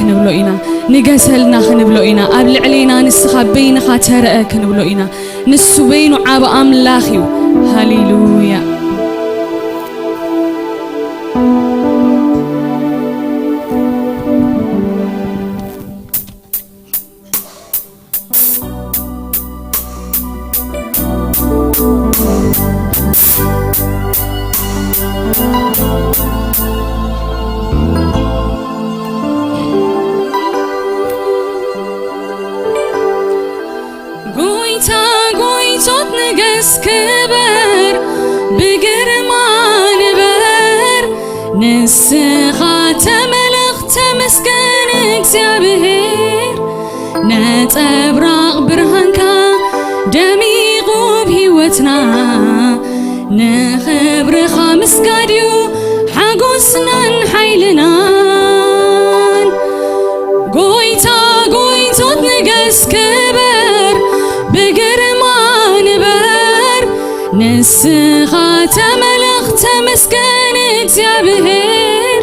ክንብሎ ኢና። ንገሰልና ክንብሎ ኢና። ኣብ ልዕሌና ንስኻ በይንኻ ተረአ ክንብሎ ኢና። ንሱ በይኑ ዓቢ ኣምላኽ እዩ። ሃሌሉያ። ጎይታ ጎይቶት ንገስ ክበር ብግርማ ንበር ንስኻ ተመለኽ ተመስገን እግዚኣብሔር ነጸብራቕ ብርሃንካ ደሚቑ ብህይወትና ንኽብርኻ ምስጋድ እዩ ሓጎስናን ሓይልናን ጎይታ ጎይቶት ንገስ ክበር ብግርማ ንበር ንስኻ ተመለኽ ተመስገን እግዚኣብሔር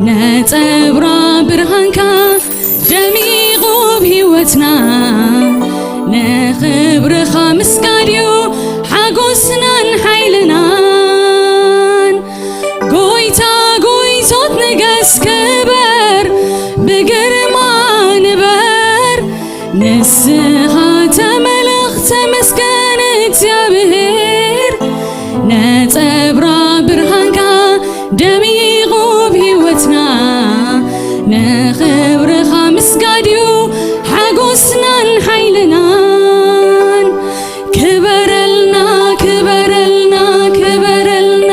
ነጸብራ ብርሃንካ ደሚቑ ብህይወትና ንኽብርኻ ምስጋድ እዩ ሓጎስናን ሓይልናን ጎይታ ጎይቶት ንገስ ክበር ብግርማ ንበር ንስኻ ተመለኽ ተመስገን እግዚኣብሔር ነጸብራ ብርሃንካ ደሚቑ ብህይወትና ንኽብርኻ ምስጋድ እዩ ሓጎስናን ሓይልናን ክበረልና ክበረልና ክበረልና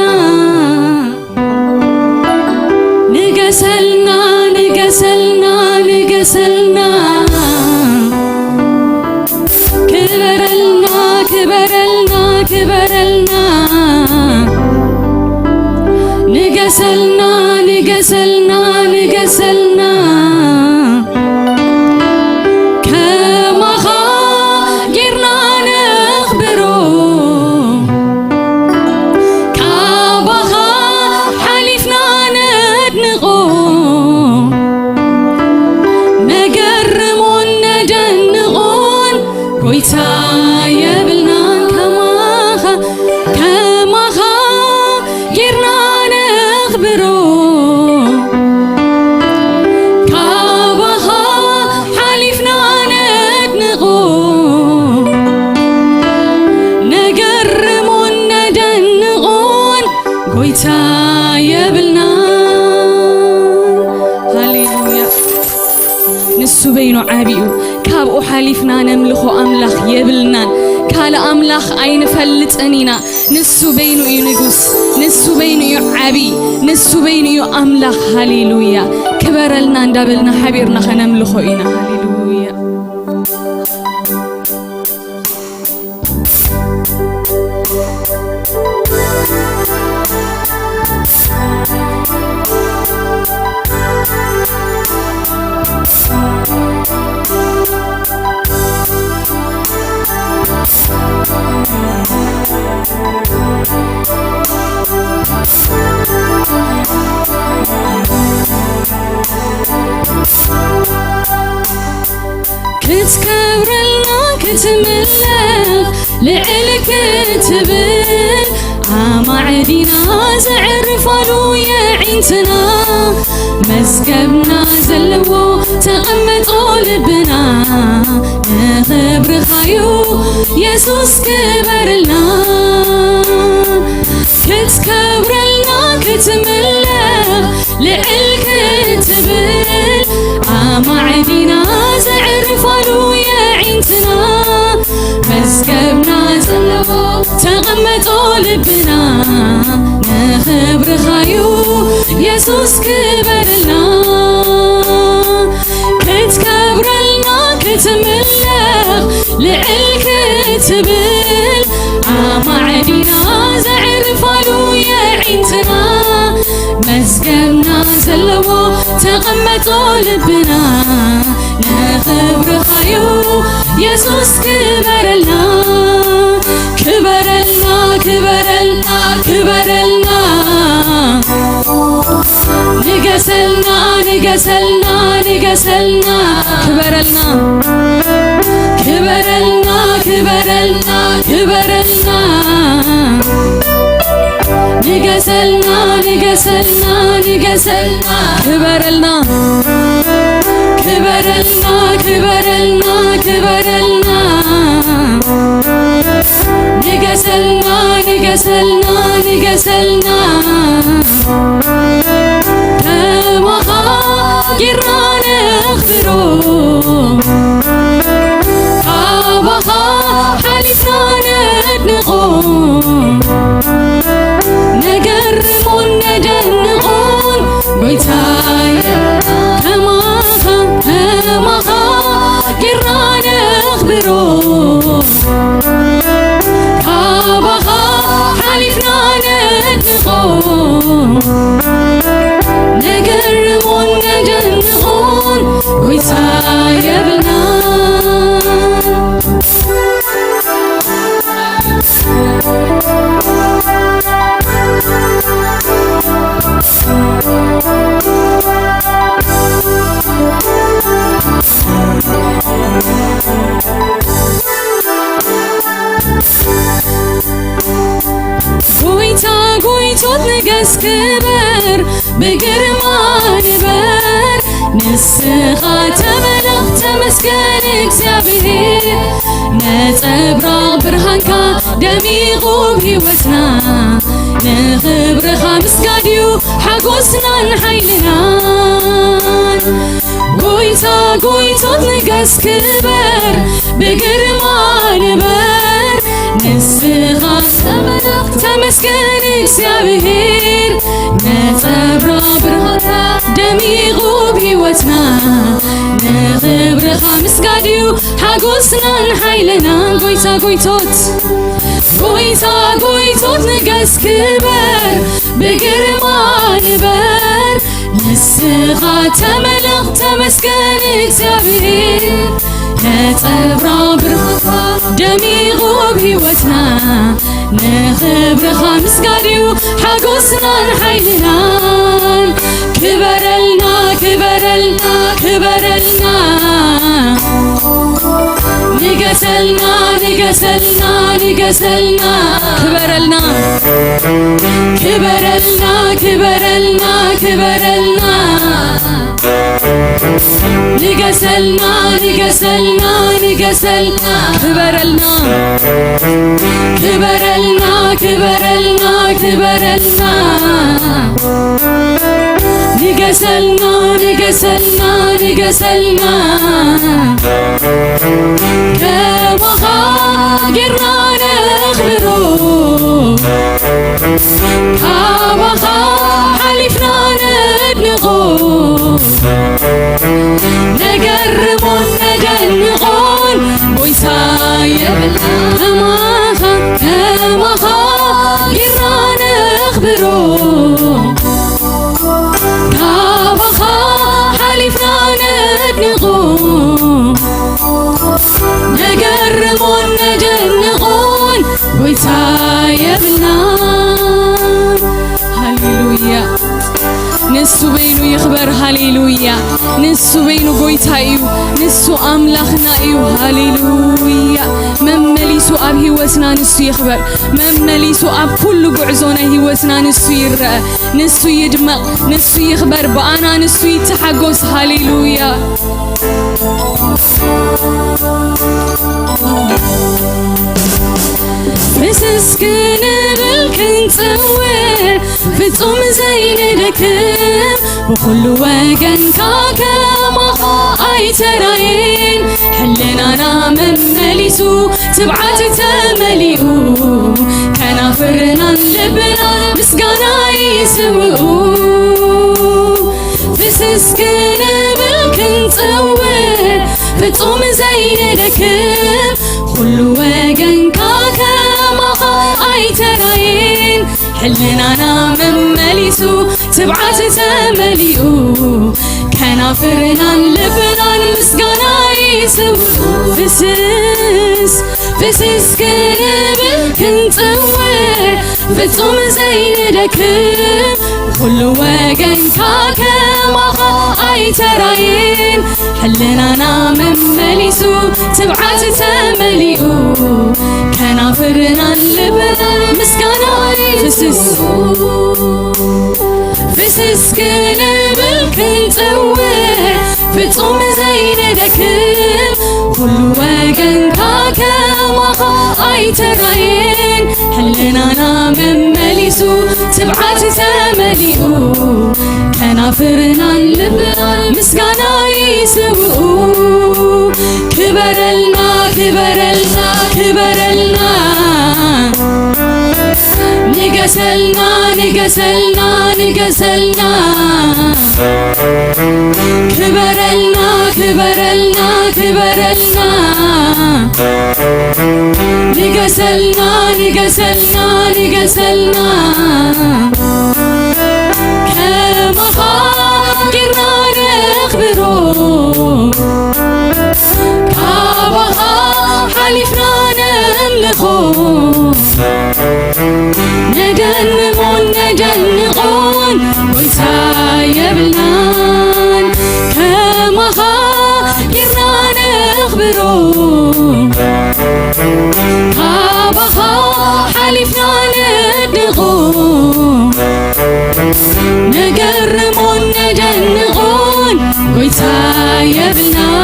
ንገሰልና ንገሰልና ንገሰልና ክበረልና ክበረልና ክበረልና ንገሰልና ንገሰልና ንገሰልና ከማኻ ጌርና ነኽብሮ ካባኻ ሓሊፍና ነድንቖ ነገርሞን ነደንቖን ጎይታ የብልና ከማኻ ከማኻ ጌርና ነኽብሮ ካባኻ ሓሊፍና ነድንቖ ነገርሞን ነደንቖን ጎይታ የብልና ሃሌሉያ ንሱ በይኑ ዓብዩ ካብኡ ሓሊፍና ነምልኾ ኣምላኽ የብልናን ካልእ ኣምላኽ ኣይንፈልጥን ኢና ንሱ በይኑ እዩ ንጉስ ንሱ በይኑ እዩ ዓብይ ንሱ በይኑ እዩ ኣምላኽ ሃሌሉያ ክበረልና እንዳበልና ሓቢርና ከነምልኾ ኢና ሃሌሉያ ክትከብረልና ክትምለኽ ልዕል ክትብል ኣማዕዲና ዘዕርፋሉ የዒንትና መዝገብና ዘለዎ ተቐመጦ ልብና ንኽብርኻዩ የሱስ ክበርልና ክትከብረልና ክትምለኽ ልዕል ክትብል ኣማዕዲና ዘዕርፋሉ የዒንትና መዝገብና ዘለዎ ተቐመጦ ልብና ንኽብርኻዩ የሱስ ክበርልና ክትከብረልና ክትምለኽ ልዕል ክትብል ኣማዕዲና ዘዕርፋሉ የዒንትና መዝገብና ዘለዎ ተቐመጦ ልብና ንኽብርኻዩ የሱስ ክበረልና ክበረልና ክበረልና ክበረልና ንገ ንገሰልና፣ ንገሰልና፣ ንገሰልና። ክበረልና፣ ክበረልና፣ ክበረልና፣ ክበረልና። ንገሰልና፣ ንገሰልና፣ ንገሰልና። ክበረልና፣ ክበረልና፣ ክበረልና፣ ክበረልና። ንገሰልና፣ ንገሰልና፣ ንገሰልና። ከማኻ ጌርና ነኽብሮ፣ ካባኻ ሓሊፍና ነድንቖ። ነገርሞን ነደንቖን ጎይታየ፣ ከማኻ፣ ከማኻ ጌርና ነኽብሮ፣ ካባኻ ሓሊፍና ነድንቖ። ነገርሞን ነደንቖን ጎይታ የብልና። ጎይታ ጎይቶት ንገስ ክበር ብግርማ ንበር። ንስኻ ተመለኽ ተመስገን እግዚኣብሔር። ነጸብራቕ ብርሃንካ ደሚቑ ብህይወትና። ንኽብርኻ ምስጋድ እዩ ሓጎስናን ሓይልናን። ጎይታ ጎይቶት ንገስ ክበር ብግርማ ንበር። ንስኻ ተመለኽ ተመስገን እግዚኣብሔር። ነጸብራቕ ብርሃንካ ደሚቑ ብህይወትና። ንኽብርኻ ምስጋድ እዩ ሓጎስናን ሓይልናን። ጎይታ ጎይቶት፣ ጎይታ ጎይቶት ንገስ ክበር ብግርማ ንበር። ንስኻ ተመለኽ ተመስገን እግዚኣብሔር። ነጸብራቕ ብርሃንካ ደሚቑ ብህይወትና። ንኽብርኻ ምስጋድ እዩ ሓጎስናን ሓይልናን። ክበረልና፣ ክበረልና፣ ክበረልና። ንገሰልና፣ ንገሰልና፣ ንገሰልና። ክበረልና፣ ክበረልና፣ ክበረልና፣ ክበረልና። ንገሰልና፣ ንገሰልና፣ ንገሰልና። ክበረልና፣ ክበረልና፣ ክበረልና፣ ክበረልና። ንገሰልና፣ ንገሰልና፣ ንገሰልና። ከማኻ ጌርና ነኽብሮ፣ ካባኻ ሓሊፍና ነድንቖ። ነገርሞን ነደንቖን ጎይታ የብልና። ከማኻ፣ ከማኻ ጌርና ነኽብሮ። ካባኻ ሓሊፍና ነድንቖ። ነገርሞን ነደንቖን ጎይታ የብልናን። ሃሌሉያ። ንሱ በይኑ ይኽበር። ሃሌሉያ። ንሱ በይኑ ጎይታ እዩ። ንሱ ኣምላኽና እዩ። ሃሌሉያ። መመሊሱ ኣብ ህይወትና ንሱ ይኽበር። መመሊሱ ኣብ ኩሉ ጉዕዞ ናይ ህይወትና ንሱ ይረአ። ንሱ ይድመቕ፣ ንሱ ይኽበር፣ ብኣና ንሱ ይተሓጎስ። ሃሌሉያ። ፍስስ ክንብል ክንጽውዕ ፍጹም ዘይንደክም፣ ብኹሉ ወገንካ ከማኻ ኣይተራእየን። ሕልናና መመሊሱ ትብዓት ተመሊኡ፣ ከናፍርናን ልብናን ምስጋና ይስውኡ። ፍስስ ክንብል ክንጽውዕ ፍጹም ዘይንደክም፣ ኩሉ ወገንካ ከማኻ ኣይተራእየን። ሕልናና መመሊሱ ትብዓት ተመሊኡ፣ ከናፍርናን ልብናን ምስጋና ይስውኡ። ፍስስ ፍስስ ክንብል ክንጽውዕ ፍጹም ዘይንደክም፣ ኩሉ ወገንካ ከማኻ ኣይተራእየን። ሕልናና መመሊሱ ትብዓት ተመሊኡ፣ ከናፍርናን ልብናን ምስጋና ይስስኡ። ፍስስ ክንብል ክንጽውዕ ፍጹም ዘይንደክም፣ ኩሉ ወገንካ ከማኻ ኣይተራእየን። ሕልናና መመሊሱ ትብዓት ተመሊኡ፣ ከናፍርናን ልብናን ምስጋና ይስውኡ። ክበረልና፣ ክበረልና፣ ክበረልና፣ ንገሰልና፣ ንገሰልና፣ ንገሰልና። ክበረልና፣ ክበረልና፣ ክበረልና። ንገሰልና፣ ንገሰልና፣ ንገሰልና። ከማኻ ጌርና ነኽብሮ፣ ካባኻ ሓሊፍና ነምልኾ። ነደንሞን ነደንቆን ጎይታ የብልናን፣ ከማኻ ጌርና ነኽብሮ። ካባኻ ሓሊፍና ነድንቆ፣ ነገርሞን ነደንቆን ጎይታ የብልናን።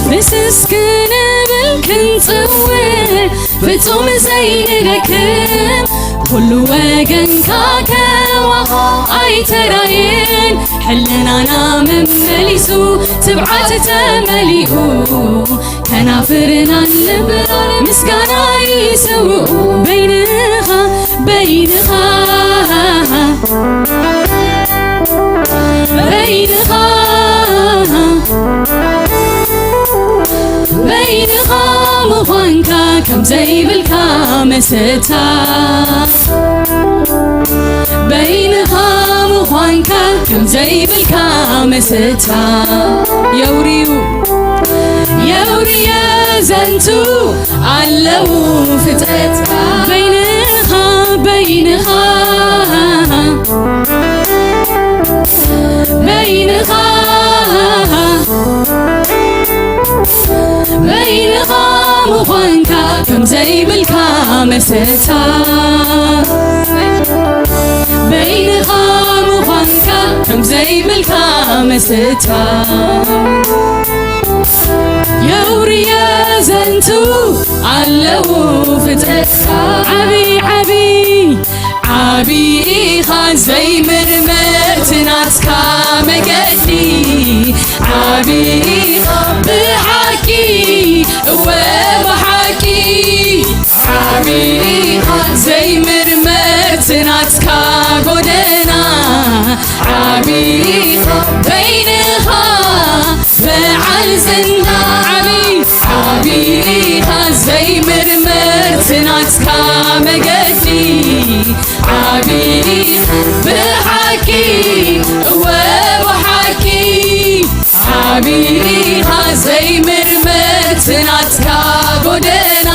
ፍስስ ክንብል ክንጽውዕ ፍጹም ዘይንደክም፣ ኩሉ ወገንካ ከማኻ ኣይተራእየን። ሕልናና መመሊሱ ትብዓት ተመሊኡ፣ ከናፍርናን ልብናን ምስጋና ይስውኡ። በይንኻ፣ በይንኻ፣ በይንኻ፣ በይንኻ ምዃንካ ከም ዘይብልካ መሰታ። በይንኻ ምዃንካ ከም ዘይብልካ መሰታ። የውርዩ፣ የውርየ ዘንቱ ኣለዉ ፍጥረትካ። በይንኻ፣ በይንኻ፣ በይንኻ፣ በይንኻ ምዃንካ ከም ዘይብልካ መሰታ። በይንኻ ምዃንካ ከም ዘይብልካ መሰታ። የውርየ ዘንቱ ኣለዉ ፍጥረትካ። ዓቢ፣ ዓቢ፣ ዓቢ ኢኻ ዘይምርመር እቲ ናትካ መገዲ። ዓቢ ኢኻ ብሓቂ፣ እወ ብሓቂ። ዓቢ ኢኻ ዘይምርመር እቲ ናትካ ጎደና። ዓቢ ኢኻ በይንኻ በዓል ዝና። ዓቢ፣ ዓቢ ኢኻ ዘይምርመር እቲ ናትካ መገዲ። ዓቢ ኢኻ ብሓቂ፣ እወ ብሓቂ። ዓቢ ኢኻ ዘይምርመር እቲ ናትካ ጎደና።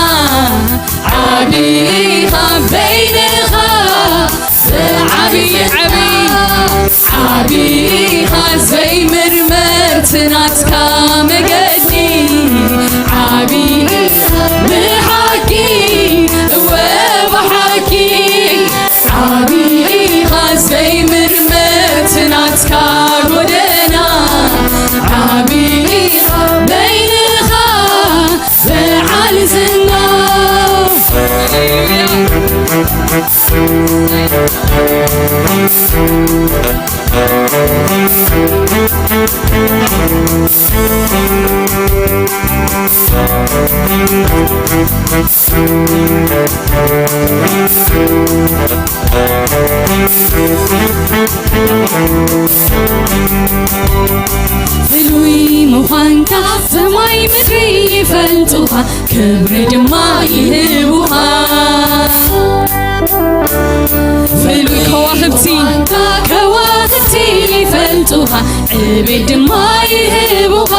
ዓቢ ኢኻ በይንኻ ዓቢ፣ ዓቢ፣ ዓቢ ኢኻ ዘይምርመር እቲ ናትካ መገዲ። ዓቢ ኢኻ ብሓቂ፣ እወ ብሓቂ። ዓቢ ኢኻ ዘይምርመር እቲ ናትካ ጎደና። ዓቢ ኢኻ በይንኻ በዓል ዝና። ፍሉይ ምዃንካ ሰማይ ምድሪ ይፈልጡኻ፣ ክብሪ ድማ ይህቡኻ። ፍሉይ ከዋኽብቲ፣ ከዋኽብቲ ይፈልጡኻ፣ ዕቤት ድማ ይህቡኻ።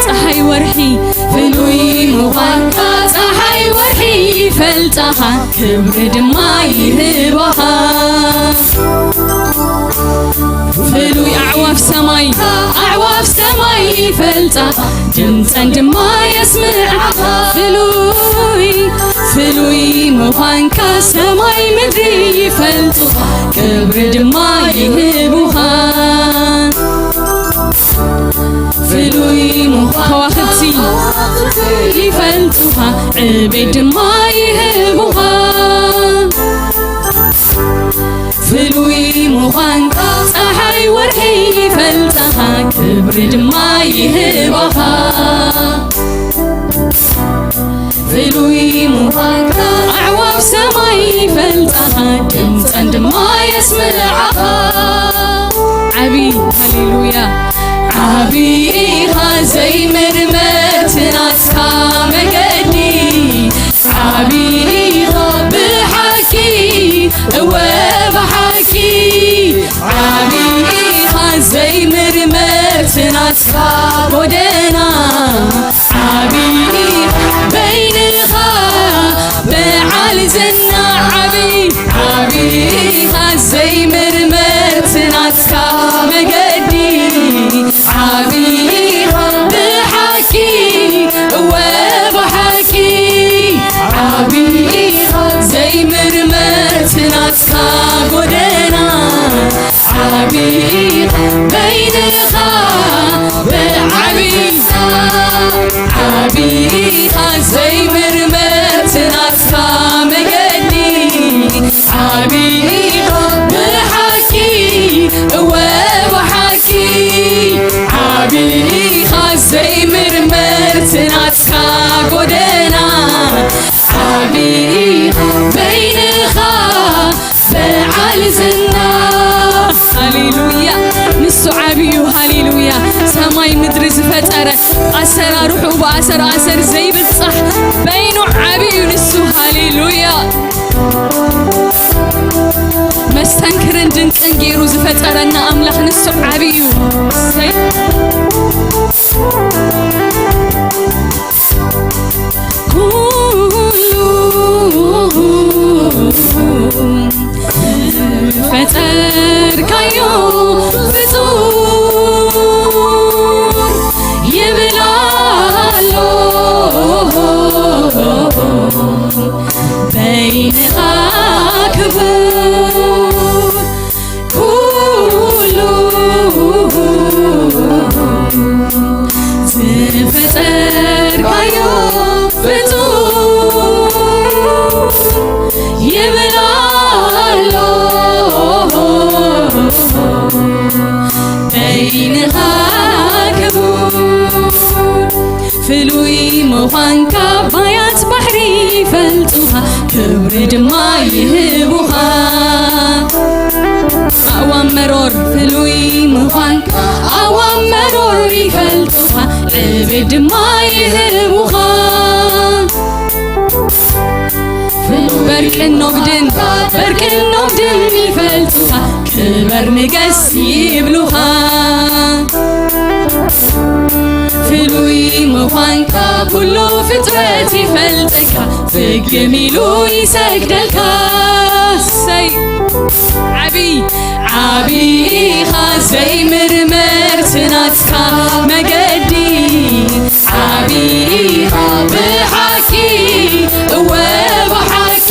ጸሓይ ወርሒ ፍሉይ ምዃንካ፣ ጸሓይ ወርሒ ይፈልጣኻ፣ ክብሪ ድማ ይህባኻ። ፍሉይ ኣዕዋፍ ሰማይ፣ ኣዕዋፍ ሰማይ ይፈልጣኻ፣ ድምፀን ድማ የስምዓኻ። ፍሉይ፣ ፍሉይ ምዃንካ ሰማይ ምድሪ ይፈልጡኻ፣ ክብሪ ድማ ይህቡኻ። ፍሉይ ምዃንካ ከዋኽብቲ ይፈልጡኻ፣ ዕቤት ድማ ይህቡኻ። ፍሉይ ምዃንካ ጸሓይ ወርሒ ይፈልጣኻ፣ ክብሪ ድማ ይህባኻ። ፍሉይ ምዃንካ ኣዕዋፍ ሰማይ ይፈልጣኻ፣ ድምፀን ድማ የስምዓኻ። ዓቢ ሃሌሉያ። ዓቢ ኢኻ ዘይምርመር ናትካ መገዲ፣ ዓቢ ኢኻ ብሓቂ፣ እወ ብሓቂ። ዓቢ ኢኻ ዘይምርመር ናትካ ጎደና፣ ዓቢ በይንኻ በዓል ዝና። ዓቢ፣ ዓቢ ኢኻ ዘይምርመር ናትካ መገዲ፣ ዓቢ ኢኻ ብሓቂ፣ እወ ብሓቂ። ዓቢ ኢኻ ዘይምርመር ናትካ ጎደና፣ ዓቢ ኢኻ በይንኻ ብዓቢ፣ ዓቢ ኢኻ ዘይምርመር ናትካ መገዲ፣ ዓቢ ኢኻ ብሓቂ፣ እወ ብሓቂ። ዓቢ ኢኻ ዘይምርመር ናትካ ጎደና፣ ዓቢ ኢኻ በይንኻ በዓል ዝና። ሃሌሉያ፣ ንሱ ዓቢ እዩ። ሃሌሉያ፣ ሰማይ ምድሪ ዝፈጠረ፣ ኣሰራርሑ ብኣሰር ኣሰር ዘይብጻሕ በይኑ ዓቢ እዩ ንሱ። ሃሌሉያ፣ መስተንክርን ድንቅን ገይሩ ዝፈጠረና ኣምላኽ ንሱ ዓቢ እዩ። እሰይ። ኩሉ ፈጠርካዮ ፍጡር ይብል ኣሎ በይንኻ ክቡር። ኩሉ ዝፈጠርካዮ ፍጡር ይብል ኣሎ በይንኻ ክቡር። ፍሉይ ምዃንካ ባያት ባሕሪ ይፈልጡኻ፣ ክብሪ ድማ ይህቡኻ። ኣእዋም መሮር ፍሉይ ምዃንካ፣ ኣእዋም መሮር ይፈልጡኻ፣ ዕቤት ድማ ይህቡኻ። በርቅን ኖግድን፣ በርቅን ኖግድን ይፈልጡኻ፣ ክበር ንገስ ይብሉኻ። ፍሉይ ምዃንካ ኩሉ ፍጥረት ይፈልጠካ፣ ፍግም ኢሉ ይሰግደልካ። ሰይ ዓቢ ዓቢ ኢኻ ዘይምርመር ናትካ መገዲ፣ ዓቢ ኢኻ ብሓቂ፣ እወ ብሓቂ።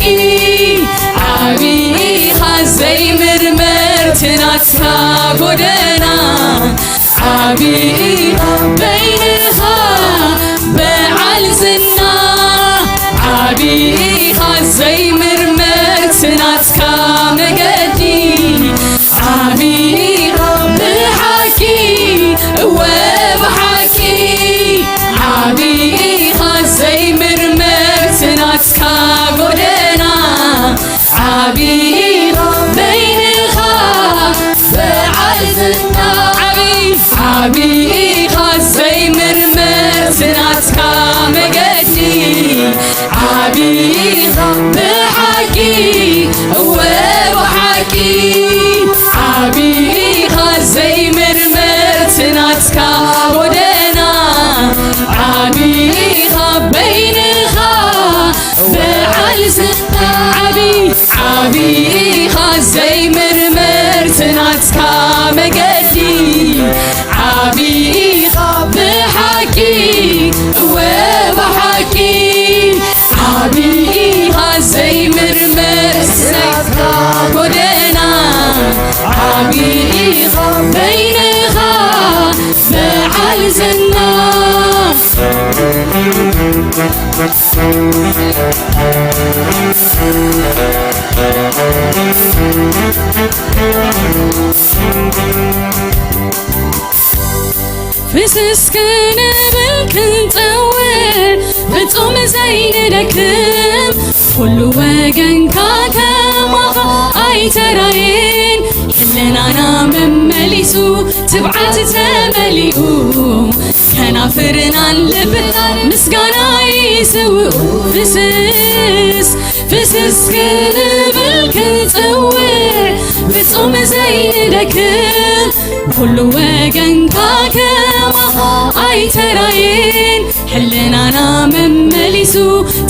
ዓቢ ኢኻ ዘይምርመር ናትካ ጎደና፣ ዓቢ ኢኻ በይንኻ በዓል ዝና። ዓቢ ኢኻ ዘይምርመር ናትካ መገዲ፣ ዓቢ ኢኻ ብሓቂ፣ እወ ብሓቂ። ዓቢ ኢኻ ዘይምርመር ናትካ ጎደና፣ ዓቢ ኢኻ በይንኻ በዓል ዝና። ዓቢ፣ ዓቢ ኢኻ ዘይምርመር ናትካ መገዲ፣ ዘይምርመር ናትካ መገዲ። ዓቢ ኢኻ ብሓቂ፣ እወ ብሓቂ። ዓቢ ኢኻ ዘይምርመር ናትካ ጎደና። ዓቢ ኢኻ በይንኻ በዓል ዝና። ፍስስ ክንብል ክንጽውዕ ፍጹም ዘይንደክም፣ ኩሉ ወገንካ ከማኻ ኣይተራየን። ሕልናና መመሊሱ ትብዓት ተመሊኡ፣ ከናፍርናን ልብናን ምስጋና ይስውኡ። ፍስስ ፍስስ ክንብል ክንጽውዕ ፍጹም ዘይንደክም፣ ኩሉ ወገንካ ከማኻ ኣይተራየን። ሕልናና መመሊሱ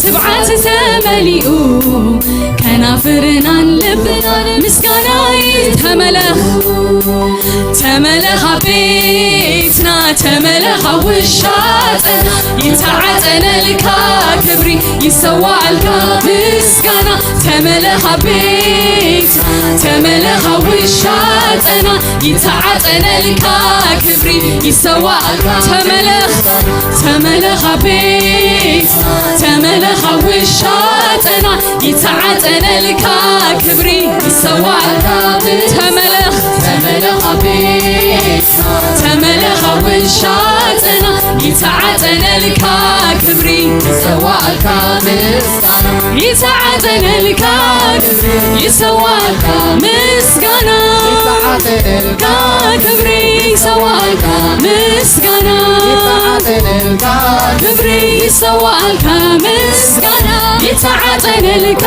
ትብዓት ተመሊኡ፣ ከናፍርናን ልብናን ምስጋና ይ-፣ ተመለኽ፣ ተመለኽ ኣብ ቤትና፣ ተመለኽ ኣብ ውሻጠና፣ ይተዓጠነልካ ክብሪ፣ ይሰዋእልካ ምስጋና። ተመለኽ ኣብ ቤትና፣ ተመለኽ ኣብ ውሻጠና፣ ይተዓጠነልካ ክብሪ፣ ይሰዋእልካ። ተመለኽ፣ ተመለኽ ኣብ ቤትና፣ ተመለኽ ኣብ ውሻጠና፣ ይተዓጠነልካ ክብሪ፣ ይሰዋእልካ። ተመለኽ፣ ተመለኽ ኣብ ቤትና፣ ተመለኽ ኣብ ውሻጠና፣ ይተዓጠነልካ ክብሪ፣ ይሰዋእልካ ምስጋና። ይተዓጠነልካ ክብሪ፣ ይሰዋእልካ ምስጋና። ይተዓጠነልካ ክብሪ፣ ይሰዋእልካ ምስጋና። ይተዓጠነልካ ክብሪ፣ ይሰዋእልካ ምስጋና። ይተዓጠነልካ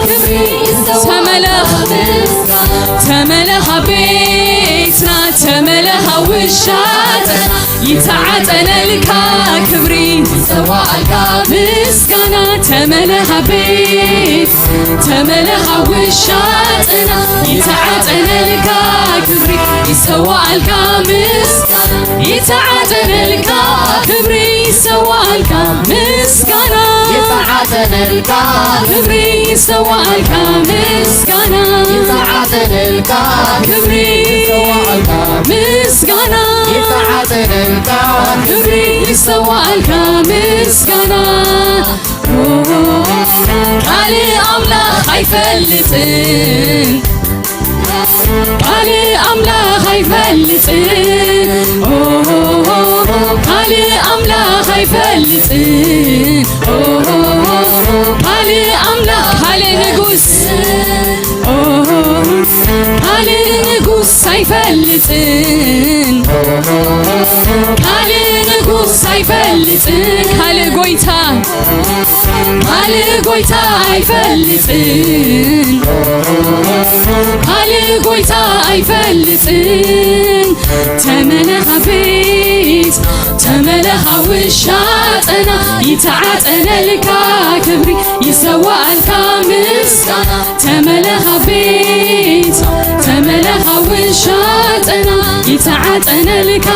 ክብሪ፣ ይሰዋእልካ ተመለኽ፣ ምስጋና። ተመለኽ ኣብ ቤትና፣ ተመለኽ ኣብ ውሻጠና፣ ይተዓጠነልካ ክብሪ፣ ይሰዋእልካ ምስጋና። ተመለኽ ኣብ ቤት፣ ተመለኽ ኣብ ውሻጠና፣ ይተዓጠነልካ ክብሪ፣ ይሰዋእልካ ምስጋና። ይተዓጠነልካ ክብሪ፣ ይሰዋእልካ ምስጋና። ይተዓጠነልካ ክብሪ፣ ይሰዋእልካ ምስጋና። ይተዓጠነልካ ክብሪ፣ ይሰዋእልካ ምስጋና። ይተዓጠነልካ ክብሪ፣ ይሰዋእልካ ምስጋና። ካልእ ኣምላኽ ኣይፈልጥን፣ ካልእ ኣምላኽ ኣይፈልጥን፣ ካልእ ኣምላኽ ኣይፈልጥን፣ ካልእ ኣምላኽ፣ ካልእ ንጉስ፣ ካልእ ንጉስ ኣይፈልጥን፣ ካልእ ንጉስ ኣይፈልጥን፣ ካልእ ጎይታ፣ ካልእ ጎይታ ኣይፈልጥን፣ ካልእ ጎይታ ኣይፈልጥን። ተመለኻ ቤት፣ ተመለኻ ውሻጠና፣ ይተዓጠነልካ ክብሪ፣ ይሰዋእልካ ምስጋና። ተመለኻ ቤት፣ ተመለኻ ውሻጠና፣ ይተዓጠነልካ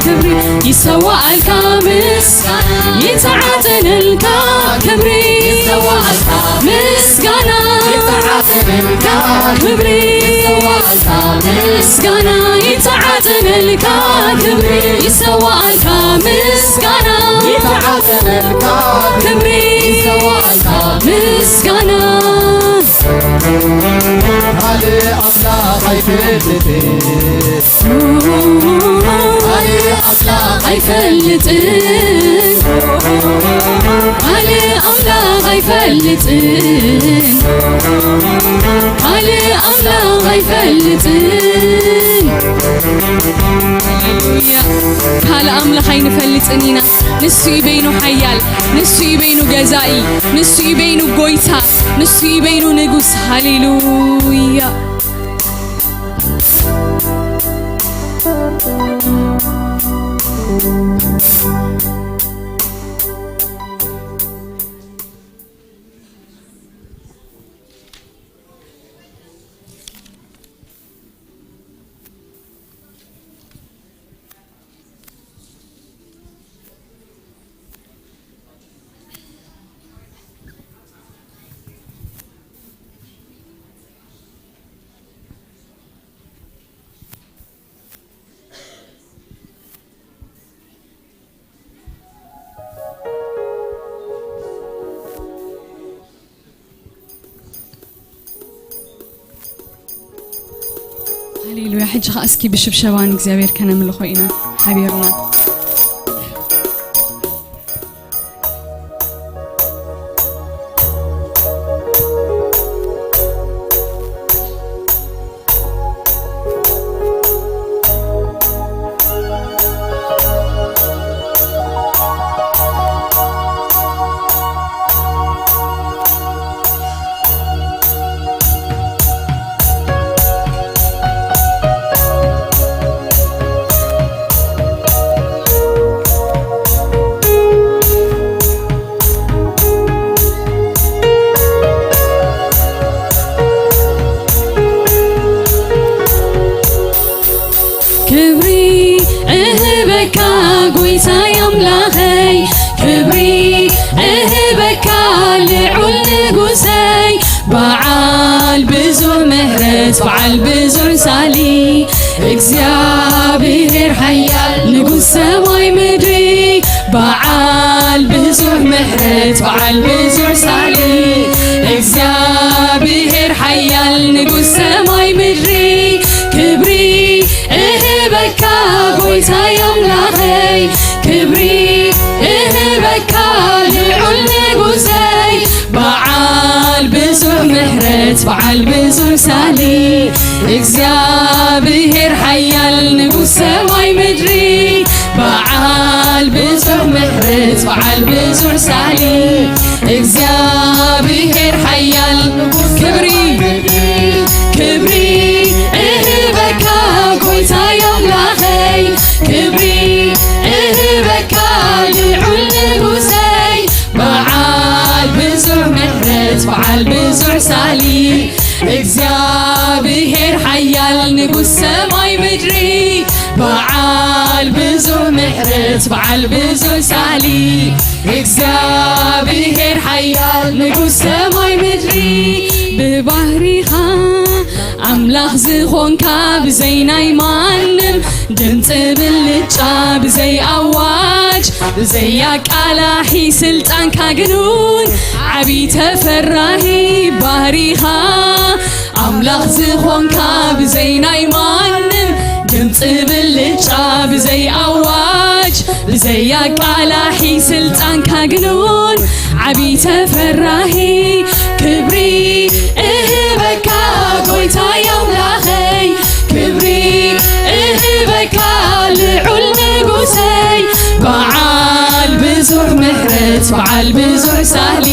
ክብሪ፣ ይሰዋእልካ ምስጋና። ይተዓጠነልካ ክብሪ፣ ይሰዋእልካ ምስጋና። ይተዓጠነልካ ክብሪ፣ ይሰዋእልካ ምስጋና። ይተዓጠነልካ ክብሪ፣ ይሰዋእልካ ምስጋና። ይተዓጠነልካ ክብሪ፣ ይሰዋእልካ ምስጋና። ካልእ ኣምላኽ ኣይፈልጥን፣ ካልእ ኣምላኽ ኣይፈልጥን፣ ካልእ ኣምላኽ ኣይፈልጥን፣ ካልእ ኣምላኽ ኣይፈልጥን። ሃሌሉያ። ካልእ ኣምላኽ ኣይንፈልጥን ኢና። ንሱ እዩ በይኑ ሓያል፣ ንሱ እዩ በይኑ ገዛኢ፣ ንሱ እዩ በይኑ ጎይታ፣ ንሱ እዩ በይኑ ንጉስ። ሃሌሉያ። ሕጂ ኸኣ እስኪ ብሽብሸባ ንእግዚኣብሔር ከነምልኾ ኢና ሓቢርና። ክብሪ እህበካ ጎይታይ ኣምላኸይ፣ ክብሪ እህበካ ልዑል ንጉሰይ፣ በዓል ብዙሕ ምሕረት፣ በዓል ብዙሕ ሳሊ፣ እግዚኣብሔር ሓያል ንጉስ ሰማይ ምድሪ፣ በዓል ብዙሕ ምሕረት፣ በዓል ብዙሕ ሳሊ፣ እግዚኣብሔር ሓያል ንጉስ ሰማይ ምድሪ፣ ክብሪ እህበካ ጎይታይ ኣምላኸይ፣ ክብሪ እህበካ ልዑል ንጉሰይ፣ በዓል ብዙሕ ምሕረት፣ በዓል ብዙሕ ሳሊ፣ እግዚኣብሔር ሓያል ንጉስ ሰማይ ምድሪ፣ በዓል ብዙሕ ምሕረት፣ በዓል ብዙሕ ሳሊ፣ እግዚኣብሔር ሓያል ክብሪ፣ ክብሪ እህበካ ጎይታይ ኣምላኸይ፣ ክብሪ እህበካ ልዑል ንጉሰይ፣ በዓል ብዙሕ ምሕረት፣ በዓል ብዙሕ ሳሊ፣ እግዚኣብሔር ሓያል ንጉስ ሰማይ ምድሪ፣ በዓል ብዙሕ ምሕረት፣ በዓል ብዙሕ ሳሊ፣ እግዚኣብሔር ሓያል ንጉስ ሰማይ ምድሪ፣ ብባህሪኻ ኣምላኽ ዝኾንካ ብዘይ ናይ ማንም ድምፂ ብልጫ ብዘይ ኣዋጅ ብዘይ ኣቃላሒ ስልጣንካ ግኑን ዓቢ ተፈራሂ ባህሪኻ ኣምላኽ ዝኾንካ ብዘይ ናይ ማንም ድምፂ ብልጫ ብዘይ ኣዋጅ ብዘይ ኣቃላሒ ስልጣንካ ግኑን ዓቢ ተፈራሂ ክብሪ እህበካ ጎይታይ ኣምላኸይ ክብሪ እህበካ ልዑል ንጉሰይ በዓል ብዙሕ ምሕረት በዓል ብዙሕ ሳሊ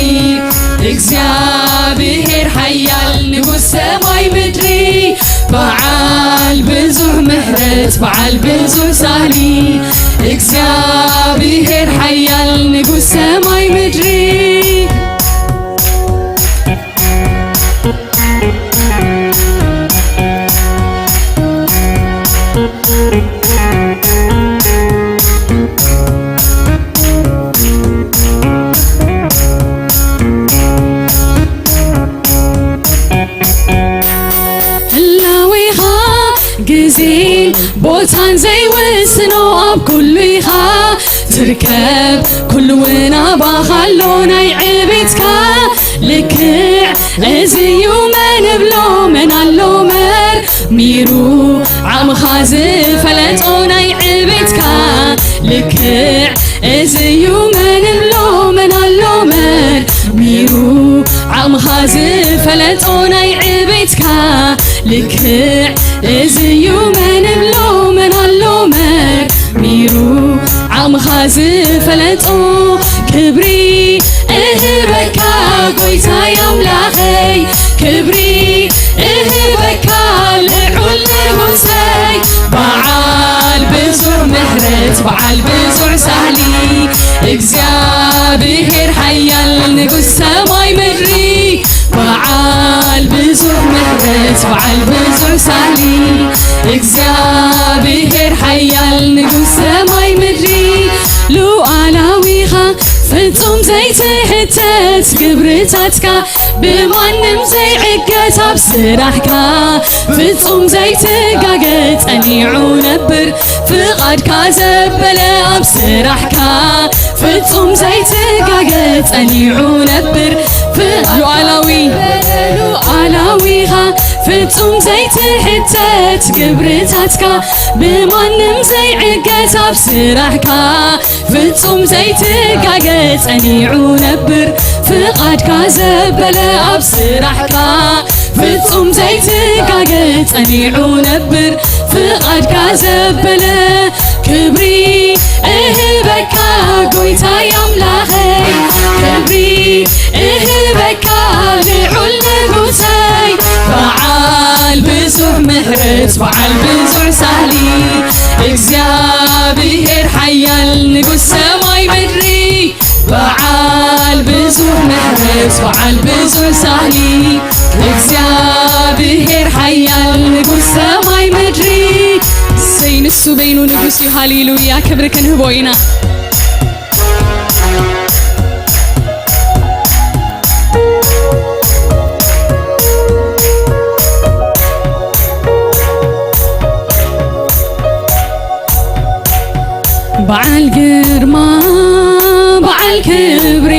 እግዚኣብሔር ሓያል ንጉስ ሰማይ ምድሪ በዓል ብዙሕ ምሕረት በዓል ብዙሕ ሳሊ እግዚኣብሔር ሓያል ንጉስ ሰማይ ምድሪ ህላዌኻ ግዜን ቦታን ዘይውስኖ ኣብ ኩሉ ኢኻ ትርከብ ኩሉ እውን ኣባኻ ኣሎ ናይ ዕቤትካ ልክዕ እዚ እዩ መን እብሎ መን ኣሎ መርሚሩ ዓቕምኻ ዝፈለጦ ናይ ዕቤትካ ልክዕ እዚ እዩ መን እብሎ መን ኣሎ መርሚሩ ዓቕምኻ ዝፈለጦ ናይ ዕቤትካ ልክዕ እዚ እዩ መን እብሎ መን ኣሎ መርሚሩ ዓቕምኻ ዝፈለጦ ክብሪ እህበካ ጎይታይ ኣምላኸይ ክብሪ እህበካ ልዑል ንጉሰይ በዓል ብዙሕ ምሕረት በዓል ብዙሕ ሳሊ እግዚኣብሔር ሓያል ንጉስ ሰማይ ምድሪ በዓል ብዙሕ ምሕረት በዓል ብዙሕ ሳሊ እግዚኣብሔር ሓያል ንጉስ ሰማይ ምድሪ ሉዓላዊኻ ፍጹም ዘይትሕተት ግብርታትካ ብማንም ዘይዕገት ኣብ ስራሕካ ፍጹም ዘይትጋገ ጸኒዑ ነብር ፍቓድካ ዘበለ ኣብ ስራሕካ ፍጹም ዘይትጋገ ጸኒዑ ነብር ፍቓድ ሉዓላዊ ሉዓላዊኻ ፍጹም ዘይትሕተት ግብርታትካ፣ ብማንም ዘይዕገት ኣብ ስራሕካ፣ ፍጹም ዘይትጋገ ጸኒዑ ነብር፣ ፍቓድካ ዘበለ ኣብ ስራሕካ፣ ፍጹም ዘይትጋገ ጸኒዑ ነብር፣ ፍቓድካ ዘበለ። ክብሪ እህበካ ጎይታይ ኣምላኸይ፣ ክብሪ እህበካ ልዑል ንጉሰይ፣ በዓል ብዙሕ ምሕረት፣ በዓል ብዙሕ ሳህሊ፣ እግዚኣብሔር ሓያል ንጉስ ሰማይ ምድሪ፣ በዓል ብዙሕ ምሕረት፣ በዓል ብዙሕ ሳህሊ፣ እግዚኣብሔር ሓያል ንጉስ ሰማይ ምድሪ። እሰይ፣ ንሱ በይኑ ንጉስ እዩ። ሃሌሉያ፣ ክብሪ ክንህቦ ኢና። በዓል ግርማ፣ በዓል ክብሪ፣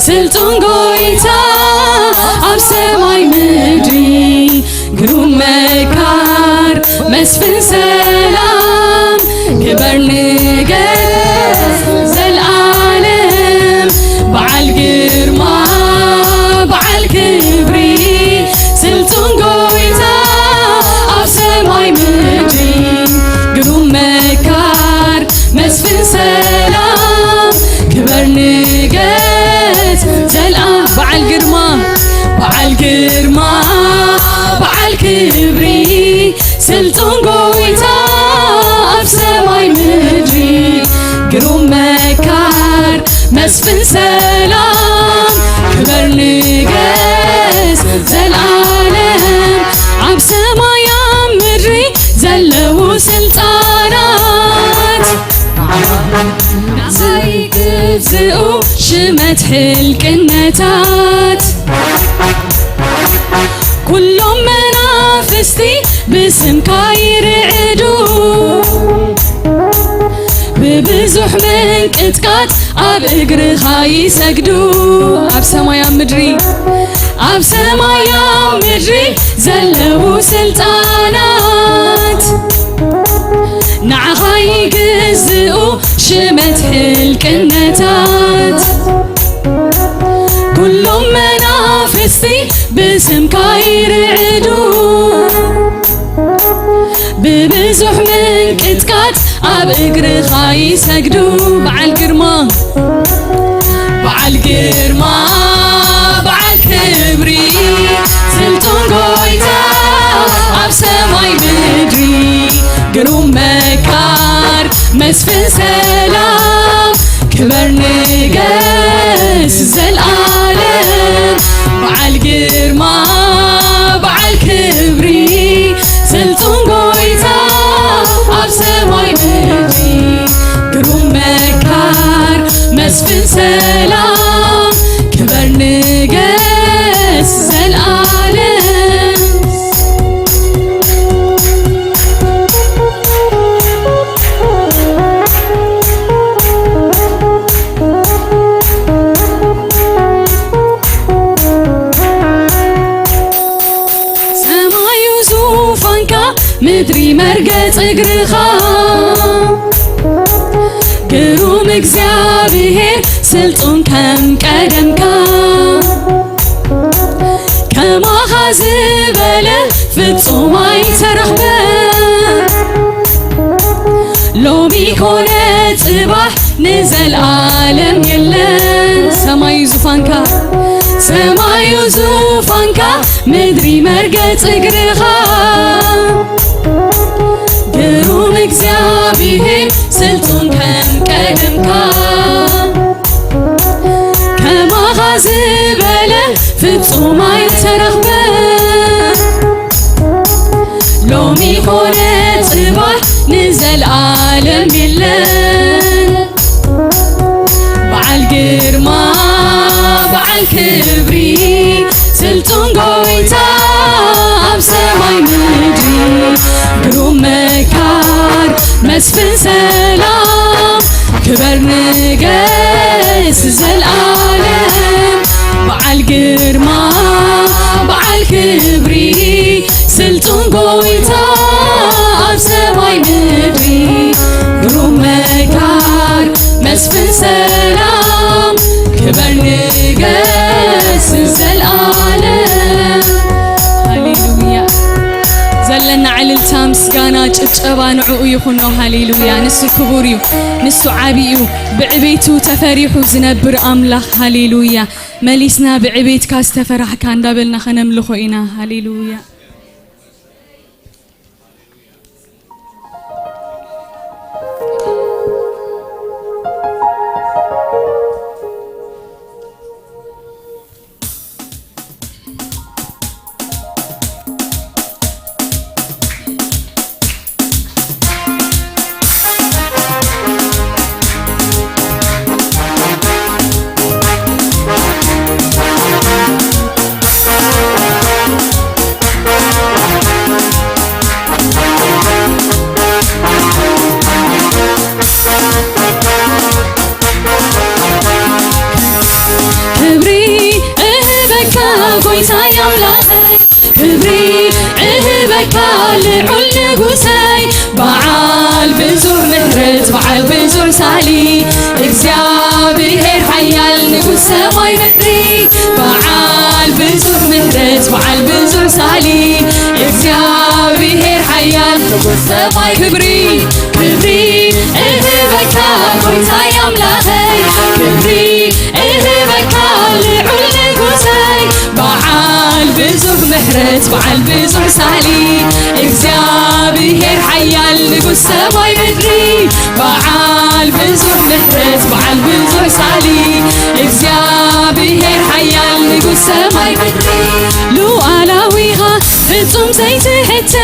ስልጡን ጎይታ ኣብ ሰማይ ምድሪ፣ ግሩም መካር፣ መስፍን ሰላም፣ ክበር ንገስ ዘልኣለም። በዓል ግርማ፣ በዓል ክብሪ፣ ስልጡን ጎይታ ኣብ ሰማይ ምድሪ፣ ግሩም መካር፣ መስፍን ሰላም፣ ክበር ንገስ ዘልኣ-፣ በዓል ግርማ፣ በዓል ግርማ፣ በዓል ክብሪ፣ ስልጡን ጎይታ ኣብ ሰማይ ምድሪ፣ ግሩም መካር፣ መስፍን ሰላም፣ ክበር ንገስ ዘልኣለም። ኣብ ሰማይ ኣብ ምድሪ ዘለዉ ስልጣናት፣ ዘይግዝኡ ሽመት ሕልቅነታት፣ ኩሎም መናፍስቲ ብስምካ ይርዕዱ፣ ብብዙሕ ምንቅጥቃጥ ኣብ እግርኻ ይሰግዱ። ኣብ ሰማይ ኣብ ምድሪ፣ ኣብ ሰማይ ኣብ ምድሪ ዘለዉ ስልጣናት፣ ንዓኻ ይግዝኡ ሽመት ሕልቅነታት፣ ኩሎም መናፍስቲ ብስምካ ይርዕዱ፣ ብብዙሕ ምንቅጥቃጥ ኣብ እግርኻ ይሰግዱ። በዓል ግርማ፣ በዓል ግርማ፣ በዓል ክብሪ፣ ስልጡን ጎይታ ኣብ ሰማይ ምድሪ፣ ግሩም መካር፣ መስፍን ሰላም፣ ክበር ንገስ ዘልኣለም። በዓል ግርማ፣ በዓል ክብሪ፣ ስልጡን ጎይታ ኣብ ሰማይ ምድሪ፣ ግሩም መካር፣ መስፍን ሰላም፣ ክበር ንገስ ዘልኣለም። ሰማዩ ዙፋንካ፣ ምድሪ መርገጽ እግርኻ፣ ግሩም እግዚኣብሔር ስልጡን ከም ቀደምካ፣ ከማኻ ዝበለ ፍጹም ኣይተረኽበ። ሎሚ ኮነ ጽባሕ ንዘልኣለም የለን። ሰማዩ ዙፋንካ፣ ሰማዩ ዙፋንካ፣ ምድሪ መርገጽ እግርኻ። ግሩም እግዚኣብሔር ስልጡን ከም ቀደምካ፣ ከማኻ ዝበለ ፍጹም ኣይተረኽበ። ሎሚ ኾነ ጽባሕ ንዘልኣለም የለን። በዓል ግርማ፣ በዓል ክብሪ፣ ስልጡን ጎይታ ኣብ ሰማይ ምድሪ፣ ግሩም መካር፣ መስፍን ሰላም፣ ክበር ንገስ ዘልኣለም። በዓል ግርማ፣ በዓል ክብሪ፣ ጭብጨባ ንዕኡ ይኹኖ። ሃሌሉያ። ንሱ ክቡር እዩ። ንሱ ዓቢ እዩ። ብዕቤቱ ተፈሪሑ ዝነብር ኣምላኽ። ሃሌሉያ። መሊስና ብዕቤትካ ዝተፈራሕካ እንዳበልና ከነምልኾ ኢና። ሃሌሉያ። ክብሪ እህበካ ጎይታየ ኣምላኸይ፣ ክብሪ እህበካ ልዑል ንጉሰይ፣ በዓል ብዙሕ ምሕረት፣ በዓል ብዙሕ ሳሊ፣ እግዚኣብሔር ሓያል ንጉስ ሰማይ ምድሪ፣ በዓል ብዙሕ ምሕረት፣ በዓል ብዙሕ ሳሊ፣ እግዚኣብሔር ሓያል ንጉስ ሰማይ ክብሪ፣ ክብሪ እህበካ ጎይታየ ኣምላኸይ፣ ክብሪ እህበካ ልዑል ንጉሰይ፣ በዓል ብዙሕ ምሕረት፣ በዓል ብዙሕ ሳሊ፣ እግዚኣብሔር ሓያል ንጉስ ሰማይ ምድሪ፣ በዓል ብዙሕ ምሕረት፣ በዓል ብዙሕ ሳሊ፣ እግዚኣብሔር ሓያል ንጉስ ሰማይ ምድሪ፣ ሉዓላዊኻ ፍጹም ዘይትሕተት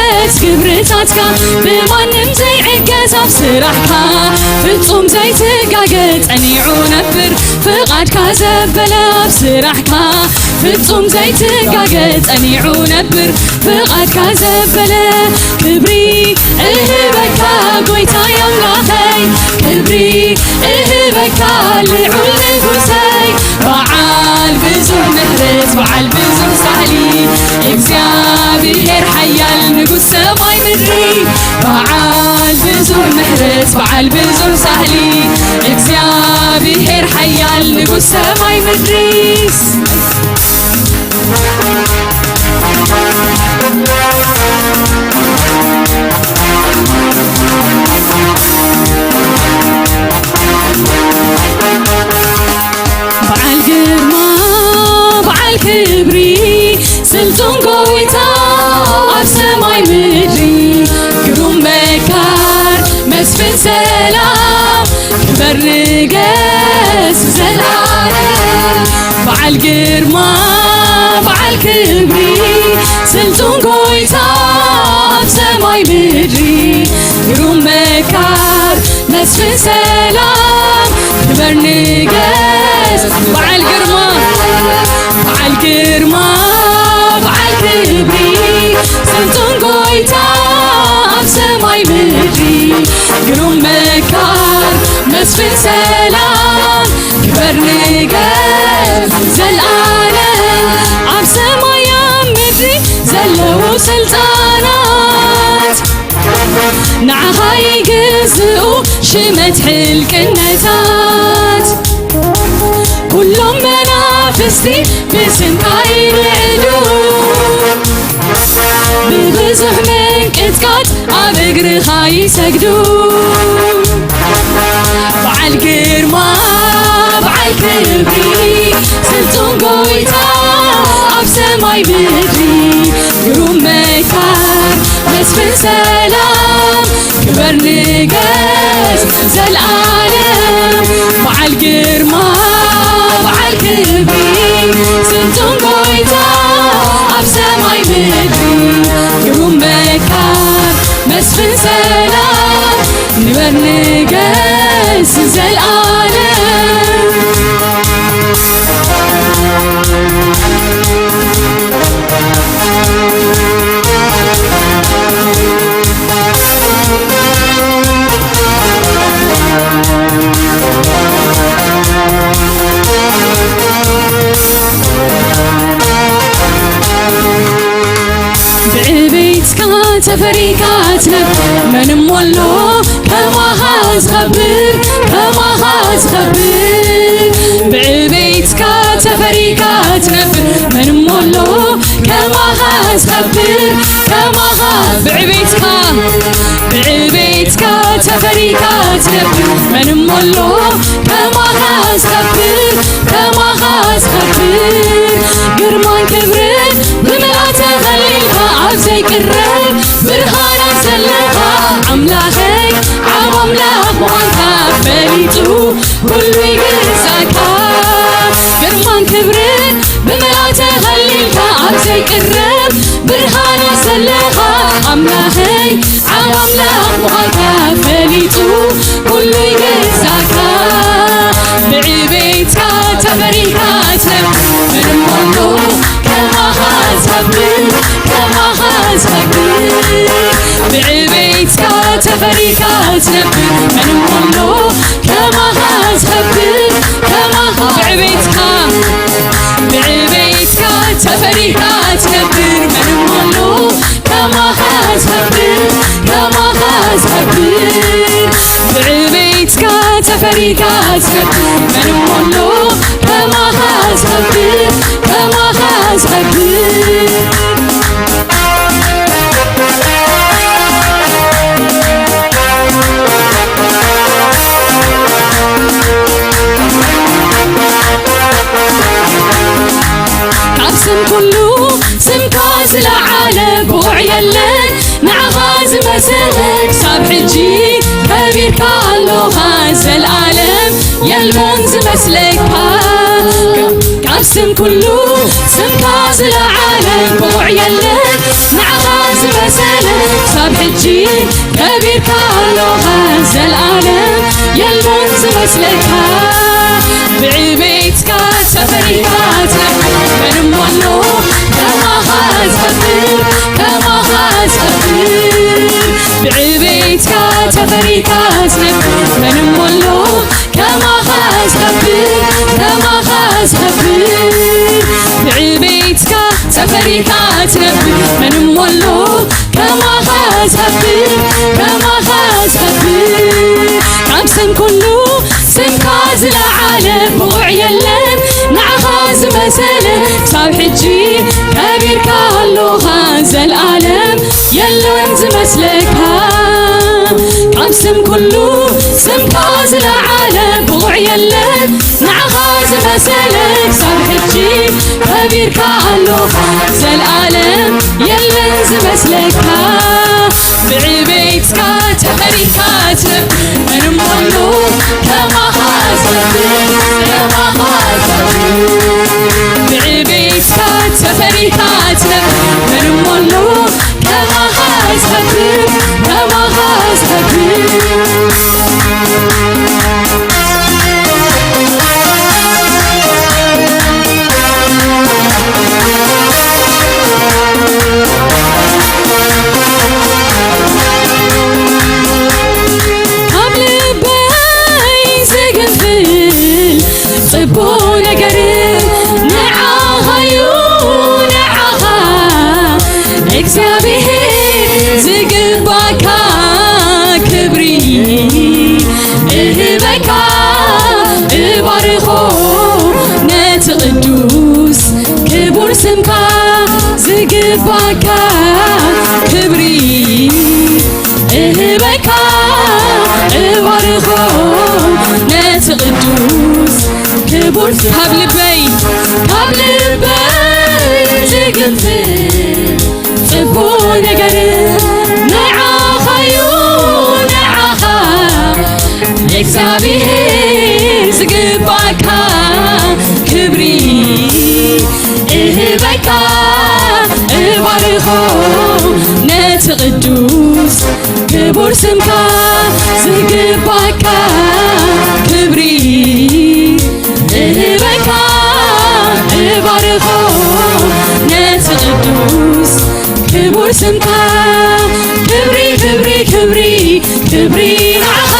ክብርታትካ፣ ብማንም ዘይዕገስ ኣብ ስራሕካ፣ ፍጹም ዘይትጋገ ጸኒዑ ነብር፣ ፍቓድካ ዘበለ ኣብ ስራሕካ፣ ፍጹም ዘይትጋገ ጸኒዑ ነብር፣ ፍቓድካ ዘበለ ክብሪ እህበካ ጎይታየ ኣምላኸይ፣ ክብሪ እህበካ ልዑል ንጉሰይ፣ በዓል ብዙሕ ምሕረት፣ በዓል ብዙሕ ሳሊ፣ እግዚኣብሔር ሓያል ንጉስ ሰማይ ምድሪ፣ በዓል ብዙሕ ምሕረት፣ በዓል ብዙሕ ሳሊ፣ እግዚኣብሔር ሓያል ንጉስ ሰማይ ምድሪ። በዓል ግርማ፣ በዓል ክብሪ፣ ስልጡን ጎይታ ኣብ ሰማይ ምድሪ፣ ግሩም መካር፣ መስፍን ሰላም፣ ክበር ንገስ ዘልኣለም። በዓል ግርማ፣ በዓል ክብሪ፣ ስልጡን ጎይታ ኣብ ሰማይ ምድሪ፣ ግሩም መካር፣ መስፍን ሰላም፣ ክበር ንገስ። በዓል ግርማ፣ በዓል ግርማ፣ በዓል ክብሪ፣ ስልጡን ጎይታ ኣብ ሰማይ ምድሪ፣ ግሩም መካር፣ መስፍን ሰላም፣ ክበር ንገስ ዘልኣለም። ኣብ ሰማይ ኣብ ምድሪ ዘለዉ ስልጣናት ንዓኻ ይግዝኡ ሽመት ሕልቅነታት። ኩሎም መናፍስቲ ብስምካ ይርዕዱ፣ ብብዙሕ ምንቅጥቃጥ ኣብ እግርኻ ይሰግዱ። በዓል ግርማ፣ በዓል ክብሪ፣ ስልጡን ጎይታ ኣብ ሰማይ ምድሪ፣ ግሩም መካር፣ መስፍን ሰላም፣ ክበር ንገስ ዘልኣለም። በዓል ግርማ፣ በዓል ክብሪ፣ ስልጡን ጎይታ ኣብ ሰማይ ምድሪ፣ ግሩም መካር፣ መስፍን ሰላም፣ ንበር ንገስ ዘልኣለም። ብዕቤትካ ተፈሪካ ትነብር፣ መን እሞ ኣሎ ከማኻ ዝኸብር፣ ከማኻ ዝኸብር። ብዕቤትካ ተፈሪ ተፈሪካ ትነብር መን እሞ ኣሎ ከማኻ ዝኸብር ከማኻ ብዕቤትካ ብዕቤትካ ተፈሪካ ትነብር መን እሞ ኣሎ ከማኻ ዝኸብር ከማኻ ዝኸብር ግርማን ክብርን ብምልኣተ ኸሊልካ ኣብ ዘይቅረብ ብርሃናት ዘለኻ ኣምላኸይ ዓብ ኣምላኽ ምዃንካ ፈሊጡ ኩሉ ይግዛካ ግርማን ክብርን ብምልኣተ ኸሊልካ ኣብ ዘይቅረብ ብርሃናት ዘለኻ ኣምላኸይ ዓብ ኣምላኽ ምዃንካ ፈሊጡ ኩሉ ይግዛካ ብዕቤትካ ተፈሪካ ትነብር ምንም ኣሎ ከማኻ ዝኸብር ከማኻ ዝኸብር ብዕቤትካ ተፈሪካ ትነብር ምንም ኣሎ ከማኻ ዝኸብር ከማኻ ብዕቤትካ ብዕቤትካ ተፈሪካ ትነብር ምንም ኣሎ ከማኻ ዝኸብር ከማኻ ዝኸብር ብዕቤትካ ተፈሪካ ትነብር ምንም ኣሎ ከማኻ ዝኸብር ከማኻ ዝኸብር ካብ ስም ኩሉ ስምካ ዝለዓለ ብቑዕ የለን ንዓኻ ዝመሰለ ክሳብ ሕጂ ከቢርካ ኣሎኻ ዘልኣለም የልቦን ዝመስለካ ካብ ስም ኩሉ ስምካ ዝለዓለ ብቑዕ የለን ንዓኻ ዝመሰለ ክሳብ ሕጂ ከቢርካ ኣሎኻ ዘልኣለም የልቦን ዝመስለካ ብዕቤትካ ተፈሪካ ትነብር መን እሞ ኣሎ ከማኻ ዝኸብር ከማኻ ዝኸብር ብዕቤትካ ተፈሪካ ትነብር መን እሞ ኣሎ ከማኻ ዝኸብር ከማኻ ዝኸብር ብዕቤትካ ተፈሪካ ትነብር መን እሞ ኣሎ ከማኻ ዝኸብር ከማኻ ዝኸብር ካብ ስም ኩሉ ስምካ ዝለዓለ ብቑዕ የለን ንዓኻ ዝመሰለ ክሳብ ሕጂ ከቢርካ ኣሎኻ ዘልኣለም የለን ዝመስለካ ካብ ስም ኩሉ ስምካ ዝለዓለ ብቑዕ የለን ንዓኻ ዝመሰለ ክሳብ ሕጂ ከቢርካ ኣሎኻ ዘልኣለም የለን ዝመስለካ ብዕቤትካ ተፈሪካ ትነብር መን እሞ ኣሎ ከማኻ ዝኸብር ከማኻ ዝኸብር ብዕቤትካ ተፈሪካ ትነብር መን እሞ ኣሎ ከማኻ ዝኸብር ከማኻ ዝኸብር ካብ ልበይ ዝግንፍል ጽቡቕ ነገር ንዓኻዩ ንዓኻ እግዚኣብሔር ዝግባካ ክብሪ እህበካ እባርኾ ነቲ ቅዱስ ክቡር ስምካ ዝግባካ ክብሪ እህበካ እባርኾ ነቲ ቅዱስ ክቡር ካብ ልበይ ካብ ልበይ ዝግንፍል ጽቡቕ ነገር ንዓኻዩ ንዓኻ እግዚኣብሔር ዝግባካ ክብሪ እህበካ እባርኾ ነቲ ቅዱስ ክቡር ስምካ ዝግባካ ክብሪ እህበካ እባርኾ ነቲ ቅዱስ ክቡር ስምካ ክብሪ ክብሪ ክብሪ ክብሪ ንዓኻ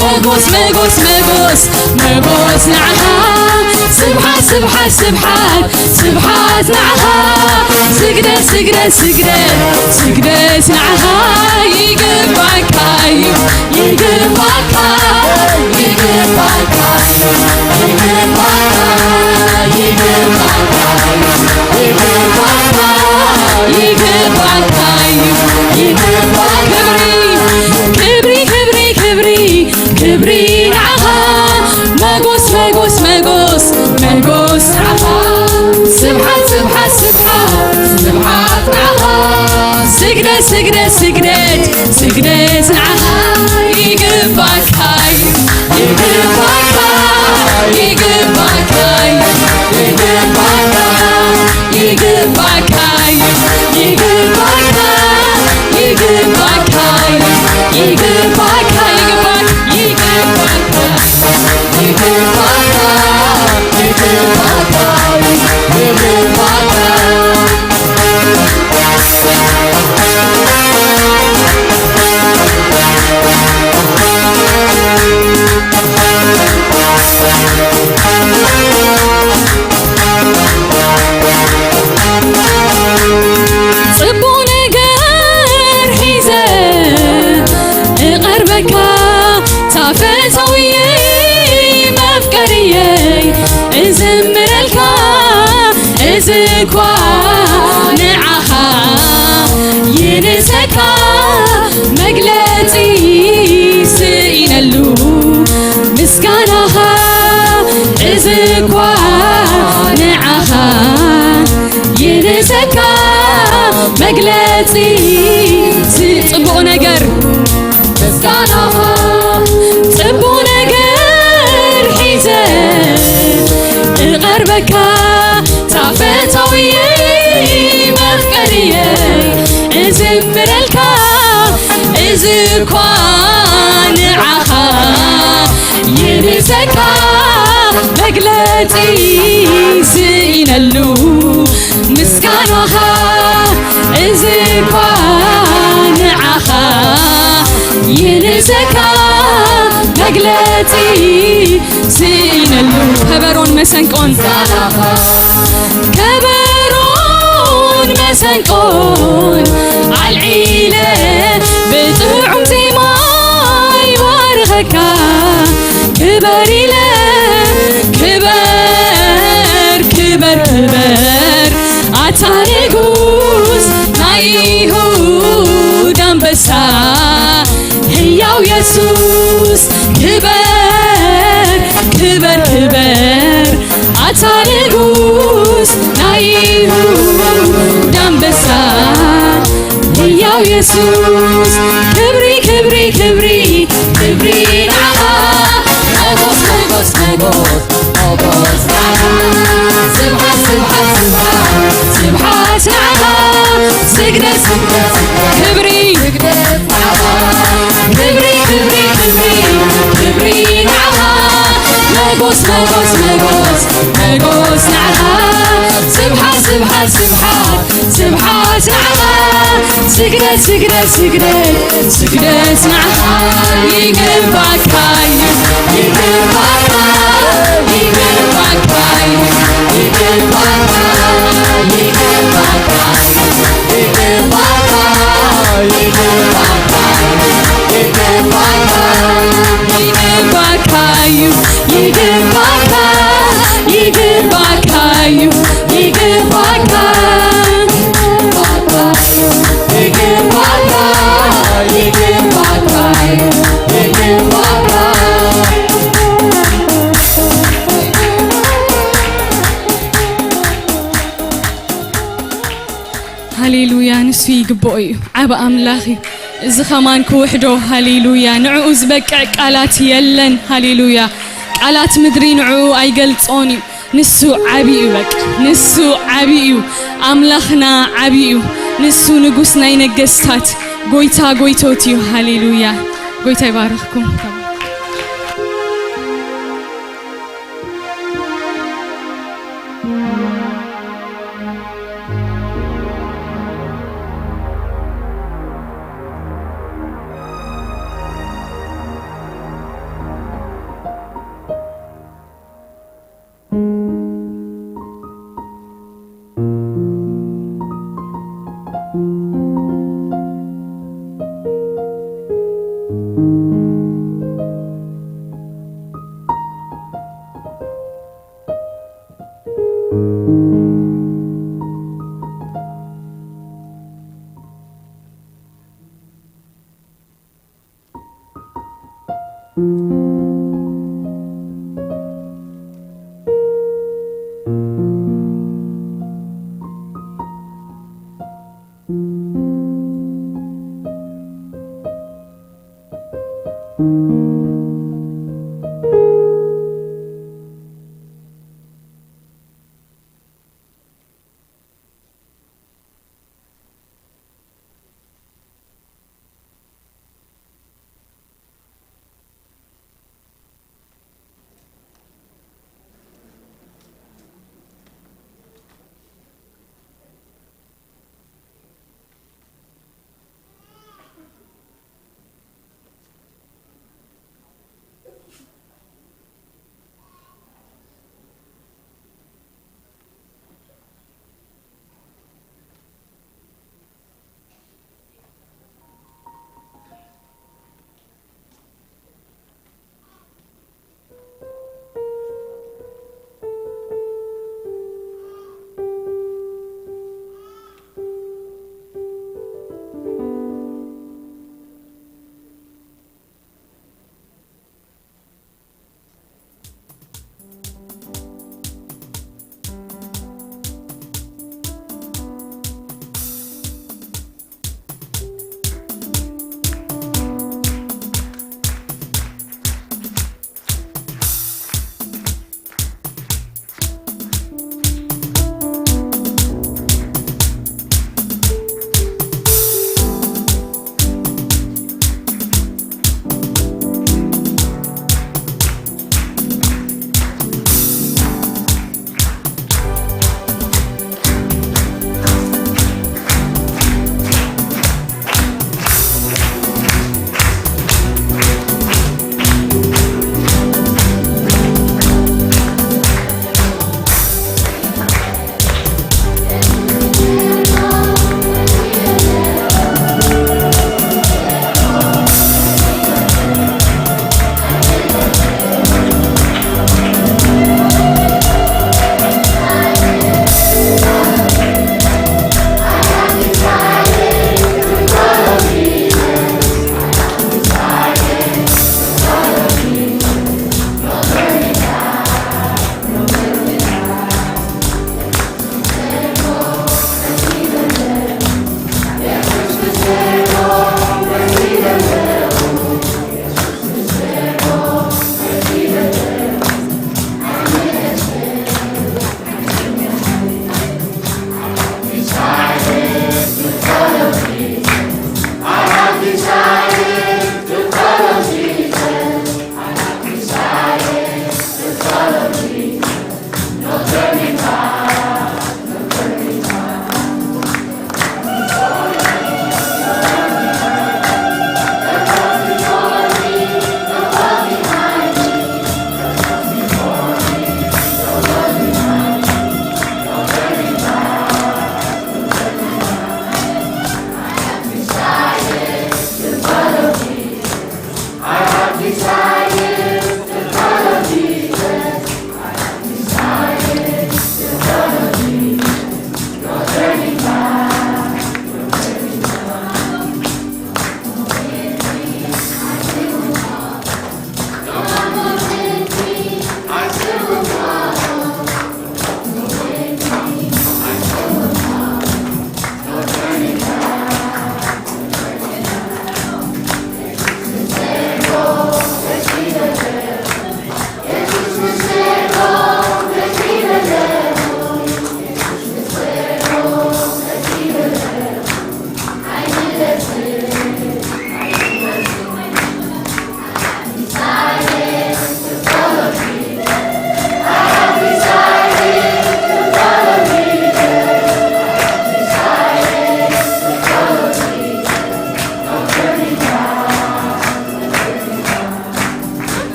መጎስ መጎስ መጎስ መጎስ ንዓኻ ስብሓት ስብሓት ስብሓት ስብሓት ንዓኻ ስግደት ስግደት ስግደት ስግደት ንዓኻ ይግባካ እዩ ይግባካ ይግባካ ይግባካ ይግባካ፣ ይግባካ፣ ይግባካ፣ ይግባካ። ክብሪ፣ ክብሪ፣ ክብሪ፣ ክብሪ፣ ክብሪ ንዓኻ። መጎስ፣ መጎስ፣ መጎስ፣ መጎስ ንዓኻ። ስብሓት፣ ስብሓት፣ ስብሓት፣ ስብሓት ንዓኻ። ስግደት፣ ስግደት፣ ስግደት፣ ስግደት ንዓኻ። ይግባካ፣ ይግባካ፣ ይግባካ፣ ይግባካ፣ ይግባካ፣ ይግባካ፣ ይግባካ፣ ይግባካ፣ ይግባካ። ጽቡቕ ነገር ሒዘ እቐርበካ፣ ታፈታውየይ መፍቀርየይ እዝምረልካ፣ እዚ እኳ ንዓኻ ይንሰካ፣ መግለጺ ስኢነሉ ምስጋናኻ፣ እዚ እኳ ንዓኻ ይንሰካ፣ መግለጺ ስ-፣ ጽቡቕ ነገር ምስጋናኻ። ጽቡቕ ነገር ሒዘ እቐርበካ፣ ታፈታውየይ መፍቀርየይ እዝምረልካ፣ እዚ እኳ ንዓኻ ይንሰካ፣ መግለጺ ስኢነሉ ምስጋናኻ፣ እዚ እኳ ንዓኻ ይንሰካ፣ መግለጺ ስኢነሉ። ከበሮን መሰንቆን፣ ከበሮን መሰንቆን ኣልዒለ፣ ብጥዑም ዜማ ይባርኸካ። ክበር ኢለ፣ ክበር፣ ክበር፣ ክበር፣ ኣታ ንጉስ ናይ ይሁዳ ኣንበሳ፣ ህያው የሱስ፣ ክበር፣ ክበር፣ ክበር፣ ኣታ ንጉስ ናይ ይሁዳ ኣንበሳ፣ ህያው የሱስ። ክብሪ፣ ክብሪ፣ ክብሪ፣ ክብሪ ንዓኻ። መጎስ፣ መጎስ፣ መጎስ፣ መጎስ ንዓኻ። ስብሓት፣ ስብሓት፣ ስብሓት፣ ስብሓት ንዓኻ። ስግደት፣ ስግደት፣ ስግደት፣ ክብሪ፣ ስግደት ንዓኻ። ክብሪ፣ ክብሪ፣ ክብሪ፣ ክብሪ ንዓኻ። መጎስ፣ መጎስ፣ መጎስ፣ መጎስ ንዓኻ። ስብሓት፣ ስብሓት፣ ስብሓት፣ ስብሓት ንዓኻ። ስግደት፣ ስግደት፣ ስግደት፣ ስግደት ንዓኻ። ይግባካ እዩ፣ ይግባካ፣ ይግባካ እዩ፣ ይግባካ፣ ይግባካ፣ ይግባካ፣ ይግባካ፣ ይግባካ እዩ፣ ይግባካ፣ ይግባካ እዩ፣ ይግባካ፣ ይግባካ፣ ይግባካ፣ ይግባካ። ሃሌሉያ፣ ንሱ ይግብኦ እዩ። ዓቢ ኣምላኽ እዩ። እዚ ኸማን ክውሕዶ፣ ሃሌሉያ፣ ንዕኡ ዝበቅዕ ቃላት የለን። ሃሌሉያ፣ ቃላት ምድሪ ንዕኡ ኣይገልጾን እዩ። ንሱ ዓቢ እዩ፣ በቃ ንሱ ዓቢ እዩ። ኣምላኽና ዓቢ እዩ። ንሱ ንጉስ ናይ ነገስታት፣ ጎይታ ጎይቶት እዩ። ሃሌሉያ፣ ጎይታ ይባርኽኩም።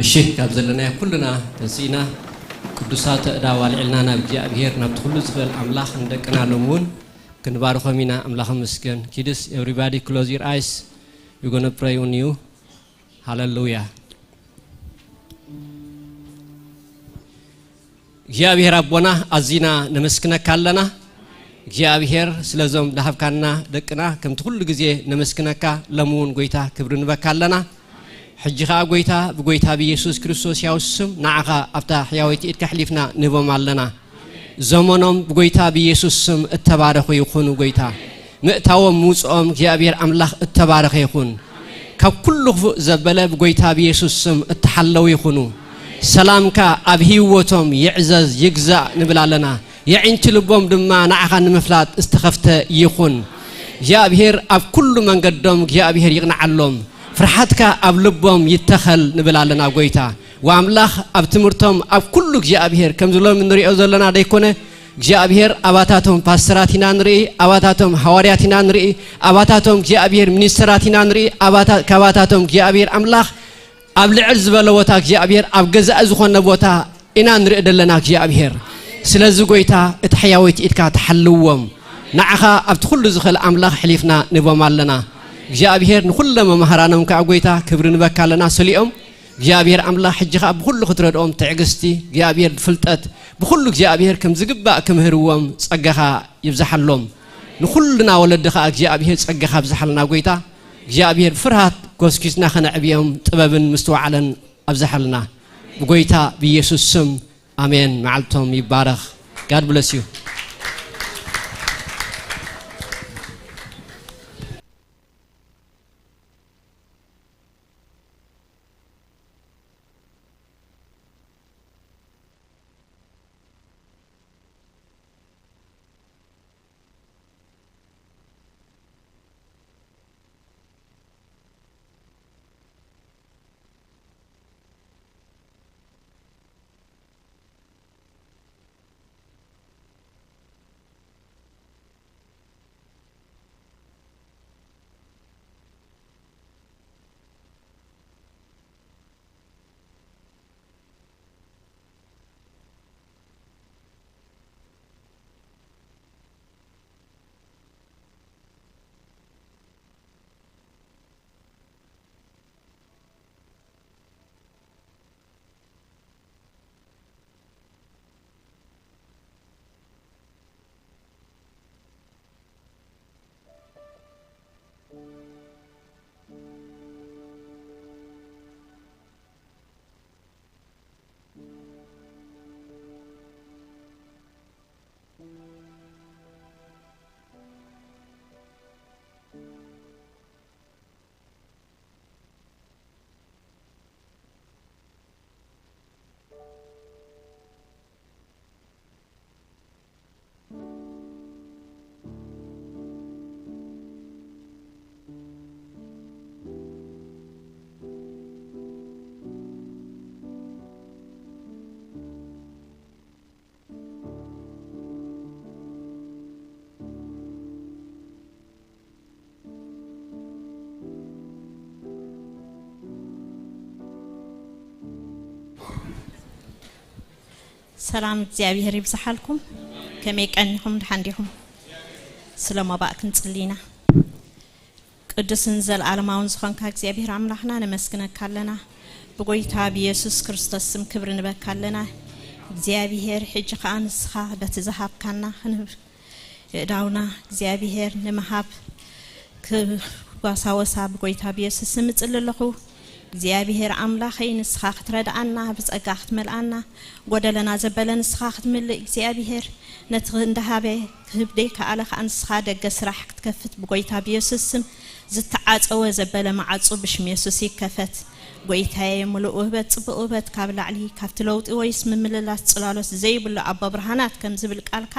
እሺ፣ ካብ ዘለናዮ ኩልና ተንሲእና ቅዱሳት ኣእዳው ኣልዒልና ናብ እግዚኣብሔር፣ ናብቲ ኩሉ ዝኽእል ኣምላኽ ንደቅና ሎም እውን ክንባርኾም ኢና። ኣምላኽ ይመስገን። Kids, everybody close your eyes. We're gonna pray on you. ሃሌሉያ። እግዚኣብሔር ኣቦና ኣዚና ነመስግነካ ኣለና። እግዚኣብሔር ስለዞም ዝሃብካና ደቅና ከምቲ ኩሉ ግዜ ነመስግነካ። ሎሚ እውን ጎይታ ክብሪ ንበካ ኣለና። ሕጂ ኸዓ ጎይታ ብጎይታ ብኢየሱስ ክርስቶስ ሕያው ስም ንዓኻ ኣብታ ሕያወይቲ ኢድካ ኣሕሊፍና ንህቦም ኣለና። ዘመኖም ብጎይታ ብኢየሱስ ስም እተባረኹ ይኹኑ። ጎይታ ምእታዎም ምውፅኦም እግዚኣብሔር ኣምላኽ እተባረኸ ይኹን። ካብ ኩሉ ክፉእ ዘበለ ብጎይታ ብኢየሱስ ስም እተሓለዉ ይኹኑ። ሰላምካ ኣብ ህይወቶም ይዕዘዝ ይግዛእ ንብል ኣለና። የዒንቲ ልቦም ድማ ንዓኻ ንምፍላጥ ዝተኸፍተ ይኹን። እግዚኣብሔር ኣብ ኩሉ መንገዶም እግዚኣብሔር ይቕንዓሎም። ፍርሓትካ ኣብ ልቦም ይተኸል ንብል ኣለና ጎይታ። ወኣምላኽ ኣብ ትምህርቶም ኣብ ኩሉ እግዚኣብሔር ከምዚ ሎሚ ንሪኦ ዘለና ደይኮነ እግዚኣብሔር ኣባታቶም ፓስተራት ኢና ንርኢ፣ ኣባታቶም ሃዋርያት ኢና ንርኢ፣ ኣባታቶም እግዚኣብሔር ሚኒስተራት ኢና ንርኢ። ኣባታ- ካባታቶም እግዚኣብሔር ኣምላኽ ኣብ ልዕል ዝበለ ቦታ እግዚኣብሔር ኣብ ገዛኢ ዝኾነ ቦታ ኢና ንርኢ ዘለና እግዚኣብሔር። ስለዚ ጎይታ እቲ ሕያወይቲ ኢድካ ትሓልዎም። ንዓኻ ኣብቲ ኩሉ ዝኽእል ኣምላኽ ሕሊፍና ንህቦም ኣለና። እግዚኣብሔር ንኹለ መማህራኖም ከዓ ጎይታ ክብሪ ንበካ ኣለና። ሰሊኦም እግዚኣብሔር ኣምላኽ ሕጂ ከዓ ብኹሉ ክትረድኦም ትዕግስቲ እግዚኣብሔር ብፍልጠት ብኹሉ እግዚኣብሔር ከም ዝግባእ ክምህርዎም ጸጋኻ ይብዝሓሎም። ንኹልና ወለዲ ከዓ እግዚኣብሔር ጸጋኻ ኣብዝሓልና ጎይታ እግዚኣብሔር ብፍርሃት ጎስኪስና ከነዕብዮም ጥበብን ምስትውዓለን ኣብዝሓልና ብጎይታ ብኢየሱስ ስም። ኣሜን። መዓልቶም ይባረኽ። God bless you። ሰላም እግዚኣብሔር ይብዝሓልኩም። ከመይ ቀኒኹም? ደሓን ዲኹም? ስለ መባእ ክንጽሊ ኢና። ቅዱስን ዘለዓለማውን ዝኾንካ እግዚኣብሔር ኣምላኽና ነመስግነካ ኣለና። ብጎይታ ብኢየሱስ ክርስቶስ ስም ክብሪ ንበካ ኣለና። እግዚኣብሔር ሕጂ ኸኣ ንስኻ በቲ ዝሃብካና ክንህብ የእዳውና እግዚኣብሔር ንምሃብ ክጓሳወሳ ብጎይታ ብየሱስ ስም እጽሊ ኣለኹ። እግዚኣብሔር ኣምላኸይ ንስኻ ክትረድኣና ብጸጋ ክትመልኣና ጎደለና ዘበለ ንስኻ ክትምልእ እግዚኣብሔር ነቲ እንዳሃበ ክህብ ደይከኣለ ከኣ ንስኻ ደገ ስራሕ ክትከፍት ብጎይታ ብየሱስ ስም ዝተዓጸወ ዘበለ መዓጹ ብሽም የሱስ ይከፈት። ጎይታየ ምሉእ ውህበት ጽቡቕ ውህበት ካብ ላዕሊ ካብቲ ለውጢ ወይስ ምምልላስ ጽላሎት ዘይብሉ ኣቦ ብርሃናት ከም ዝብል ቃልካ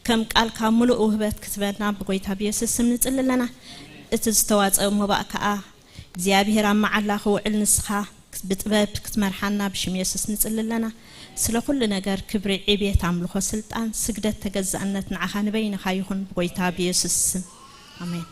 ከም ቃልካ ምሉእ ውህበት ክትበና ብጎይታ ብየሱስ ስም ንጽሊ ኣለና። እቲ ዝተዋጸእ መባእ ከኣ እግዚኣብሔር ኣብ መዓላ ክውዕል ንስኻ ብጥበብ ክትመርሓና ብሽም የሱስ ንጽሊ ኣለና። ስለ ኩሉ ነገር ክብሪ፣ ዕቤት፣ ኣምልኾ፣ ስልጣን፣ ስግደት፣ ተገዛእነት ንዓኻ ንበይንኻ ይኹን ብጎይታ ብየሱስ ስም ኣሜን።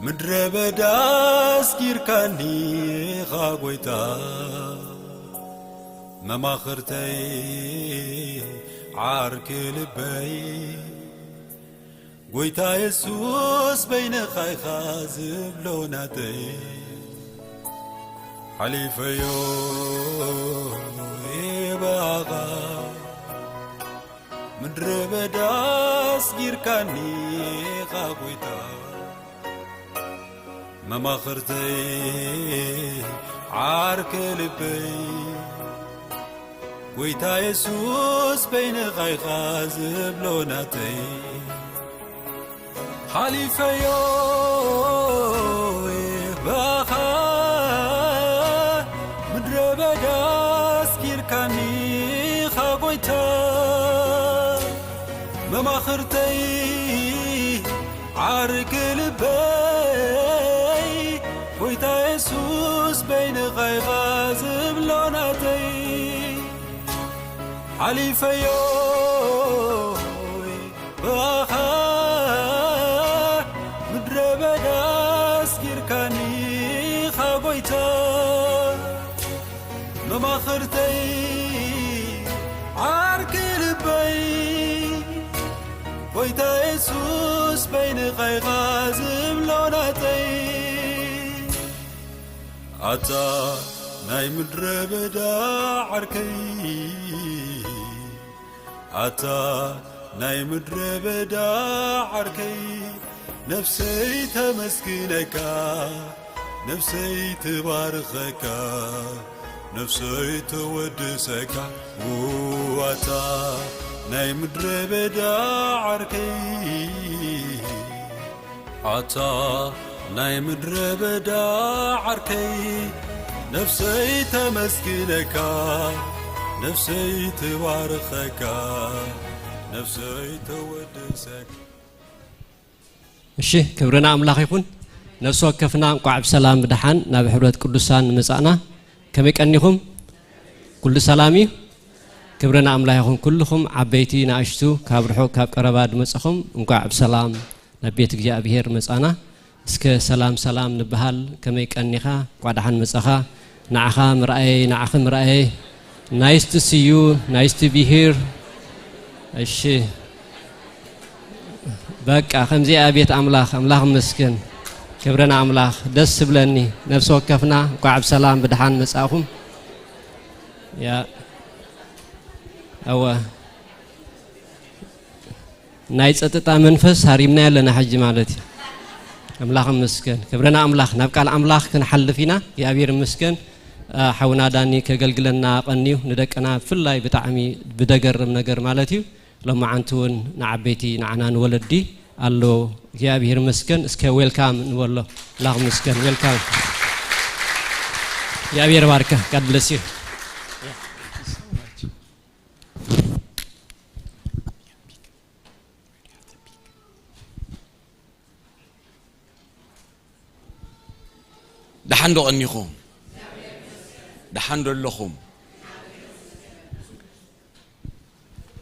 ምድረ በዳ ኣስጊርካኒ ኢኻ ጎይታ፣ መማኽርተይ ዓርኪ ልበይ። ጎይታ የሱስ በይንኻ ኢኻ ዝብሎ ናተይ፣ ሓሊፈዮ ብኣኻ። ምድረ በዳ ኣስጊርካኒ ኢኻ ጎይታ፣ መማኽርተይ ዓርከ ልበይ። ጎይታ የሱስ በይንኻ ኢኻ ዝብሎ ናተይ፣ ሓሊፈዮ ብኣኻ። ምድረ በዳ ኣስጊርካኒ ኢኻ ጎይታ፣ መማኽርተይ ዓርኪ ልበይ። ጎይታ የሱስ በይንኻ ኢኻ ዝብሎ ናተይ፣ ሓሊፈዮ ብኣኻ። ምድረ በዳ ኣስጊርካኒ ኢኻ ጎይታ፣ መማኽርተይ ዓርኪ ልበይ። ጎይታ የሱስ በይንኻ ኢኻ ዝብሎ ናተይ፣ ኣታ ናይ ምድረ በዳ ዓርከይ፣ ኣታ ናይ ምድረ በዳ ዓርከይ፣ ነፍሰይ ተመስግነካ፣ ነፍሰይ ትባርኸካ፣ ነፍሰይ ተወድሰካ። ኣታ ናይ ምድረ በዳ ዓርከይ፣ ኣታ ናይ ምድረ በዳ ዓርከይ፣ ነፍሰይ ተመስግነካ፣ ነፍሰይ ትባርኸካ፣ ነፍሰይ ተወድሰካ። እሺ፣ ክብሪ ንኣምላኽ ይኹን። ነፍሲ ወከፍና እንቋዕ ብሰላም ብደሓን ናብ ሕብረት ቅዱሳን መጻእና። ከመይ ቀኒኹም? ኩሉ ሰላም እዩ? ክብሪ ንኣምላኽ ይኹን። ኩልኹም ዓበይቲ ንኣሽቱ፣ ካብ ርሑቕ ካብ ቀረባ ዝመጻኹም እንቋዕ ብሰላም ናብ ቤት እግዚኣብሔር መጻና። እስከ ሰላም ሰላም ንበሃል። ከመይ ቀኒኻ? እንቋዕ ደሓን መጻኻ። ንዓኻ ምርኣየይ፣ ንዓኺ ምርኣየይ። Nice to see you, nice to be here። እሺ፣ በቃ ከምዚኣ ቤት ኣምላኽ፣ ኣምላኽ ይመስገን። ክብሪ ንኣምላኽ። ደስ ዝብለኒ። ነፍሲ ወከፍና እንቋዕ ብሰላም ብደሓን መጻእኹም። ያ፣ እወ። ናይ ጸጥታ መንፈስ ሃሪምናዮ ኣለና ሕጂ ማለት እዩ። ኣምላኽ ይመስገን። ክብሪ ንኣምላኽ። ናብ ቃል ኣምላኽ ክንሓልፍ ኢና። እግዚኣብሔር ይመስገን። አ፣ ሓውና ዳኒ ከገልግለና ቀንዩ፣ ንደቅና ብፍላይ ብጣዕሚ ብደገርም ነገር ማለት እዩ። ሎማዓንቲ እውን ንዓበይቲ ንዓና ንወለዲ ኣሎ። እግዚኣብሔር ይመስገን። እስከ ዌልካም ንበሎ። ኣምላኽ ይመስገን። ዌልካም። እግዚኣብሔር ባርከ። God bless you። ደሓን ዶ ቀኒኹም? ደሓን ዶ ኣለኹም?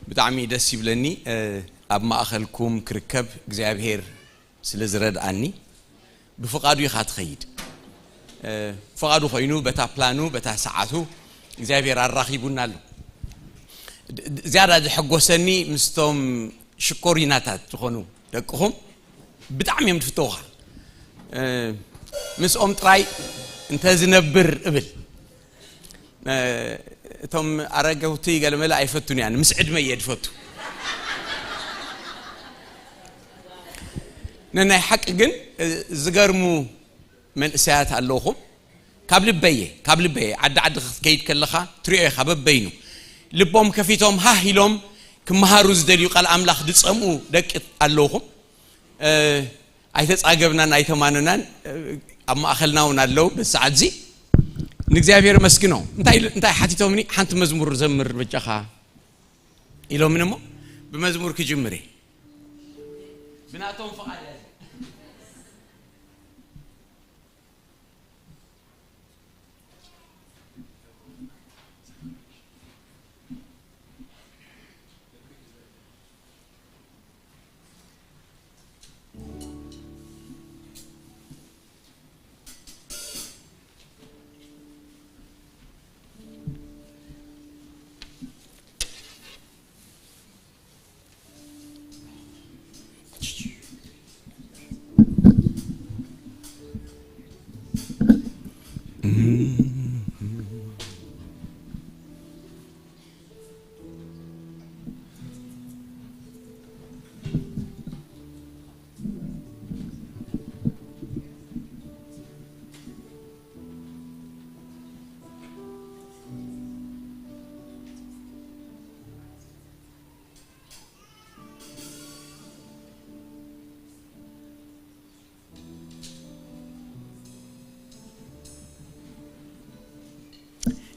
ብጣዕሚ ደስ ይብለኒ፣ እ፣ ኣብ ማእኸልኩም ክርከብ እግዚኣብሔር ስለ ዝረድኣኒ። ብፍቓዱ ኢኻ ትኸይድ። እ፣ ፍቓዱ ኮይኑ በታ ፕላኑ፣ በታ ሰዓቱ እግዚኣብሔር ኣራኺቡና ኣሎ። ድ-፣ ድ-፣ ዝያዳ ዘሐጎሰኒ ምስቶም ሽኮሪናታት ዝኾኑ ደቅኹም ብጣዕሚ እዮም ዝፍተውኻ። እ፣ ምስኦም ጥራይ እንተ ዝነብር እብል። እ፣ እቶም ኣረገውቲ ገለመለ ኣይፈቱን እያ፣ ምስ ዕድመ እየ ዝፈቱ። ነናይ ሓቂ ግን፣ እ፣ ዝገርሙ መንእሰያት ኣለውኹም። ካብ ልበየ፣ ካብ ልበየ፣ ዓዲ ዓዲ ክትከይድ ከለኻ ትሪኦ ኢኻ፣ በበይኑ ልቦም ከፊቶም ሃህ ኢሎም ክመሃሩ ዝደልዩ፣ ቃል ኣምላኽ ዝጸምኡ ደቂ ኣለውኹም። እ፣ ኣይተጻገብናን ኣይተማነናን፣ እ፣ ኣብ ማእኸልና እውን ኣለዉ። በዚ ሰዓት እዚ ንእግዚኣብሔር መስግኖ። እንታይ ኢሉ-፣ እንታይ ሓቲቶምኒ? "ሓንቲ መዝሙር ዘምር በጃኻ" ኢሎምኒ እሞ ብመዝሙር ክጅምር እየ። ብናቶም ፍቓድ እየ።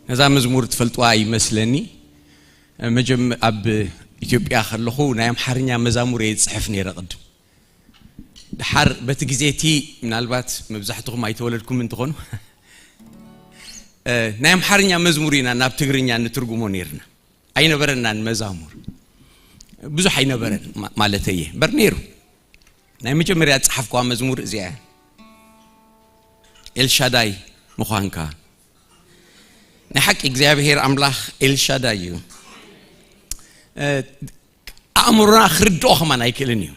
ነዛ መዝሙር ትፈልጥዋ ይመስለኒ። መጀመ-፣ ኣብ ኢትዮጵያ ከለኹ ናይ ኣምሓርኛ መዛሙር እየ ዝጽሕፍ ነይረ ቅድም። ድሓር በቲ ግዜ እቲ ምናልባት መብዛሕትኹም ኣይተወለድኩም እንትኾኑ፣ እ፣ ናይ ኣምሓርኛ መዝሙር ኢና ናብ ትግርኛ ንትርጉሞ ነይርና። ኣይነበረናን መዛሙር። ብዙሕ ኣይነበረን ማ-፣ ማለተይ እየ። እምበር ነይሩ። ናይ መጀመርያ ዝጸሓፍኳ መዝሙር እዚኣ እያ። ኤልሻዳይ ምዃንካ። ናይ ሓቂ እግዚኣብሔር ኣምላኽ ኤልሻዳይ እዩ። እ፣ ኣእምሮና ክርድኦ ከማን ኣይክእልን እዩ።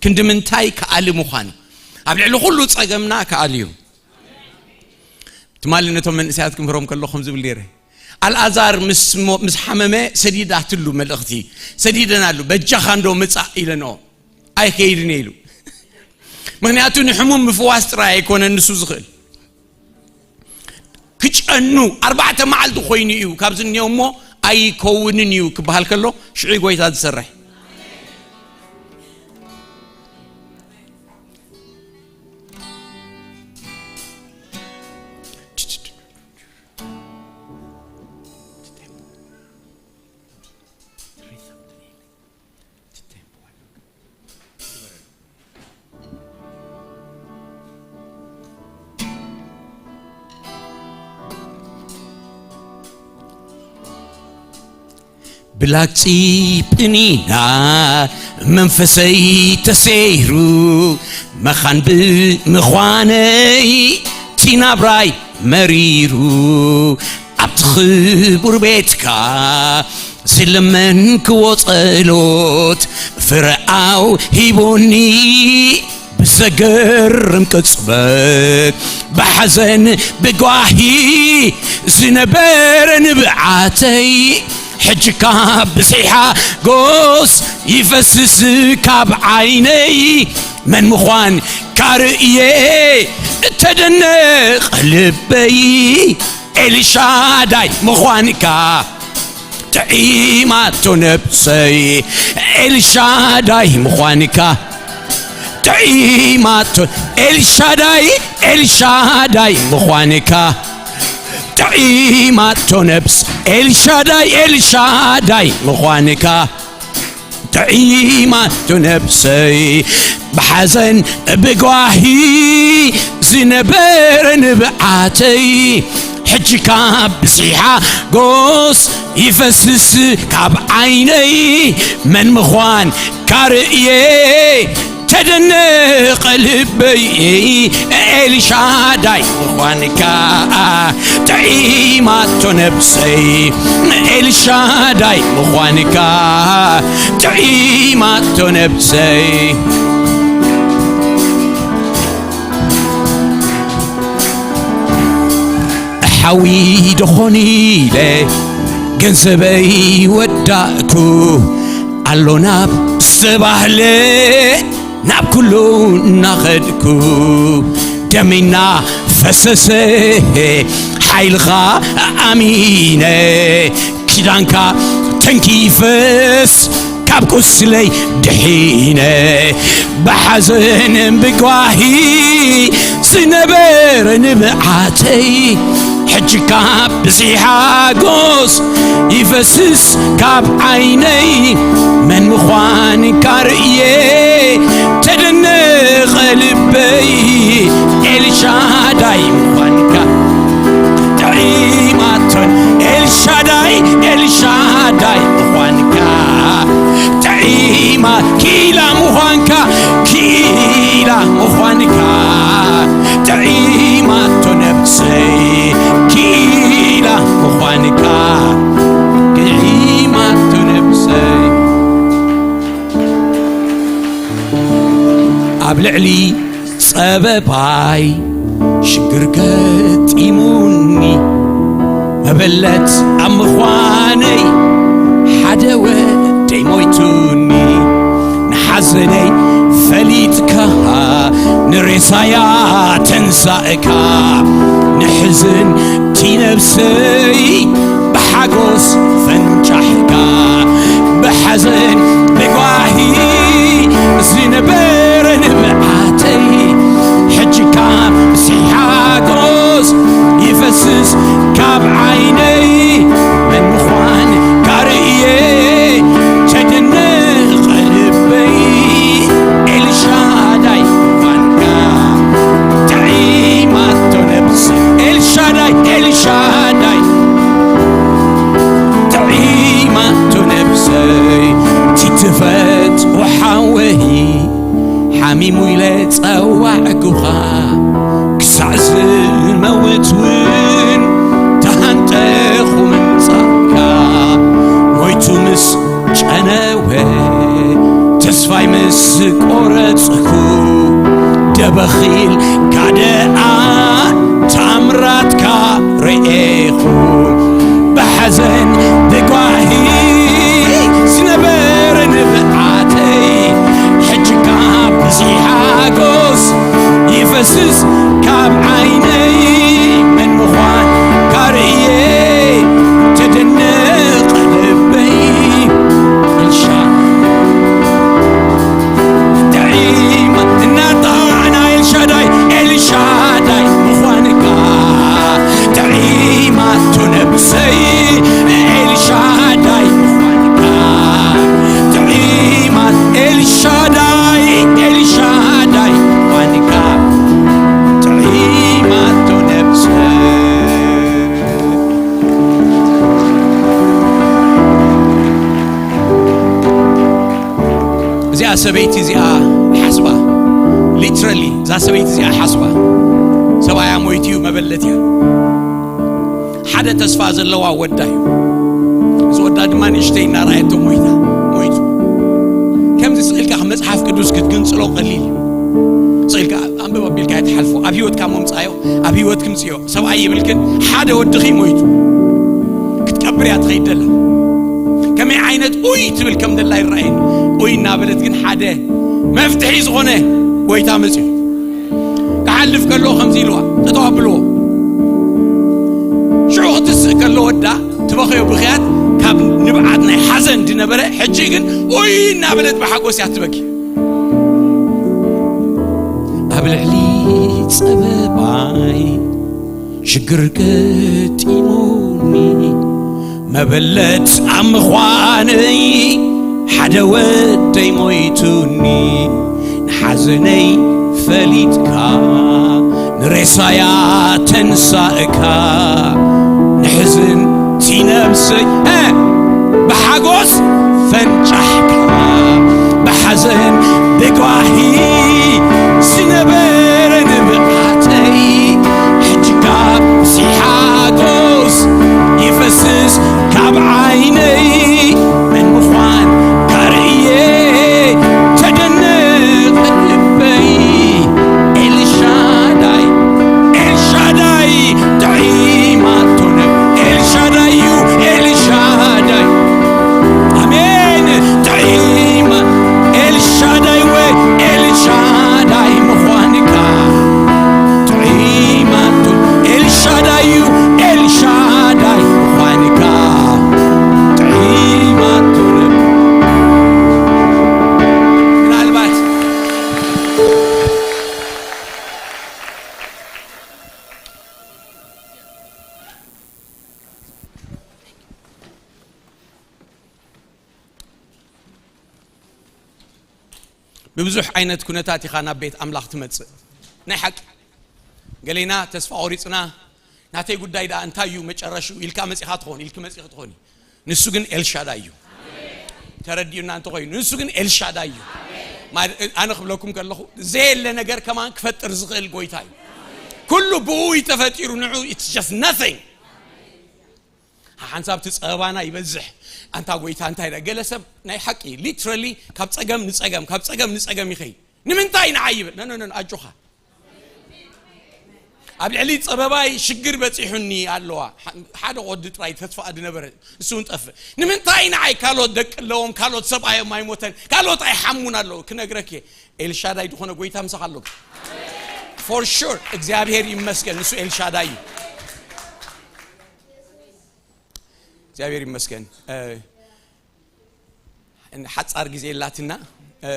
ክንዲ ምንታይ ከኣሊ ምዃኑ። ኣብ ልዕሊ ኩሉ ጸገምና ከኣሊ እዩ። ትማሊ ነቶም መንእሰያት ክምህሮም ከለኹም ዝብል ነይረ። ኣልኣዛር ምስ ሞ-፣ ምስ ሓመመ ሰዲዳትሉ መልእኽቲ፣ ሰዲደናሉ፣ በጃኻ እንዶ ምጻእ ኢለንኦ። ኣይከይድን እየ ኢሉ። ምኽንያቱ ንሕሙም ምፍዋስ ጥራይ ኣይኮነን ንሱ ዝኽእል። ክጨኑ ኣርባዕተ መዓልቲ ኮይኑ እዩ ካብዚ እኒኦ እሞ ኣይከውንን እዩ ክበሃል ከሎ ሽዑ ጎይታ ዝሰርሕ። ብላግጺ ጵኒና መንፈሰይ ተሰይሩ፣ መኻን ብምዃነይ እቲ ናብራይ መሪሩ። ኣብቲ ክቡር ቤትካ ዝለመንክዎ ጸሎት ፍረኣው ሂቡኒ። ብዘገርም ቅጽበት ብሓዘን ብጓሂ ዝነበረ ንብዓተይ፣ ሕጂ ካብ ብዝሒ ሓጎስ ይፈስስ ካብ ዓይነይ። መን ምዃን ካርእየ እተደነቐ ልበይ፣ ኤልሻዳይ ምዃንካ ጥዒማቶ ነብሰይ። ኤልሻዳይ ምዃንካ ጥዒማቶ፣ ኤልሻዳይ፣ ኤልሻዳይ ምዃንካ ጥዒማቶ ነብስ። ኤልሻዳይ፣ ኤልሻዳይ ምዃንካ ጥዒማቶ ነብሰይ። ብሓዘን ብጓሂ ዝነበረ ንብዓተይ፣ ሕጂ ካብ ብዝሒ ሓጎስ ይፈስስ ካብ ዓይነይ። መን ምዃን ካርእየ ተደነቐ ልበይ። ኤልሻዳይ ምዃንካ ጥዒማቶ ነብሰይ። ኤልሻዳይ ምዃንካ ጥዒማቶ ነብሰይ። ሓዊ ደኾን ኢለ ገንዘበይ ወዳእኩ፣ ኣሎ ናብ ዝተባህለ ናብ ኩሉ እናኸድኩ። ደመይ እናፈሰሰ ሓይልኻ ኣሚነ፣ ኪዳንካ ተንኪፈስ ካብ ቁስለይ ድሒነ። ብሓዘን ብጓሂ ዝነበረ ንብዓተይ፣ ሕጂ ካብ ብዝሒ ሓጎስ ይፈስስ ካብ ዓይነይ። መን ምዃንካ ርእየ ተደነቐ ልበይ፣ ኤልሻዳይ ምዃንካ ጥዒማቶን። ኤልሻዳይ፣ ኤልሻዳይ ምዃንካ ጥዒማ፣ ክኢላ ምዃንካ፣ ክኢላ ምዃንካ ጥዒማቶ ነብሰይ። ክኢላ ምዃንካ ጥዒማቶ ነብሰይ። ኣብ ልዕሊ ጸበባይ ሽግር ገጢሙኒ፣ መበለት ኣብ ምዃነይ ሓደ ወደይ ሞይቱኒ። ንሓዘነይ ፈሊጥካ፣ ንሬሳያ ተንሳእካ፣ ንሕዝንቲ ነብሰይ ብሓጎስ ፈንጫሕካ። ብሓዘን ብጓሂ ዝነበረ ንብዓተይ፣ ሕጂ ካብ ብዝሒ ሓጎስ ይፈስስ ካብ ዓይነይ። ሓሚሙ ኢለ ጸዋዕኩኻ፣ ክሳዕ ዝመውት እውን ተሃንጠኹ ምምጻእካ። ሞይቱ ምስ ጨነወ፣ ተስፋይ ምስ ቆረጽኩ፣ ደበኺል ካደኣ ታምራትካ ርኤኹ። ብሓዘን ብጓሂ ዝነበረ ንብዓተይ፣ ሕጂ ካብ ብዝሒ ሓጎስ ይፈስስ ካብ ዓይነይ። መን ምዃን ካርእየ ተደነቐ ልበይ። ኤልሻ ጥዒማ እናጣዕና ኤልሻዳይ፣ ኤልሻዳይ ምዃንካ ጥዒማቶ ነብሰይ። ኤልሻዳይ ምዃንካ ጥዒማ፣ ኤልሻዳይ፣ ኤልሻዳይ ምዃንካ ጥዒማቶ ነብሰይ። እዚኣ ሰበይቲ እዚኣ ሓስባ፣ ሊትራሊ እዛ ሰበይቲ እዚኣ ሓስባ፣ ሰብኣያ ሞይቱ እዩ፣ መበለት እያ። ሓደ ተስፋ ዘለዋ ወዳ እዩ። እዚ ወዳ ድማ ንእሽተይ እናረኣየቶ ሞይታ፣ ሞይቱ። ከምዚ ስቕ ኢልካ መጽሓፍ ቅዱስ ክትግንጽሎ ቀሊል እዩ። ስቕ ኢልካ ኣንብብ ኣቢልካ እያ ትሓልፎ። ኣብ ህይወትካ ምምጻዮ፣ ኣብ ህይወት ክምጽዮ ሰብኣይ ይብልክን፣ ሓደ ወድኺ ሞይቱ። ክትቀብር እያ ትኸይድ ደላ። ከመይ ዓይነት ኡይ ትብል ከም ደላ ይረኣየኒ። ኡይ እናበለት ግን ሓደ መፍትሒ ዝኾነ ጎይታ መጽዩ። ክሓልፍ ከሎ ከምዚ ኢልዋ፣ እተው ኣብልዎ። ሽዑ ክትስእ ከሎ ወዳ ትበኸዮ ብኽያት ካብ ንብዓት ናይ ሓዘን ዝነበረ፣ ሕጂ ግን ኡይ እናበለት ብሓጎስ እያ ትበኪ። ኣብ ልዕሊ ጸበባይ ሽግር ገጢሙኒ፣ መበለት ኣብ ምዃነይ ሓደ ወደይ ሞይቱኒ። ንሓዘነይ ፈሊጥካ ንሬሳያ ተንሳእካ፣ ንሕዝን እቲ ነብሰይ፣ እ፣ ብሓጎስ ፈንጫሕካ። ብሓዘን ብጓሂ ዝነበረ ንብዓተይ፣ ሕጂ ካብ ብዝሒ ሓጎስ ይፈስስ ካብ ዓይነይ። መን ምዃን ካርእየ ተደነቐ ልበይ። ኤልሻዳይ፣ ኤልሻዳይ ጥዒማቶ ነብ-፣ ኤልሻዳይ እዩ፣ ኤልሻዳይ። ኣሜን። ጥዒማ፣ ኤልሻዳይ ወይ ኤልሻዳይ ምዃንካ ጥዒማቶ። ኤልሻዳይ እዩ፣ ኤልሻዳይ ምዃንካ ጥዒማቶ ነብ-፣ ምናልባት ብብዙሕ ዓይነት ኩነታት ኢኻ ናብ ቤት ኣምላኽ ትመጽእ። ናይ ሓቂ። ገሌና ተስፋ ቆሪጽና፣ "ናተይ ጉዳይ ደኣ እንታይ እዩ መጨረሽኡ?" ኢልካ መጺኻ ትኾን፣ ኢልኪ መጺኺ ትኾኒ። ንሱ ግን ኤልሻዳይ እዩ። ተረዲኡና እንተኾይኑ፣ ንሱ ግን ኤልሻዳይ እዩ። ማ-፣ ኣነ ክብለኩም ከለኹ፣ ዘየለ ነገር ከማን ክፈጥር ዝኽእል ጎይታ እዩ። ኩሉ ብኡ እዩ ተፈጢሩ፣ ንዑ it's just nothing። ሓንሳብ እቲ ጸበባና ይበዝሕ። ኣንታ ጎይታ እንታይ ኢለ? ገለ ሰብ ናይ ሓቂ ሊትራሊ ካብ ጸገም ንጸገም፣ ካብ ጸገም ንጸገም ይኸይድ። ንምንታይ ንዓይ ይብል? ኖ፣ ኖ፣ ኖ፣ ኣጆኻ። ኣብ ልዕሊ ጸበባይ ሽግር በጺሑኒ ኣለዋ። ሓ-፣ ሓደ ቆዲ ጥራይ ተስፋ ዝነበረ፣ እሱ እውን ጠፍእ። ንምንታይ ንዓይ ካልኦት ደቂ ኣለዎም፣ ካልኦት ሰብኣዮም ኣይሞተን፣ ካልኦት ኣይሓሙን ኣለዉ? ክነግረኪ እየ። ኤልሻዳይ ዝኾነ ጎይታ ምሳኻ ኣሎ። For sure። እግዚኣብሔር ይመስገን፣ ንሱ ኤልሻዳይ እዩ። እግዚኣብሔር ይመስገን። እ፣ ሓጻር ግዜ የላትና። እ፣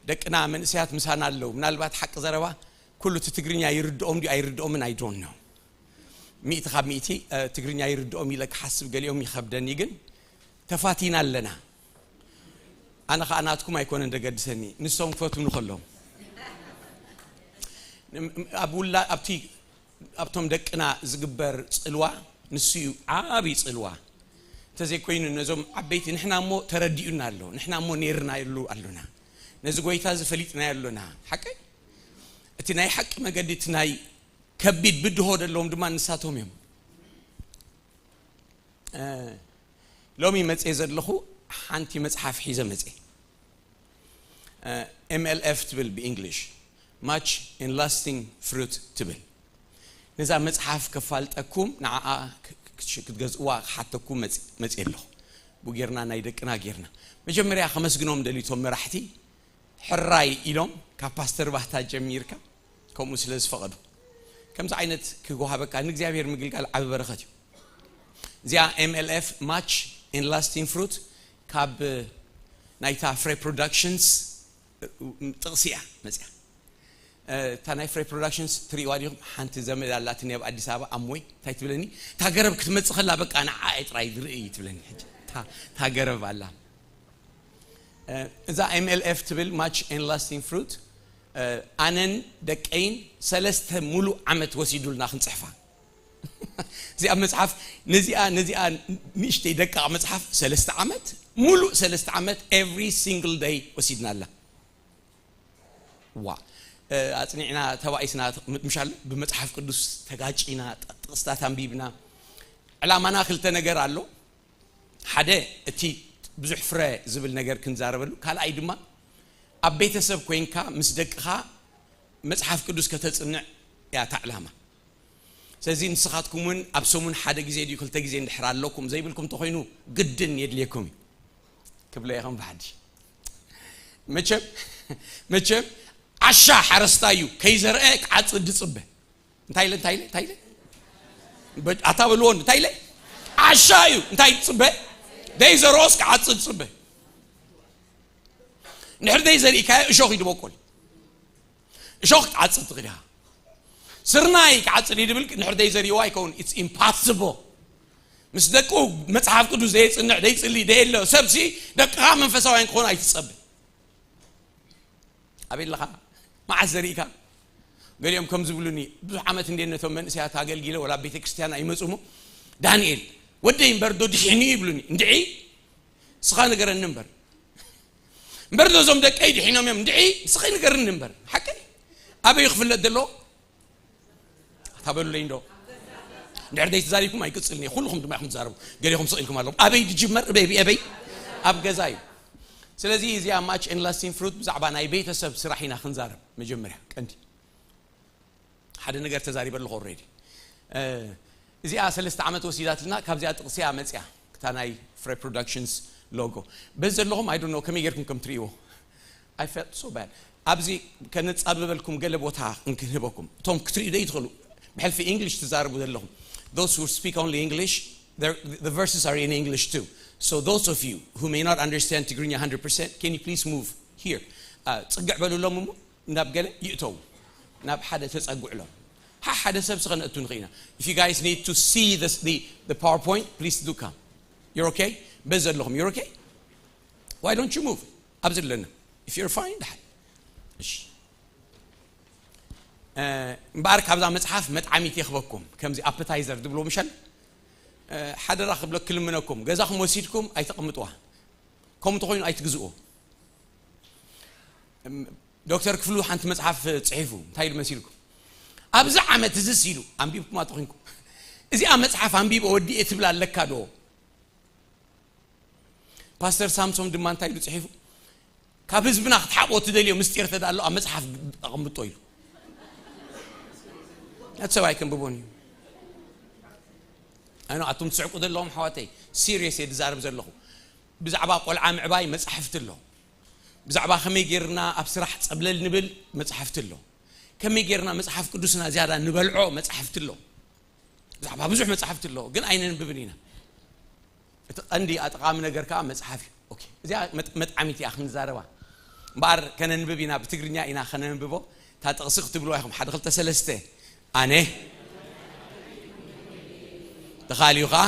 ደቅና መንእሰያት ምሳና ኣለዉ። ምናልባት ሓቂ ዘረባ ኩሉ እቲ ትግርኛ ይርድኦም ድዩ ኣይርድኦምን I don't know። ሚእቲ ካብ ሚእቲ፣ እ፣ ትግርኛ ይርድኦም ኢለ ክሓስብ ገሊኦም ይኸብደኒ፣ ግን ተፋቲና ኣለና። ኣነ ኸኣ ናትኩም ኣይኮነን ደገድሰኒ፣ ንሶም ክፈትውኒ ከለዉ። ም-፣ ም-፣ ኣብ ውላ-፣ ኣብቲ፣ ኣብቶም ደቅና ዝግበር ጽልዋ፣ ንሱ እዩ ዓቢ ጽልዋ። እንተዘይኮይኑ ነዞም ዓበይቲ፣ ንሕና እሞ ተረዲኡና ኣሎ፣ ንሕና እሞ ነይርናሉ ኣሎና። ነዚ ጎይታ እዚ ፈሊጥናዮ ኣሎና። ሓቀይ? እቲ ናይ ሓቂ መገዲ፣ እቲ ናይ ከቢድ ብድሆ ዘለዎም ድማ ንሳቶም እዮም። ሎሚ መጽየ ዘለኹ ሓንቲ መጽሓፍ ሒዘ መጽየ። M L F ትብል ብእንግሊሽ፣ Much and Lasting Fruit ትብል። ነዛ መጽሓፍ ከፋልጠኩም፣ ንዓኣ ክትገዝእዋ ክሓተኩም መጽየ ኣለኹ። ብኡ ጌርና፣ ናይ ደቅና ጌርና። መጀመርያ ከመስግኖም ደልዩ እቶም መራሕቲ፣ ሕራይ ኢሎም፣ ካብ ፓስተር ባህታ ጀሚርካ ከምኡ ስለ ዝፈቐዱ። ከምዚ ዓይነት ክወሃበካ ንእግዚኣብሔር ምግልጋል ዓቢ በረኸት እዩ። እዚኣ M L F፣ Much and Lasting Fruit፣ ካብ ናይታ ፍሬ ፕሮዳክሽንስ ጥቕሲ እያ መጽያ። እታ ናይ ፍሬ ፕሮዳክሽንስ ትርእይዋ ዲኹም? ሓንቲ ዘመድ ኣላትኒ ኣብ ኣዲስ ኣበባ፣ ኣሞይ እንታይ ትብለኒ? እታ ገረብ ክትመጽእ ከላ በቃ ንዓ እየ ጥራይ ዝርኢ ትብለኒ። ሕጂ እታ ገረብ ኣላ። እዛ M L F ትብል፣ Much and Lasting Fruit፣ ኣነን ደቀይን ሰለስተ ሙሉእ ዓመት ወሲዱልና ክንጽሕፋ። እዚኣ መጽሓፍ፣ ነዚኣ ነዚኣ ንእሽተይ ደቃቕ መጽሓፍ ሰለስተ ዓመት፣ ሙሉእ ሰለስተ ዓመት every single day ወሲድናላ። ዋ ኣጽኒዕና ተባኢስና፣ ምሻል ብመጽሓፍ ቅዱስ ተጋጪና፣ ጥቕስታት ኣንቢብና። ዕላማና ክልተ ነገር ኣሎ። ሓደ፣ እቲ ብዙሕ ፍረ ዝብል ነገር ክንዛረበሉ፣ ካልኣይ ድማ ኣብ ቤተሰብ ኮይንካ ምስ ደቅኻ መጽሓፍ ቅዱስ ከተጽንዕ እያ እታ ዕላማ። ስለዚ ንስኻትኩም እውን ኣብ ሰሙን ሓደ ግዜ ድዩ ክልተ ግዜ እንድሕር ኣለኩም ዘይብልኩም ተኾይኑ፣ ግድን የድልየኩም እዩ ክብሎ እየ ከም ብሓድሽ። መቸም መቸም ዓሻ ሓረስታይ እዩ፣ ከይዘርአ ክዓጽድ ዝጽበ። እንታይ ኢለ እንታይ ኢለ እንታይ ኢለ ኣታ በልዎ እንታይ ኢለ? ዓሻ እዩ። እንታይ ትጽበ? ደይ ዘርኦስ ክዓጽድ ዝጽበ። ንድሕር ደይ ዘሪእካዮ እሾኽ እዩ ዝበቁል። እሾኽ ክትዓጽድ ትኽእል ኢኻ። ስርናይ ክዓጽድ እዩ ድብል ንድሕር ደይ ዘሪእዎ ኣይከውን። It's impossible። ምስ ደቁ መጽሓፍ ቅዱስ ደየጽንዕ፣ ደይጽሊ፣ ደየለ ሰብሲ ደቅኻ መንፈሳውያን ክኾኑ ኣይትጸበ። ኣበይ ኣለኻ? መዓስ ዘሪእካ? ገሊኦም ከም ዝብሉኒ፣ ብዙሕ ዓመት እንደ ነቶም መንእሰያት ኣገልጊለ ወላ ቤተ ክርስቲያን ኣይመጹ እሞ፣ ዳንኤል ወደይ እምበር ዶ ድሒኑ ይብሉኒ። እንድዒ ንስኻ ንገረኒ እምበር። እምበር ዶ እዞም ደቀይ ድሒኖም እዮም? እንድዒ ንስኻ ንገርኒ እምበር። ሓቀይ? ኣበይ ክፍለጥ ዘለዎ? ኣታ በሉለይ እንዶ። እንድሕር ዘይተዛሪብኩም ኣይቅጽልን እየ። ኩልኹም ድማ ኢኹም ትዛረቡ። ገሊኹም ስቕ ኢልኩም ኣለኹም። ኣበይ ድጅመር? እበይ፣ እበይ፣ እበይ? ኣብ ገዛ እዩ። ስለዚ እዚኣ Much and Lasting Fruit ብዛዕባ ናይ ቤተሰብ ስራሕ ኢና ክንዛረብ። መጀመርያ ቀንዲ ሓደ ነገር ተዛሪበ ኣለኹ already። እ፣ እዚኣ ሰለስተ ዓመት ወሲዳትልና፣ ካብዚኣ ጥቕሲ እያ መጽያ። እታ ናይ ፍሬ ፕሮዳክሽንስ ሎጎ። በዚ ዘለኹም፣ I don't know ከመይ ጌርኩም ከም ትርእይዎ። I felt so bad። ኣብዚ ከነጻብበልኩም ገለ ቦታ እንክንህበኩም። እቶም ክትርእዩ ደይ ትኽእሉ። ብሕልፊ English ትዛረቡ ዘለኹም። Those who speak only English, the verses are in English too. So those of you who may not understand ትግርኛ hundred percent, can you please move here? እ፣ ጽግዕ በሉሎም እሞ ናብ ገለ ይእተው። ናብ ሓደ ተጸግዕሎም። ሓ-፣ ሓደ ሰብ ስኸ ነእቱ ንኽኢና። If you guys need to see this, the, the PowerPoint, please do come. You're okay? በዚ ዘለኹም፣ you're okay? Why don't you move? ኣብዚ ኣለና። If you're fine፣ ደሓን። እሺ። እ፣ እምበኣር ካብዛ መጽሓፍ መጥዓሚት የኽበኩም። ከምዚ ኣፐታይዘር ድብሎ ምሸል? እ፣ ሓደራ ክብሎ ክልምነኩም። ገዛኹም ወሲድኩም ኣይተቐምጥዋ። ከምኡ ተኾይኑ ኣይትግዝእዎ። እም፣ ዶክተር ክፍሉ ሓንቲ መጽሓፍ ጽሒፉ፣ እንታይ ኢሉ መሲልኩም? ኣብዚ ዓመት እዚስ ኢሉ፣ ኣንቢብኩማ ተኾይንኩም። እዚኣ መጽሓፍ ኣንቢበ ወዲኤ ትብል ኣለካ ዶ? ፓስተር ሳምሶም ድማ እንታይ ኢሉ ጽሒፉ? ካብ ህዝብና ክትሓብኦ ትደልዮ ምስጢር ተዳሎ ኣብ መጽሓፍ ኣቐምጦ ኢሉ። ነቲ ሰብ ኣይከንብቦን እዩ። ኣነ ኣቱም ትስዕቁ ዘለኹም ኣሕዋተይ፣ ሲሪየስ እየ ዝዛረብ ዘለኹ። ብዛዕባ ቆልዓ ምዕባይ መጻሕፍቲ ኣሎ። ብዛዕባ ከመይ ጌርና ኣብ ስራሕ ጸብለል ንብል መጻሕፍቲ ኣሎ። ከመይ ጌርና መጽሓፍ ቅዱስና ዝያዳ ንበልዖ መጻሕፍቲ ኣሎ። ብዛዕባ ብዙሕ መጻሕፍቲ ኣሎ፣ ግን ኣይነንብብን ኢና። እቲ ቀንዲ ኣጠቓሚ ነገር ከኣ መጽሓፍ እዩ። ኦኬ፣ እዚኣ መጥ-፣ መጥዓሚት እያ ክንዛረባ። እምበኣር ከነንብብ ኢና፣ ብትግርኛ ኢና ከነንብቦ። እታ ጥቕሲ ክትብልዋ ኢኹም፣ ሓደ፣ ክልተ፣ ሰለስተ። ኣነ ተኻልዩ ኸኣ፣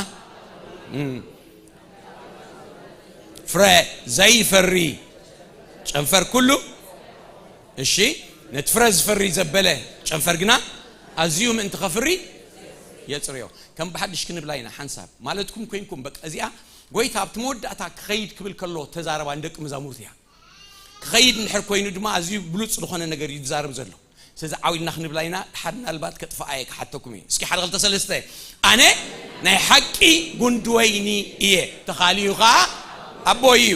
እም፣ ፍረ ዘይፈሪ ጨንፈር ኩሉ፣ እሺ፣ ነቲ ፍረ ዝፈሪ ዘበለ ጨንፈር ግና ኣዝዩ ምእንቲ ኸፍሪ የጽርዮ። ከም ብሓድሽ ክንብላ ኢና ሓንሳብ። ማለትኩም ኮይንኩም፣ በቃ እዚኣ ጎይታ ኣብቲ መወዳእታ ክኸይድ ክብል ከሎ ተዛረባ ንደቂ መዛሙርቱ እያ። ክኸይድ እንድሕር ኮይኑ ድማ ኣዝዩ ብሉጽ ዝኾነ ነገር እዩ ዝዛረብ ዘሎ። ስለዚ ዓው ኢልና ክንብላ ኢና። ድሓር ምናልባት ከጥፍኣ እየ ክሓተኩም እዩ። እስኪ ሓደ ክልተ ሰለስተ። ኣነ ናይ ሓቂ ጉንዲ ወይኒ እየ፣ ተኻልዩ ኸዓ ኣቦይ እዩ።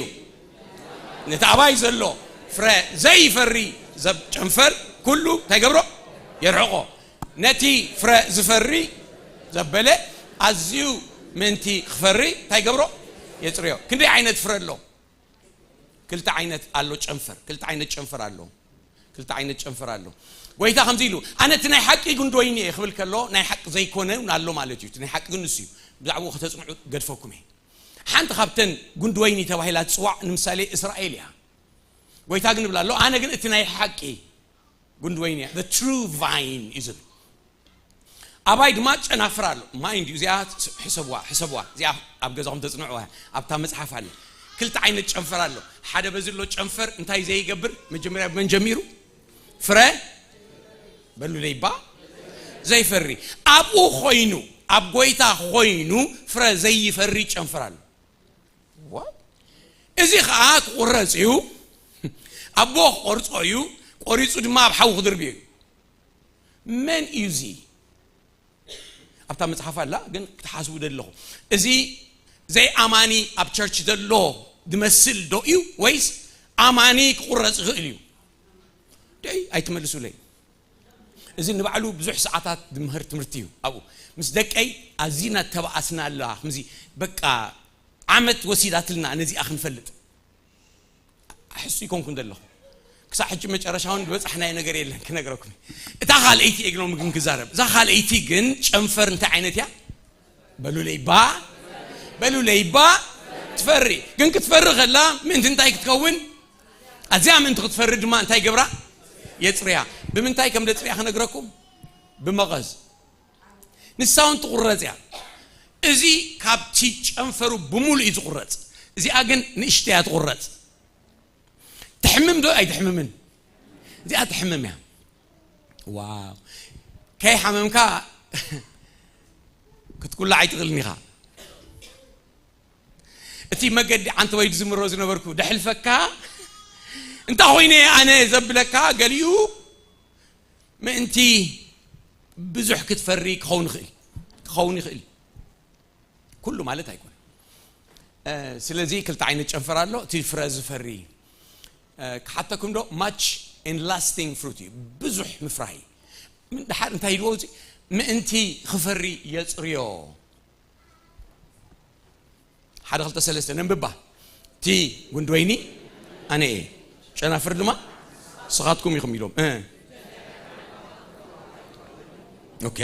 ነቲ ኣባይ ዘሎ ፍረ ዘይፈሪ ዘብ ጨንፈር ኩሉ እንታይ ገብሮ? የርሕቆ። ነቲ ፍረ ዝፈሪ ዘበለ ኣዝዩ ምእንቲ ክፈሪ እንታይ ገብሮ? የጽርዮ። ክንደይ ዓይነት ፍረ ኣሎ? ክልተ ዓይነት ኣሎ ጨንፈር። ክልተ ዓይነት ጨንፈር ኣሎ። ክልተ ዓይነት ጨንፈር ኣሎ። ጎይታ ከምዚ ኢሉ፣ ኣነ እቲ ናይ ሓቂ ጉንዲ ወይኒ እየ ክብል ከሎ፣ ናይ ሓቂ ዘይኮነ እውን ኣሎ ማለት እዩ። እቲ ናይ ሓቂ ግን ንሱ እዩ። ብዛዕባኡ ከተጽንዑ ገድፈኩም እየ። ሓንቲ ካብተን ጉንዲ ወይኒ ተባሂላ ትጽዋዕ ንምሳሌ እስራኤል እያ። ጎይታ ግን ይብል ኣሎ፣ ኣነ ግን እቲ ናይ ሓቂ ጉንዲ ወይኒ እየ፣ the true vine እዩ ዝብል። ኣባይ ድማ ጨናፍር ኣሎ። ማይንድ ዩ፣ እዚኣ ሕሰብዋ፣ ሕሰብዋ። እዚኣ ኣብ ገዛኹም ተጽንዕዋ። ኣብታ መጽሓፍ ኣለ። ክልተ ዓይነት ጨንፈር ኣሎ። ሓደ በዚ ኣሎ ጨንፈር እንታይ ዘይገብር? መጀመርያ ብመን ጀሚሩ? ፍረ በሉ ለይባ ዘይፈሪ። ኣብኡ ኮይኑ፣ ኣብ ጎይታ ኮይኑ ፍረ ዘይፈሪ ጨንፈር ኣሎ። What? እዚ ኸዓ ክቑረጽ እዩ። ኣቦ ክቆርጾ እዩ። ቆሪጹ ድማ ኣብ ሓዊ ክድርብዮ እዩ። መን እዩ እዚ? ኣብታ መጽሓፍ ኣላ፣ ግን ክትሓስቡ ደለኹ። እዚ ዘይኣማኒ ኣብ ቸርች ዘሎ ዝመስል ዶ እዩ፣ ወይስ ኣማኒ ክቑረጽ ይኽእል እዩ? ደይ ኣይትመልሱለይ። እዚ ንባዕሉ ብዙሕ ሰዓታት ዝምህር ትምህርቲ እዩ። ኣብኡ ምስ ደቀይ ኣዚና ተባኣስና ኣላ። ከምዚ በቃ ዓመት ወሲዳትልና ነዚኣ ክንፈልጥ። ሕሱ ይኮንኩን ዘለኹ። ክሳብ ሕጂ መጨረሻውን ዝበጻሕናዮ ነገር የለን ክነግረኩም። እታ ካልኣይቲ እየ ግን ሎሚ ግን ክዛረብ። እዛ ካልኣይቲ ግን ጨንፈር እንታይ ዓይነት እያ? በሉ ለይባ፣ በሉ ለይባ ትፈሪ። ግን ክትፈሪ ከላ ምእንቲ እንታይ ክትከውን? ኣዚኣ ምእንቲ ክትፈሪ ድማ እንታይ ገብራ? የጽርያ። ብምንታይ ከም ደጽርያ ክነግረኩም? ብመቐዝ። ንሳ እውን ትቑረጽ እያ። እዚ ካብቲ ጨንፈሩ ብምሉእ እዩ ዝቑረጽ። እዚኣ ግን ንእሽተይ እያ ትቑረጽ። ትሕምም ዶ ኣይትሕምምን? እዚኣ ትሕምም እያ። ዋው። ከይሓመምካ ክትኩላዕ ኣይትኽእልን ኢኻ። እቲ መገዲ ዓንተ ወይ ዝምሮ ዝነበርኩ ደሕልፈካ እንታይ ኮይነ ኣነ ዘብለካ ገሊኡ ምእንቲ ብዙሕ ክትፈሪ ክኸውን ይኽእል፣ ክኸውን ይኽእል። ኩሉ ማለት ኣይኮነን። እ፣ ስለዚ ክልተ ዓይነት ጨንፈር ኣሎ። እቲ ፍረ ዝፈሪ፣ እ፣ ክሓተኩም ዶ? Much and lasting fruit እዩ። ብዙሕ ምፍራይ። ምን ድሓር እንታይ ኢልዎ እዚ? ምእንቲ ክፈሪ የጽርዮ። ሓደ ክልተ ሰለስተ ነንብባ። እቲ ጉንዲ ወይኒ ኣነ እየ፣ ጨናፍር ድማ ንስኻትኩም ኢኹም ኢሎም። እ። ኦኬ።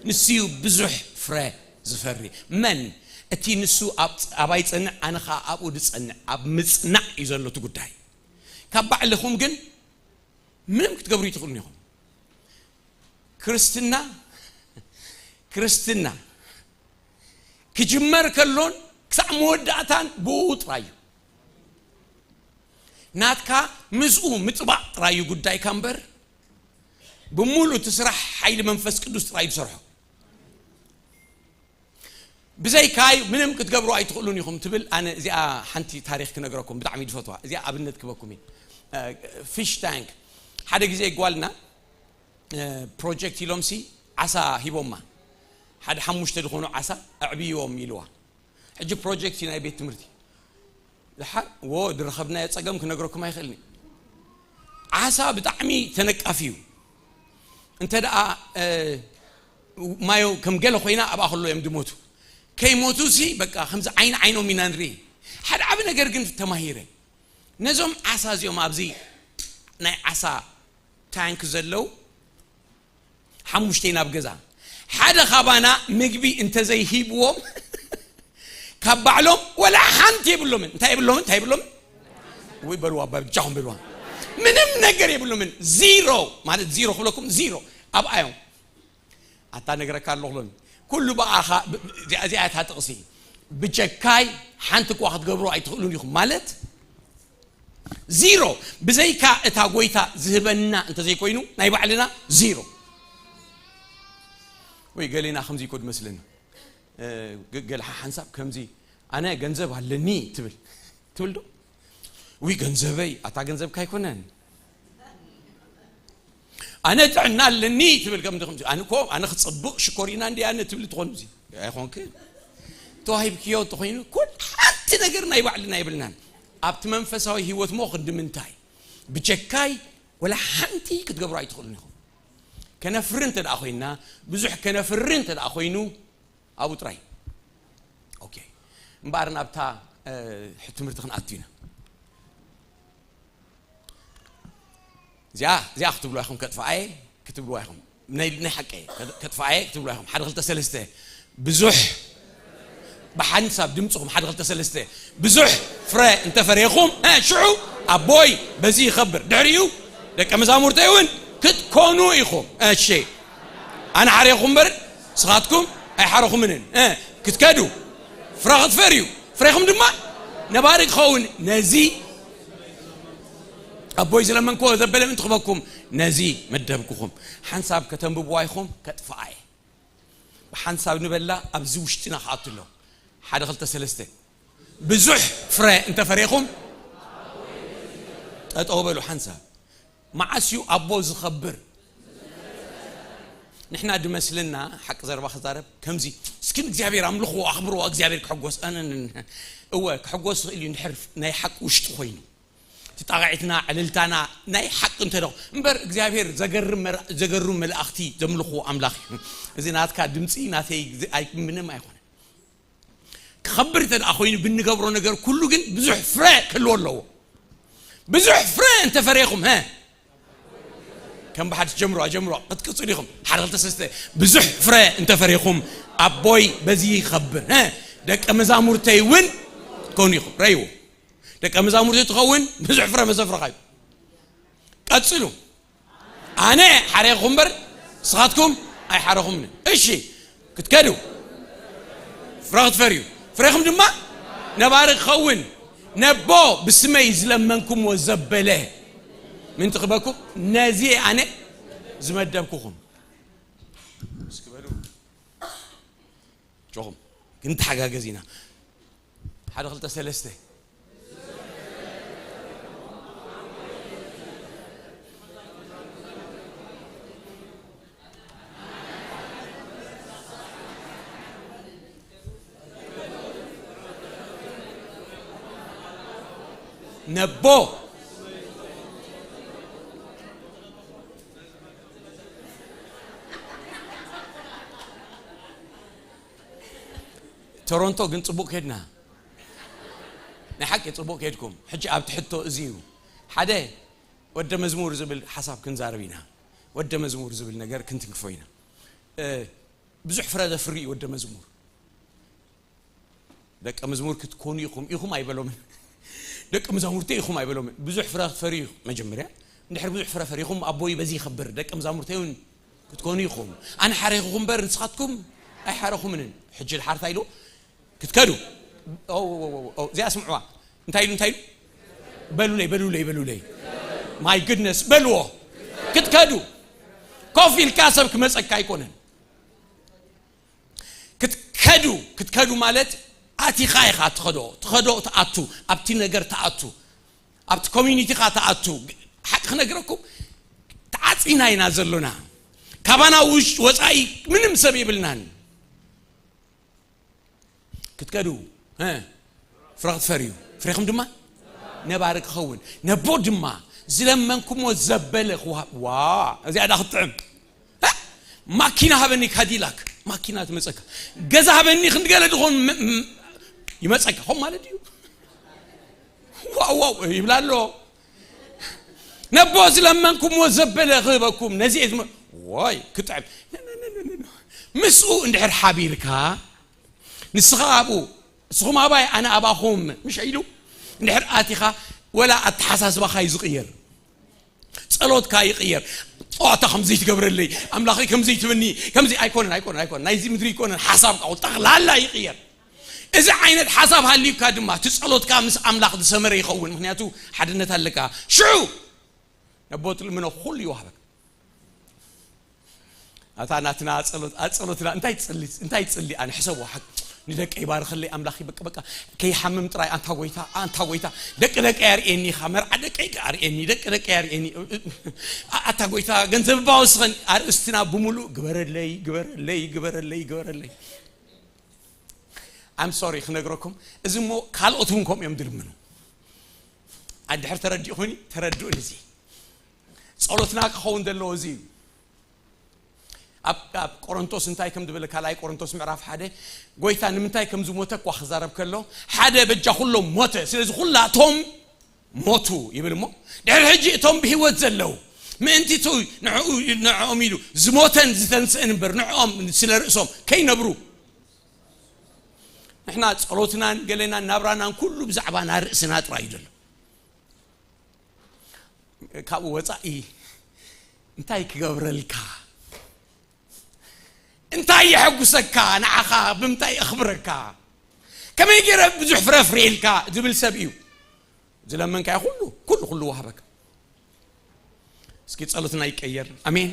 ንሱ እዩ ብዙሕ ፍረ ዝፈሪ። መን? እቲ ንሱ ኣብ፣ ኣባይ ጸንዕ፣ ኣነ ኸኣ ኣብኡ ዝጸንዕ። ኣብ ምጽናዕ እዩ ዘሎ እቲ ጉዳይ። ካብ ባዕልኹም ግን ምንም ክትገብሩ ይትኽእሉን ኢኹም። ክርስትና፣ ክርስትና ክጅመር ከሎን ክሳዕ መወዳእታን ብኡ ጥራይ እዩ። ናትካ ምስኡ ምጥባቕ ጥራይ እዩ ጉዳይካ እምበር፣ ብምሉእ እቲ ስራሕ ሓይሊ መንፈስ ቅዱስ ጥራይ እዩ ዝሰርሖ። ብዘይካይ ምንም ክትገብሩ ኣይትኽእሉን ኢኹም ትብል። ኣነ እዚኣ ሓንቲ ታሪኽ ክነግረኩም ብጣዕሚ ዝፈትዋ። እዚኣ ኣብነት ክበኩም እዩ። እ፣ ፊሽ ታንክ። ሓደ ግዜ ጓልና፣ እ፣ ፕሮጀክት ኢሎምሲ ዓሳ ሂቦማ። ሓደ ሓሙሽተ ዝኾኑ ዓሳ ኣዕብይዎም ኢልዋ። ሕጂ ፕሮጀክት እዩ ናይ ቤት ትምህርቲ። ድሓር፣ ዎ፣ ዝረኸብናዮ ጸገም ክነግረኩም ኣይኽእልን እዩ። ዓሳ ብጣዕሚ ተነቃፊ እዩ። እንተ ደኣ፣ እ፣ ማዮ ከም ገለ ኮይና ኣብኣ ከሎ እዮም ዝሞቱ። ከይሞቱ ሲ በቃ ከምዚ ዓይኒ ዓይኖም ኢና ንርኢ። ሓደ ዓቢ ነገር ግን ተማሂረ። ነዞም ዓሳ እዚኦም ኣብዚ ናይ ዓሳ ታንክ ዘለዉ ሓሙሽተ ኢና ኣብ ገዛ። ሓደ ካባና ምግቢ እንተዘይሂብዎም ካብ ባዕሎም ወላ ሓንቲ የብሎምን። እንታይ የብሎምን? እንታይ የብሎምን? ወይ በልዋ፣ በጃኹም በልዋ። ምንም ነገር የብሎምን። ዚሮ ማለት ዚሮ ክብለኩም ዚሮ። ኣብኣዮም። ኣታ ነግረካ ኣለኹ ሎሚ። ኩሉ ብኣኻ፣ ብ-፣ ብ-፣ እዚኣ፣ እዚኣ እታ ጥቕሲ። ብጀካይ ሓንቲ እኳ ክትገብሩ ኣይትኽእሉን ኢኹም ማለት ዚሮ። ብዘይካ እታ ጎይታ ዝህበና እንተዘይኮይኑ ናይ ባዕልና ዚሮ። ወይ ገሌና ከምዚ እኮ ዝመስለኒ። እ፣ ገ-፣ ገለ ሓንሳብ ከምዚ ኣነ ገንዘብ ኣለኒ ትብል ትብል ዶ? ውይ ገንዘበይ፣ ኣታ ገንዘብካ ኣይኮነን። ኣነ ጥዕና ኣለኒ ትብል ከም ድኹም ኣነ እኮ ኣነ ክጽብቕ ሽኮሪና እንዲ ኣነ ትብል ትኾን እዚ ኣይኾንክ ተዋሂብክዮ ተኾይኑ ኩል ሓንቲ ነገር ናይ ባዕልና ይብልናን። ኣብቲ መንፈሳዊ ህይወት ሞ ክንዲ ምንታይ ብጀካይ ወላ ሓንቲ ክትገብሩ ኣይትኽእሉን ኢኹም። ከነፍሪ እንተ ደኣ ኮይና ብዙሕ ከነፍሪ እንተ ደኣ ኮይኑ ኣብኡ ጥራይ። ኦኬ። እምበኣር ናብታ ትምህርቲ ክንኣቱ ኢና። እዚኣ እዚኣ ክትብሉ ኢኹም ከጥፋኣየ ክትብሉ ኢኹም ናይ ናይ ሓቂ ከጥፋኣየ ክትብሉ ኢኹም ሓደ ክልተ ሰለስተ ብዙሕ ብሓንሳብ ድምፅኹም ሓደ ክልተ ሰለስተ ብዙሕ ፍረ እንተፈሬኹም ሽዑ ኣቦይ በዚ ይኸብር ድሕሪኡ ደቀ መዛሙርተይ እውን ክትኮኑ ኢኹም። እሺ ኣነ ሓሬኹም እምበር ንስኻትኩም ኣይሓረኹምንን ክትከዱ ፍረ ክትፈርዩ ፍሬኹም ድማ ነባሪ ክኸውን ነዚ ኣቦይ ዝለመንክዎ ዘበለ ምእንቲ ክበኩም ነዚ መደብኩኹም ሓንሳብ ከተንብብዋ ኢኹም ከጥፍኣ እየ። ብሓንሳብ ንበላ ኣብዚ ውሽጥና ክኣቱ ኣሎ ሓደ ክልተ ሰለስተ ብዙሕ ፍረ እንተፈሬኹም ጠጠው በሉ ሓንሳብ መዓስ እዩ ኣቦ ዝኸብር ንሕና ድመስልና ሓቂ ዘረባ ክዛረብ ከምዚ እስኪ እግዚኣብሔር ኣምልኽዎ ኣኽብርዎ እግዚኣብሔር ክሕጎስ እወ ክሕጎስ ይኽእል እዩ እንድሕር ናይ ሓቂ ውሽጢ ኮይኑ እቲ ጣቕዒትና ዕልልታና ናይ ሓቂ እንተደ እምበር እግዚኣብሔር ዘገርም መላእኽቲ ዘምልኽዎ ኣምላኽ እዩ እዚ ናትካ ድምፂ ናተይ ምንም ኣይኮነ ክኸብር እንተ ደኣ ኮይኑ ብንገብሮ ነገር ኩሉ ግን ብዙሕ ፍረ ክህልዎ ኣለዎ ብዙሕ ፍረ እንተፈሬኹም ሀ ከም ብሓድሽ ጀምሮ ጀምሮ ክትቅፅሉ ኢኹም ሓደ ክልተ ሰለስተ ብዙሕ ፍረ እንተፈሬኹም ኣቦይ በዚ ይኸብር ሀ ደቀ መዛሙርተይ እውን ትኮኑ ኢኹም ረይዎ ደቀ መዛሙርተይ ትኸውን ብዙሕ ፍረ መዘፍረኻ እዩ ቀፅሉ ኣነ ሓሬኹም እምበር ንስኻትኩም ኣይሓረኹምን እሺ ክትከዱ ፍረ ክትፈርዩ ፍሬኹም ድማ ነባሪ ክኸውን ነቦ ብስመይ ዝለመንኩምዎ ዘበለ ምንቲ ክበኩም ነዚ ኣነ ዝመደብኩኹም እስኪ በሉ ጆኹም ክንተሓጋገዝ ኢና ሓደ ክልተ ሰለስተ ነቦ ቶሮንቶ ግን ፅቡቅ ከድና ናይ ሓቂ ፅቡቅ ከድኩም ሕጂ ኣብቲ ሕቶ እዚ እዩ ሓደ ወደ መዝሙር ዝብል ሓሳብ ክንዛረብ ኢና ወደ መዝሙር ዝብል ነገር ክንትንክፎ ኢና ብዙሕ ፍረ ዘፍሪ እዩ ወደ መዝሙር ደቀ መዝሙር ክትኮኑ ኢኹም ኢኹም ኣይበሎምን ደቂ መዛሙርተይ ኢኹም ኣይበሎምን ብዙሕ ፍረ ክትፈሪ መጀመርያ እንድሕር ብዙሕ ፍረ ፈሪኹም ኣቦይ በዚ ይኸብር ደቂ መዛሙርተይ እውን ክትኮኑ ኢኹም ኣነ ሓረኹኹም እምበር ንስኻትኩም ኣይሓረኹምንን ሕጂ ድሓርታ ኢሉ ክትከዱ እዚኣ ስምዕዋ እንታይ ኢሉ እንታይ ኢሉ በሉለይ በሉለይ በሉለይ my goodness በልዎ ክትከዱ ኮፍ ኢልካ ሰብ ክመፀካ ኣይኮነን ክትከዱ ክትከዱ ማለት ኣቲኻ ኢኻ ትኸዶ ትኸዶ ትኣቱ ኣብቲ ነገር ትኣቱ ኣብቲ ኮሚኒቲኻ ትኣቱ ሓቂ ክነግረኩም ተዓፂና ኢና ዘሎና ካባና ውሽጢ ወፃኢ ምንም ሰብ የብልናን ክትከዱ ፍረ ክትፈርዩ ፍሬኹም ድማ ነባሪ ክኸውን ነቦ ድማ ዝለመንኩሞ ዘበለ ክወሃብ ዋ እዚኣ ዳ ክትጥዕም ማኪና ሃበኒ ካዲላክ ማኪና ትመፀካ ገዛ ሃበኒ ክንድገለ ድኾን ይመፀካ ኸም ማለት እዩ ዋው ይብላ ኣሎ ነቦ ዝለመንኩምዎ ዘበለ ክህበኩም ነዚ እየ ዝመ ዋይ ክጥዕም ምስኡ እንድሕር ሓቢርካ ንስኻ ኣብኡ እስኹም ኣባይ ኣነ ኣባኹም ምሽ ኢሉ እንድሕር ኣቲኻ ወላ ኣተሓሳስባኻ እዩ ዝቕየር ጸሎትካ ይቕየር ጸዋታ ከምዚ ትገብረለይ ኣምላኸይ ከምዚ ትብኒ ከምዚ ኣይኮነን ኣይኮነን ኣይኮነን ናይዚ ምድሪ ኣይኮነን ሓሳብካ ጠቕላላ ይቕየር እዚ ዓይነት ሓሳብ ሃልዩካ ድማ እቲ ጸሎትካ ምስ ኣምላኽ ዝሰመረ ይኸውን ምክንያቱ ሓድነት ኣለካ ሽዑ ነቦ ትልምኖ ኩሉ ይወሃበካ ኣታ ናትና ጸሎት ኣጸሎትና እንታይ ጽሊ እንታይ ጽሊ ኣነ ሕሰቦ ሓቅ ንደቀይ ባርኸለይ ኣምላኽ። በቃ በቃ ከይሓምም ጥራይ። ኣንታ ጎይታ፣ ኣንታ ጎይታ፣ ደቂ ደቀይ ኣርእየኒ፣ ኢኻ መርዓ ደቀይ ኣርእየኒ፣ ደቂ ደቀይ ኣርእየኒ። ኣታ ጎይታ፣ ገንዘብ ባወስኸን። ኣርእስትና ብምሉእ ግበረለይ፣ ግበረለይ፣ ግበረለይ፣ ግበረለይ። I'm sorry ክነግረኩም፣ እዚ እሞ ካልኦት እውን ከምኡ እዮም ድልምኑ። ኣድሕር ተረዲእኹኒ፣ ተረድኡን። እዚ ጸሎትና ክኸውን ዘለዎ እዚ እዩ። ኣብ ኣብ ቆሮንቶስ እንታይ ከም ዝበለ፣ ካልኣይ ቆሮንቶስ ምዕራፍ ሓደ፣ ጎይታ ንምንታይ ከም ዝሞተ እኳ ክዛረብ ከሎ፣ ሓደ በጃ ኩሎም ሞተ፣ ስለዚ ኩላቶም ሞቱ ይብል። እሞ ድሕሪ ሕጂ እቶም ብህይወት ዘለዉ፣ ምእንቲ እቲ ንዕኡ ንዕኦም ኢሉ ዝሞተን ዝተንስእን እምበር፣ ንዕኦም ስለ ርእሶም ከይነብሩ። ንሕና ጸሎትናን ገለናን ናብራናን ኩሉ ብዛዕባ ናርእስና ጥራይ እዩ ዘሎ። ካብኡ ወጻኢ እንታይ ክገብረልካ? እንታይ የሐጉሰካ? ንዓኻ ብምንታይ እኽብረካ? ከመይ ገይረ ብዙሕ ፍረ ኣፍርየልካ? ዝብል ሰብ እዩ። ዝለመንካዮ ኩሉ፣ ኩሉ፣ ኩሉ ወሃበካ። እስኪ ጸሎትና ይቀየር። ኣሜን።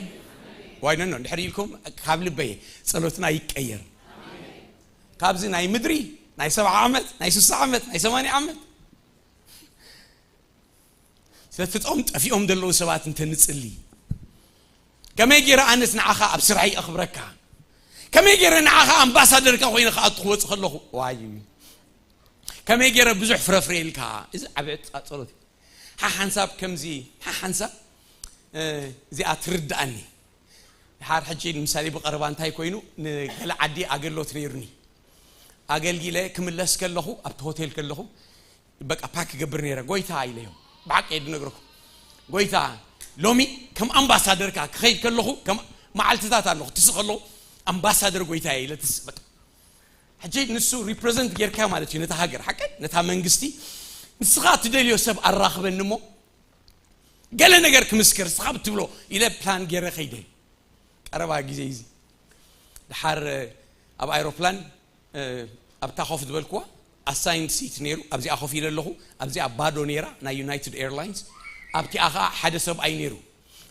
ዋይ፣ ኖ፣ ኖ፣ እንድሕር ኢልኩም ካብ ልበይ ጸሎትና ይቀየር። ካብዚ ናይ ምድሪ ናይ ሰብዓ ዓመት፣ ናይ ስሳ ዓመት፣ ናይ ሰማንያ ዓመት ስለቲ ጦም ጠፊኦም ዘለዉ ሰባት እንተ ንጽሊ፣ ከመይ ገይረ ኣነስ ንዓኻ ኣብ ስራሐይ ኣኽብረካ? ከመይ ገይረ ንዓኻ ኣምባሳደርካ ኮይነ ክኣቱ ክወጽእ ከለኹ? ዋይ፣ ከመይ ገይረ ብዙሕ ፍረፍረ ኢልካ? እዚ ዓቢ ዕጻ ጸሎት እዩ። ሓሓንሳብ ከምዚ፣ ሓሓንሳብ፣ እ፣ እዚኣ ትርድኣኒ። ድሓር ሕጂ ንምሳሌ ብቐረባ እንታይ ኮይኑ፣ ንገለ ዓዲ ኣገልግሎት ነይሩኒ። ኣገልጊለ ክምለስ ከለኹ፣ ኣብቲ ሆቴል ከለኹ፣ በቃ ፓክ ክገብር ነይረ። ጎይታ ኢለዮ፣ ብሓቂ እየ ዝነግረኩም። ጎይታ፣ ሎሚ ከም ኣምባሳደርካ ክኸይድ ከለኹ፣ ከም መዓልትታት ኣለኹ፣ ትስእ ከለኹ፣ ኣምባሳደር ጎይታ እየ ኢለ ትስእ። በቃ ሕጂ ንሱ ሪፕሬዘንት ጌርካ ማለት እዩ ነታ ሃገር፣ ሓቀይ ነታ መንግስቲ። ንስኻ ትደልዮ ሰብ ኣራኽበኒ እሞ ገለ ነገር ክምስክር፣ ንስኻ ብትብሎ ኢለ ፕላን ገይረ ከይደ። ቀረባ ግዜ እዚ ድሓር ኣብ ኣይሮፕላን፣ እ፣ ኣብታ ኮፍ ዝበልኩዋ ኣሳይንድ ሲት ነይሩ። ኣብዚኣ ኮፍ ኢለ ኣለኹ። ኣብዚኣ ባዶ ነይራ፣ ናይ ዩናይትድ ኤርላይንስ። ኣብቲኣ ኸዓ ሓደ ሰብኣይ ነይሩ።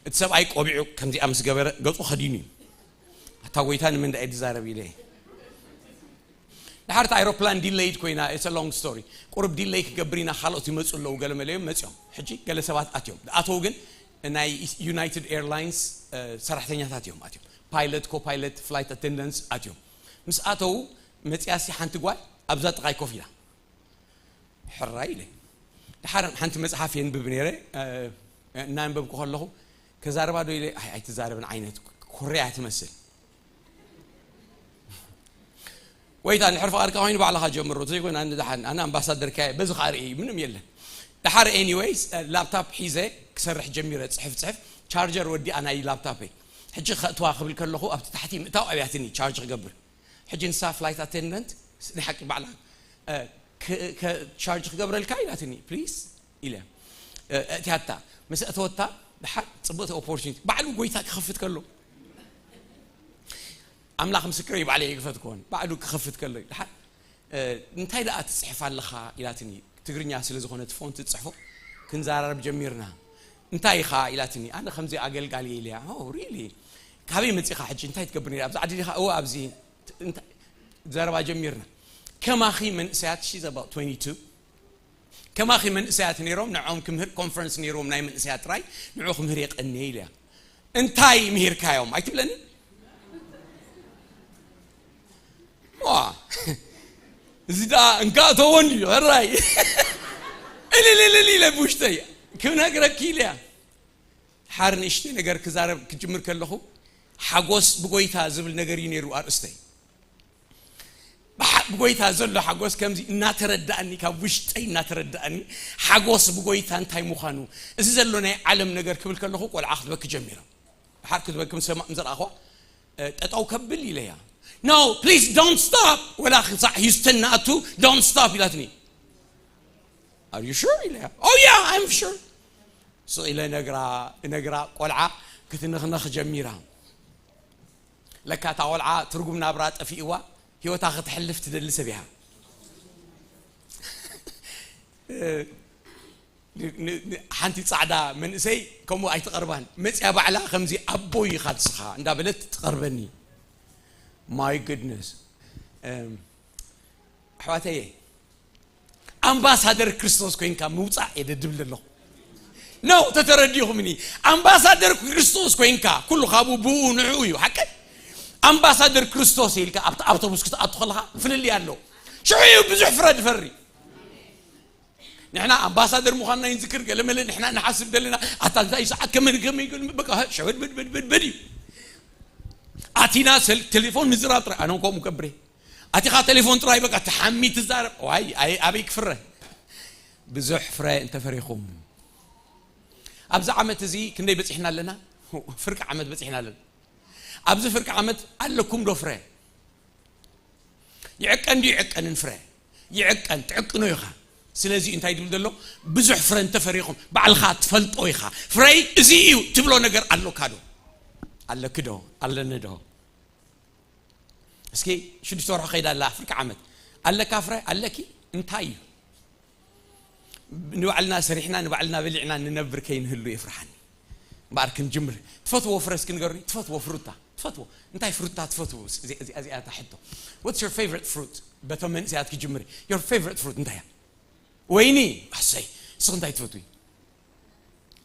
እቲ ሰብኣይ ቆቢዑ ከምዚኣ ምስ ገበረ ገጹ ከዲኑ እዩ። ኣታ ጎይታ፣ ንመን ደኣ እየ ዝዛረብ ኢለ እየ። ድሓር እቲ ኣይሮፕላን ዲለይድ ኮይና፣ it's a long story። ቁሩብ ዲለይ ክገብር ኢና፣ ካልኦት ይመጹ ኣለዉ፣ ገለ መለዮም መጺኦም። ሕጂ ገለ ሰባት ኣትዮም። ዝኣተዉ ግን ናይ ዩናይትድ ኤርላይንስ፣ እ፣ ሰራሕተኛታት እዮም ኣትዮም። ፓይለት፣ ኮፓይለት፣ ፍላይት ኣቴንደንስ ኣትዮም። ምስ ኣተዉ መጺኣሲ ሓንቲ ጓል ኣብዛ ጥቓይ ኮፍ ኢላ። ሕራይ ኢለ። ድሓር ሓንቲ መጽሓፍ የንብብ ነይረ፣ እ፣ እናንበብኩ ከለኹ፣ "ከዛርባ ዶ?" ኢለ፣ "ኣይ፣ ኣይትዛረብን ዓይነት ኮርያ ትመስል። ጎይታ እንድሕር ፍቓድካ ኮይኑ ባዕልኻ ጀምሮ፣ ዘይኮይኑ ኣነ ደሓን፣ ኣነ ኣምባሳደርካ እየ፣ በዚ ኸኣ ርእይ፣ ምንም የለን." ድሓር ኤኒወይስ፣ እ፣ ላፕታፕ ሒዘ ክሰርሕ ጀሚረ፣ ጽሕፍ ጽሕፍ፣ ቻርጀር ወዲኣ ናይ ላፕታፐይ። ሕጂ ከእትዋ ክብል ከለኹ ኣብቲ ታሕቲ ምእታው ኣብያትኒ ቻርጅ ክገብር። ሕጂ ንሳ ፍላይት ኣቴንደንት ንሓቂ ባዕላ፣ እ፣ ክ-፣ ከ-፣ ቻርጅ ክገብረልካ ኢላትኒ፣ ፕሊዝ ኢለ፣ እ፣ እእትያታ። ምስ እተወታ ድሓር ጽብቕቲ ኦፖርቹኒቲ፣ ባዕሉ ጎይታ ክኸፍት ከሎ፣ ኣምላኽ ምስክረይ፣ ባዕለይ ይክፈት ክኾን፣ ባዕሉ ክኸፍት ከሎ ድሓር፣ እ፣ "እንታይ ደኣ ትጽሕፍ ኣለኻ?" ኢላትኒ። ትግርኛ ስለ ዝኾነ እቲ ፎንት ትጽሕፎ፣ ክንዘራረብ ጀሚርና። "እንታይ ኢኻ?" ኢላትኒ። ኣነ ከምዚ ኣገልጋሊ እየ ኢለያ። "ኦ፣ ሪሊ? ካበይ መጺኻ ሕጂ? እንታይ ትገብር ነይራ? ኣብዚ ዓዲ ዲኻ?" "እወ፣ ኣብዚ." "እንታይ?" ዘረባ ጀሚርና። "ከማኺ መንእሰያት"፣ she's about twenty-two፣ "ከማኺ መንእሰያት ነይሮም፣ ንዕኦም ክምህር፣ ኮንፈረንስ ነይሮም ናይ መንእሰያት ጥራይ፣ ንዑ ክምህር የቐንየ" ኢለያ። "እንታይ ምሂርካዮም?" ኣይትብለኒ? ዋ፣ እዚ ደኣ እንካእተዎ እንድዩ፣ ሕራይ። እልልልል ኢለ ብውሽጠይ ክነግረኪ ኢለያ። ሓር ንእሽተይ ነገር ክዛረብ ክጅምር ከለኹ፣ ሓጎስ ብጎይታ ዝብል ነገር እዩ ነይሩ ኣርእስተይ። ብሓ-፣ ብጎይታ ዘሎ ሓጎስ ከምዚ እናተረዳእኒ፣ ካብ ውሽጠይ እናተረዳእኒ፣ ሓጎስ ብጎይታ እንታይ ምዃኑ፣ እዚ ዘሎ ናይ ዓለም ነገር ክብል ከለኹ፣ ቆልዓ ክትበኪ ጀሚራ። ድሓር ክትበኪ ምስ ሰማ-፣ ምስ ረኣኹዋ፣ እ፣ ጠጠው ከብል ኢለያ። "No, please don't stop." ወላ ክሳዕ ሂውስተን ንኣቱ፣ "Don't stop" ኢላትኒ። "Are you sure?" ኢለያ። "Oh yeah, I'm sure." ስቕ ኢለ ነግራ፣ ነግራ፣ ቆልዓ ክትንኽነኽ ጀሚራ። ለካ እታ ቆልዓ ትርጉም ናብራ ጠፊእዋ፣ ህይወታ ከተሕልፍ ትደሊ ሰብ እያ። እ፣ ን-፣ ን-፣ ን-፣ ሓንቲ ጻዕዳ መንእሰይ ከምኡ ኣይትቐርባን። መጽያ ባዕላ ከምዚ "ኣቦይ ኢኻ ንስኻ" እንዳበለት ትቐርበኒ። My goodness። እም፣ ኣሕዋተየ፣ ኣምባሳደር ክርስቶስ ኮይንካ ምውፃእ እየ ደድብል ዘለኹ። ነው ተተረዲኹምኒ። ኣምባሳደር ክርስቶስ ኮይንካ፣ ኩሉ ካብኡ ብኡ ንዕኡ እዩ። ሓቀይ? ኣምባሳደር ክርስቶስ ኢልካ ኣብቲ ኣውቶቡስ ክትኣቱ ከለኻ ፍልልይ ኣሎ። ሽዑ እዩ ብዙሕ ፍረ ድፈሪ። ንሕና ኣምባሳደር ምዃንና ይንዝክር፣ ገለመለ ንሕና ንሓስብ ዘለና፣ ኣታ እንታይ ሰዓት ከመን ከመይ ግን በቃ ሸበድ በድ በድ በድ በድ እዩ። ኣቲና ሰል-፣ ቴሌፎን ምዝራብ ጥራይ፣ ኣነ ከምኡ ገብሬ። ኣቲኻ ቴሌፎን ጥራይ በቃ ተሓሚ ትዛረብ። ዋይ፣ ኣይ፣ ኣበይ ክፍረ? ብዙሕ ፍረ እንተፈሪኹም። ኣብዚ ዓመት እዚ ክንደይ በጺሕና ኣለና? ፍርቂ ዓመት በጺሕና ኣለና። ኣብዚ ፍርቂ ዓመት ኣለኩም ዶ ፍረ? ይዕቀን ድዩ? ይዕቀንን ፍረ? ይዕቀን፣ ትዕቅኖ ኢኻ። ስለዚ እንታይ ድብል ዘሎ? ብዙሕ ፍረ እንተፈሪኹም፣ ባዕልኻ ትፈልጦ ኢኻ። ፍረይ እዚ እዩ ትብሎ ነገር ኣሎካ ዶ? ኣለኪ ዶ? ኣለኒ ዶ? እስኪ ሽዱሽተ ወርሒ ከይዳ ኣላ፣ ፍርቂ ዓመት። ኣለካ ፍረ? ኣለኪ? እንታይ እዩ? ንባዕልና ሰሪሕና፣ ንባዕልና በሊዕና ንነብር ከይንህሉ የፍርሓኒ። እምበኣር ክንጅምር። ትፈትዎ ፍረ እስኪ ንገሩኒ። ትፈትዎ ፍሩታ? ትፈትዎ? እንታይ ፍሩታ ትፈትዎ? እዚ-፣ እዚ-፣ እዚኣ እታ ሕቶ። What's your favorite fruit? በቶም መንእሰያት ክጅምር። Your favorite fruit እንታይ እያ? ወይኒ። ኣሰይ። ንስኺ እንታይ ትፈትዊ?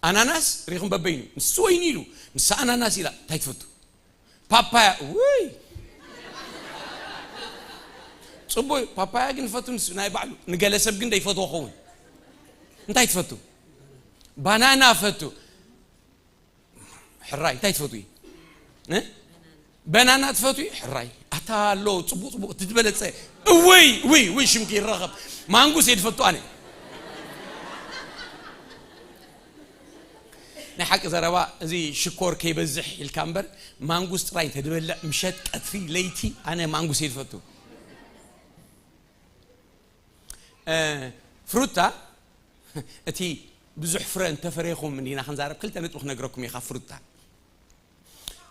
ኣናናስ ሪኹም በበይኑ። ንሱ ወይኒ ኢሉ፣ ንሳ ኣናናስ ኢላ። እንታይ ትፈቱ? ፓፓያ። ውይ! ጽቡቅ እዩ። ፓፓያ ግን ፈቱ ንሱ ናይ ባዕሉ። ንገለ ሰብ ግን ደይፈትዎ ኸውን። እንታይ ትፈቱ? ባናና ፈቱ። ሕራይ፣ እንታይ ትፈትዊ? እ? በናና ትፈትዊ? ሕራይ። ኣታ ኣሎ፣ ጽቡቅ፣ ጽቡቅ፣ እቲ ዝበለጸ። እውይ፣ ውይ፣ ውይ፣ ሽምኪ ይረኸብ። ማንጉስ እየ ዝፈቱ ኣነ። ናይ ሓቂ ዘረባ፣ እዚ ሽኮር ከይበዝሕ ኢልካ እምበር፣ ማንጉስ ጥራይ እንተ ዝበልዕ፣ ምሸት፣ ቀትሪ፣ ለይቲ፣ ኣነ ማንጉስ እየ ዝፈቱ። እ፣ ፍሩታ፣ እቲ ብዙሕ ፍረ እንተፈሬኹም እንዲና ክንዛረብ፣ ክልተ ነጥቢ ክነግረኩም እየ ካብ ፍሩታ።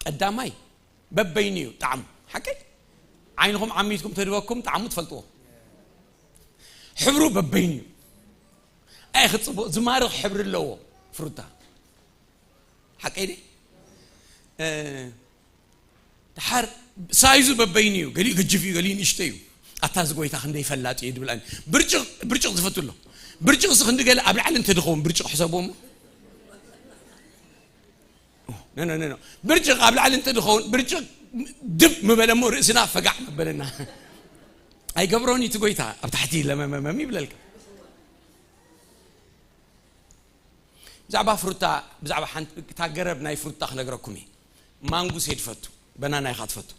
ቀዳማይ፣ በበይኑ እዩ ጣዕሙ። ሓቀይ? ዓይንኹም ዓሚትኩም ተድበኩም ጣዕሙ ትፈልጥዎ። ሕብሩ በበይኑ እዩ። ኣይ፣ ክጽቡቕ ዝማርኽ ሕብሪ ኣለዎ ፍሩታ። ሓቀይ ድየ? እ፣ ድሓር ሳይዙ በበይኑ እዩ። ገሊኡ ግጅፍ እዩ፣ ገሊኡ ንእሽቶ እዩ። ኣታ እዚ ጎይታ ክንደይ ፈላጥ እዩ ድብል ኣነ። ብርጭቕ፣ ብርጭቕ ዝፈቱ ኣሎ። ብርጭቕ ሲ ክንዲ ገለ ኣብ ላዕሊ እንተድኸውን ብርጭቕ ሕሰብዎ እሞ። ኖ፣ ኖ፣ ኖ፣ ኖ። ብርጭቕ ኣብ ላዕሊ እንተድኸውን ብርጭቕ ድብ ምበለ እሞ ርእስና ፈጋዕ መበለና። ኣይገብሮን እዩ እቲ ጎይታ፣ ኣብ ታሕቲ ለመመመም ይብለልካ። ብዛዕባ ፍሩታ፣ ብዛዕባ ሓንቲ፣ እታ ገረብ ናይ ፍሩታ ክነግረኩም እየ። ማንጉስ እየ ዝፈቱ፣ በናና ኢኻ ትፈቱ።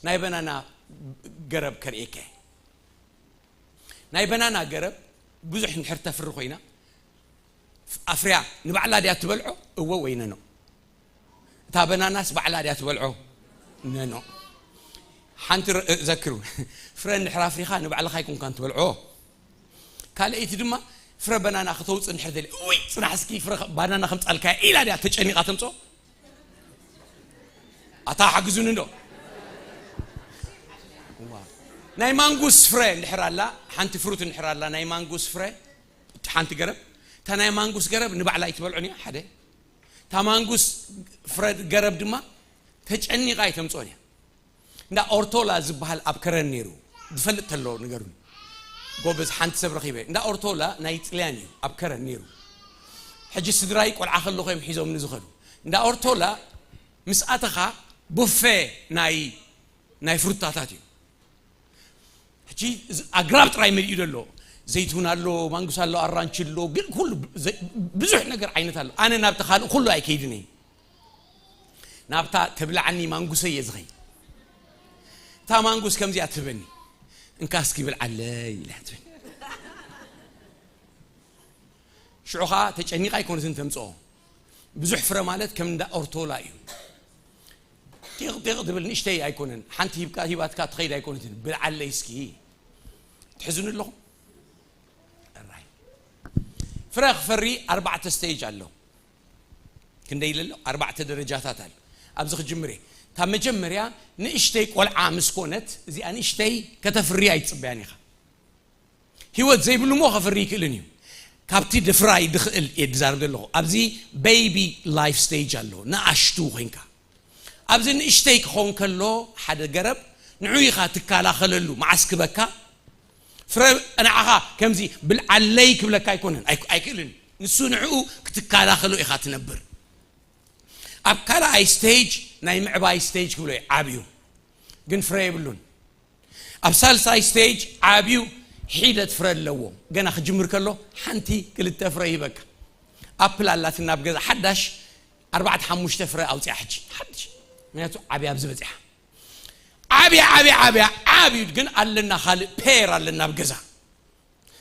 ናይ በናና ገረብ ከርእየካ እየ። ናይ በናና ገረብ ብዙሕ እንድሕር ተፍሪ ኮይና፣ ኣፍርያ ንባዕላ ድያ ትበልዖ? እወ ወይ ነኖ? እታ በናናስ ባዕላ ድያ ትበልዖ? ነኖ። ሓንቲ ር-፣ ዘክሩ፣ ፍረ እንድሕር ኣፍሪኻ ንባዕልኻ ኣይኮንካን ትበልዖ። ካልኣይቲ ድማ፣ ፍረ በናና ከተውፅእ እንድሕር ደልያ፣ እውይ፣ ፅናሕ እስኪ ፍረ ኸ-፣ ባናና ከምፃልካ ኢላ ድያ ተጨኒቓ ተምፅኦ? ኣታ ሓግዙኒ እንዶ። ዋ። ናይ ማንጉስ ፍረ እንድሕር ኣላ፣ ሓንቲ ፍሩት እንድሕር ኣላ፣ ናይ ማንጉስ ፍረ፣ ሓንቲ ገረብ፣ እታ ናይ ማንጉስ ገረብ ንባዕላ ኣይትበልዖን እያ፣ ሓደ። እታ ማንጉስ ፍረ ገረብ ድማ ተጨኒቓ ኣይተምፅኦን እያ። እንዳ ኦርቶላ ዝበሃል ኣብ ከረን ነይሩ። ዝፈልጥ ተሎ ንገሩኒ። ጎበዝ፣ ሓንቲ ሰብ ረኺበ። እንዳ ኦርቶላ ናይ ጥልያን እዩ፣ ኣብ ከረን ነይሩ። ሕጂ ስድራይ ቆልዓ ከለኹ እዮም ሒዞምኒ ዝኸዱ። እንዳ ኦርቶላ ምስ ኣተኻ ቡፌ ናይ፣ ናይ ፍሩታታት እዩ። ሕጂ እዚ ኣግራብ ጥራይ መሊኡ ዘሎ። ዘይቱን ኣሎ፣ ማንጉስ ኣሎ፣ ኣራንቺ ኣሎ፣ ግን ኩሉ ዘ-፣ ብዙሕ ነገር ዓይነት ኣሎ። ኣነ ናብቲ ካልእ ኩሉ ኣይከይድን እየ። ናብታ ተብልዓኒ ማንጉሰይ እየ ዝኸይድ። እታ ማንጉስ ከምዚኣ ትህበኒ፣ "እንካ እስኪ ብልዓለይ" ኢላ ትህበኒ። ሽዑ ኸኣ ተጨኒቓ ኣይኮነትን ተምጽኦ። ብዙሕ ፍረ ማለት ከም እንዳ ኦርቶላ እዩ። ጢቕ ጢቕ ትብል ንእሽተይ ኣይኮነን። ሓንቲ ሂብካ፣ ሂባትካ ትኸይድ ኣይኮነትን። "ብልዓለይ እስኪ። ትሕዝኑ ኣለኹም?" እራይ። ፍረ ክፈሪ ኣርባዕተ ስቴጅ ኣሎ። ክንደይ ኢለ ኣሎ? ኣርባዕተ ደረጃታት ኣሎ። ኣብዚ ክጅምር እየ። እታ መጀመርያ ንእሽተይ ቆልዓ ምስ ኮነት፣ እዚኣ ንእሽተይ ከተፍሪ ኣይትጽበያን ኢኻ። ህይወት ዘይብሉ እሞ ከፍሪ ይክእልን እዩ። ካብቲ ድፍራይ ድኽእል እየ ድዛረብ ዘለኹ። ኣብዚ ቤቢ ላይፍ ስቴጅ ኣሎ፣ ንኣሽቱ ኮይንካ። ኣብዚ ንእሽተይ ክኸውን ከሎ ሓደ ገረብ ንዑ ኢኻ ትከላኸለሉ። መዓስ ክበካ? ፍረ ንዓኻ ከምዚ ብልዓለይ ክብለካ ኣይኮነን፣ ኣይ- ኣይክእልን። ንሱ ንዕኡ ክትከላኸሎ ኢኻ ትነብር። ኣብ ካልኣይ ስቴጅ ናይ ምዕባይ ስቴጅ ክብሎ እዩ፣ ዓብዩ ግን ፍረ የብሉን። ኣብ ሳልሳይ ስቴጅ ዓብዩ ሒደት ፍረ ኣለዎ። ገና ክጅምር ከሎ ሓንቲ ክልተ ፍረ ይህበካ። ኣፕል ኣላትና ኣብ ገዛ ሓዳሽ ኣርባዕተ ሓሙሽተ ፍረ ኣውፅያ ሕጂ ሓድሽ፣ ምክንያቱ ዓብያ ኣብዚ በፂሓ። ዓብያ ዓብያ ዓብያ ዓብዩ ግን ኣለና፣ ካልእ ፔር ኣለና ኣብ ገዛ።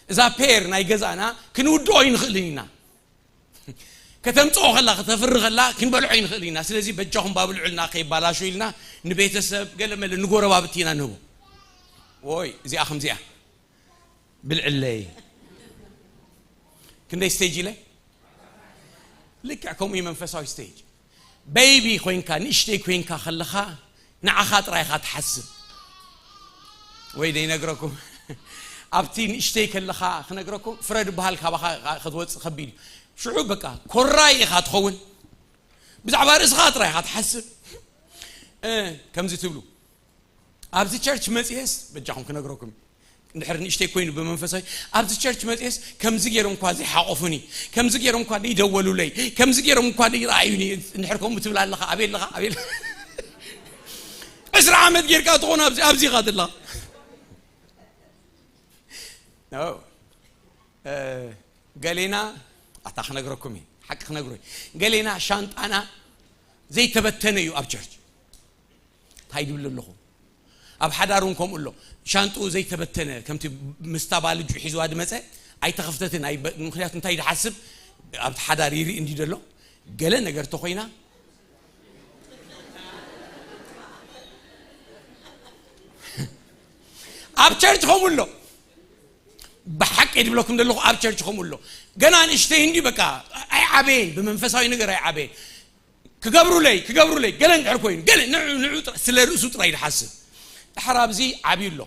እዛ ፔር ናይ ገዛና ክንውድኦ ይንኽእልን ኢና። ከተምፅኦ ከላ ከተፍሪ ከላ ክንበልዖ ይንኽእል ኢና። ስለዚ በጃኹም ባብልዑልና ከይባላሹ ኢልና ንቤተሰብ ገለመለ ንጎረባብቲ ኢና ንህቦ። ወይ እዚኣ ከምዚኣ ብልዕለይ ክንደይ ስቴጅ ኢለ ልክዕ ከምኡ እዩ መንፈሳዊ ስቴጅ። በይቢ ኮይንካ ንእሽተይ ኮይንካ ከለኻ ንዓኻ ጥራይ ኢኻ ትሓስብ። ወይ ደይነግረኩም ኣብቲ ንእሽተይ ከለኻ ክነግረኩም ፍረ ድበሃል ካባኻ ክትወፅእ ከቢድ እዩ። ሽዑ በቃ ኮራይ ኢኻ ትኸውን። ብዛዕባ ርእስኻ ጥራይ ኢኻ ትሓስብ። እ፣ ከምዚ ትብሉ ኣብዚ ቸርች መፅኤስ በጃኹም ክነግረኩም እንድሕር ንእሽተይ ኮይኑ ብመንፈሳዊ ኣብዚ ቸርች መፅኤስ ከምዚ ገይሮም እኳ ዘይሓቆፉኒ ከምዚ ገይሮም እኳ ዘይደወሉለይ ከምዚ ገይሮም እኳ ዘይረኣዩኒ። እንድሕር ከምኡ ትብል ኣለኻ ኣበይ ኣለኻ ኣበይ ኣለኻ? ዕስራ ዓመት ጌርካ ትኾን ኣብዚ ኣብዚ ኢኻ ትላ ገሌና ኣታ ክነግረኩም እዩ ሓቂ ክነግሮ ገሌና ሻንጣና ዘይተበተነ እዩ ኣብ ቸርች። እንታይ ድብል ኣለኹ? ኣብ ሓዳር እውን ከምኡ ኣሎ። ሻንጥኡ ዘይተበተነ ከምቲ ምስታ ባልጁ ሒዝዋ ድመፀ ኣይተኸፍተትን። ኣይ- ምክንያቱ እንታይ ድሓስብ ኣብቲ ሓዳር ይርኢ እንዲ ዘሎ ገለ ነገር ተኮይና ኣብ ቸርች ከምኡ ኣሎ። ብሓቂ ድብለኩም ዘለኹ ኣብ ቸርች ከምኡ ኣሎ። ገና ንእሽተይ እንዲ በቃ ኣይዓበየን፣ ብመንፈሳዊ ነገር ኣይዓበየን። ክገብሩለይ ክገብሩለይ ገለ እንድሕር ኮይኑ ገለ ንዑ ንዑ ጥራ- ስለ ርእሱ ጥራይ ድሓስብ። ድሓር ኣብዚ ዓብዩ ኣሎ፣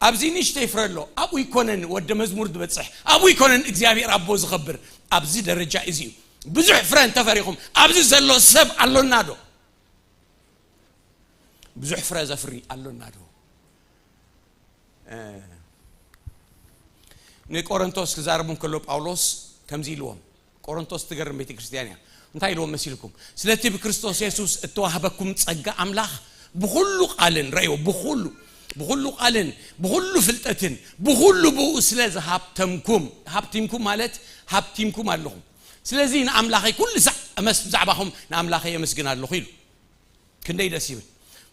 ኣብዚ ንእሽተይ ፍረ ኣሎ። ኣብኡ ይኮነን ወደ መዝሙር ዝበፅሕ፣ ኣብኡ ይኮነን እግዚኣብሔር ኣቦ ዝኸብር። ኣብዚ ደረጃ እዚ እዩ። ብዙሕ ፍረ እንተፈሪኹም ኣብዚ ዘሎ ሰብ ኣሎና ዶ? ብዙሕ ፍረ ዘፍሪ ኣሎና ዶ? ንቆሮንቶስ ክዛረቡ እንከሎ ጳውሎስ ከምዚ ኢልዎም። ቆሮንቶስ ትገርም ቤተ ክርስቲያን እያ። እንታይ ኢልዎም መሲልኩም? ስለቲ ብክርስቶስ የሱስ እተዋህበኩም ጸጋ ኣምላኽ ብኹሉ ቃልን ረእዮ ብኹሉ ብኹሉ ቃልን ብኹሉ ፍልጠትን ብኹሉ ብኡ ስለ ዝሃብተምኩም። ሃብቲምኩም ማለት ሃብቲምኩም ኣለኹም። ስለዚ ንኣምላኸይ ኩሉ ሳዕ ብዛዕባኹም ንኣምላኸይ የመስግን ኣለኹ ኢሉ። ክንደይ ደስ ይብል።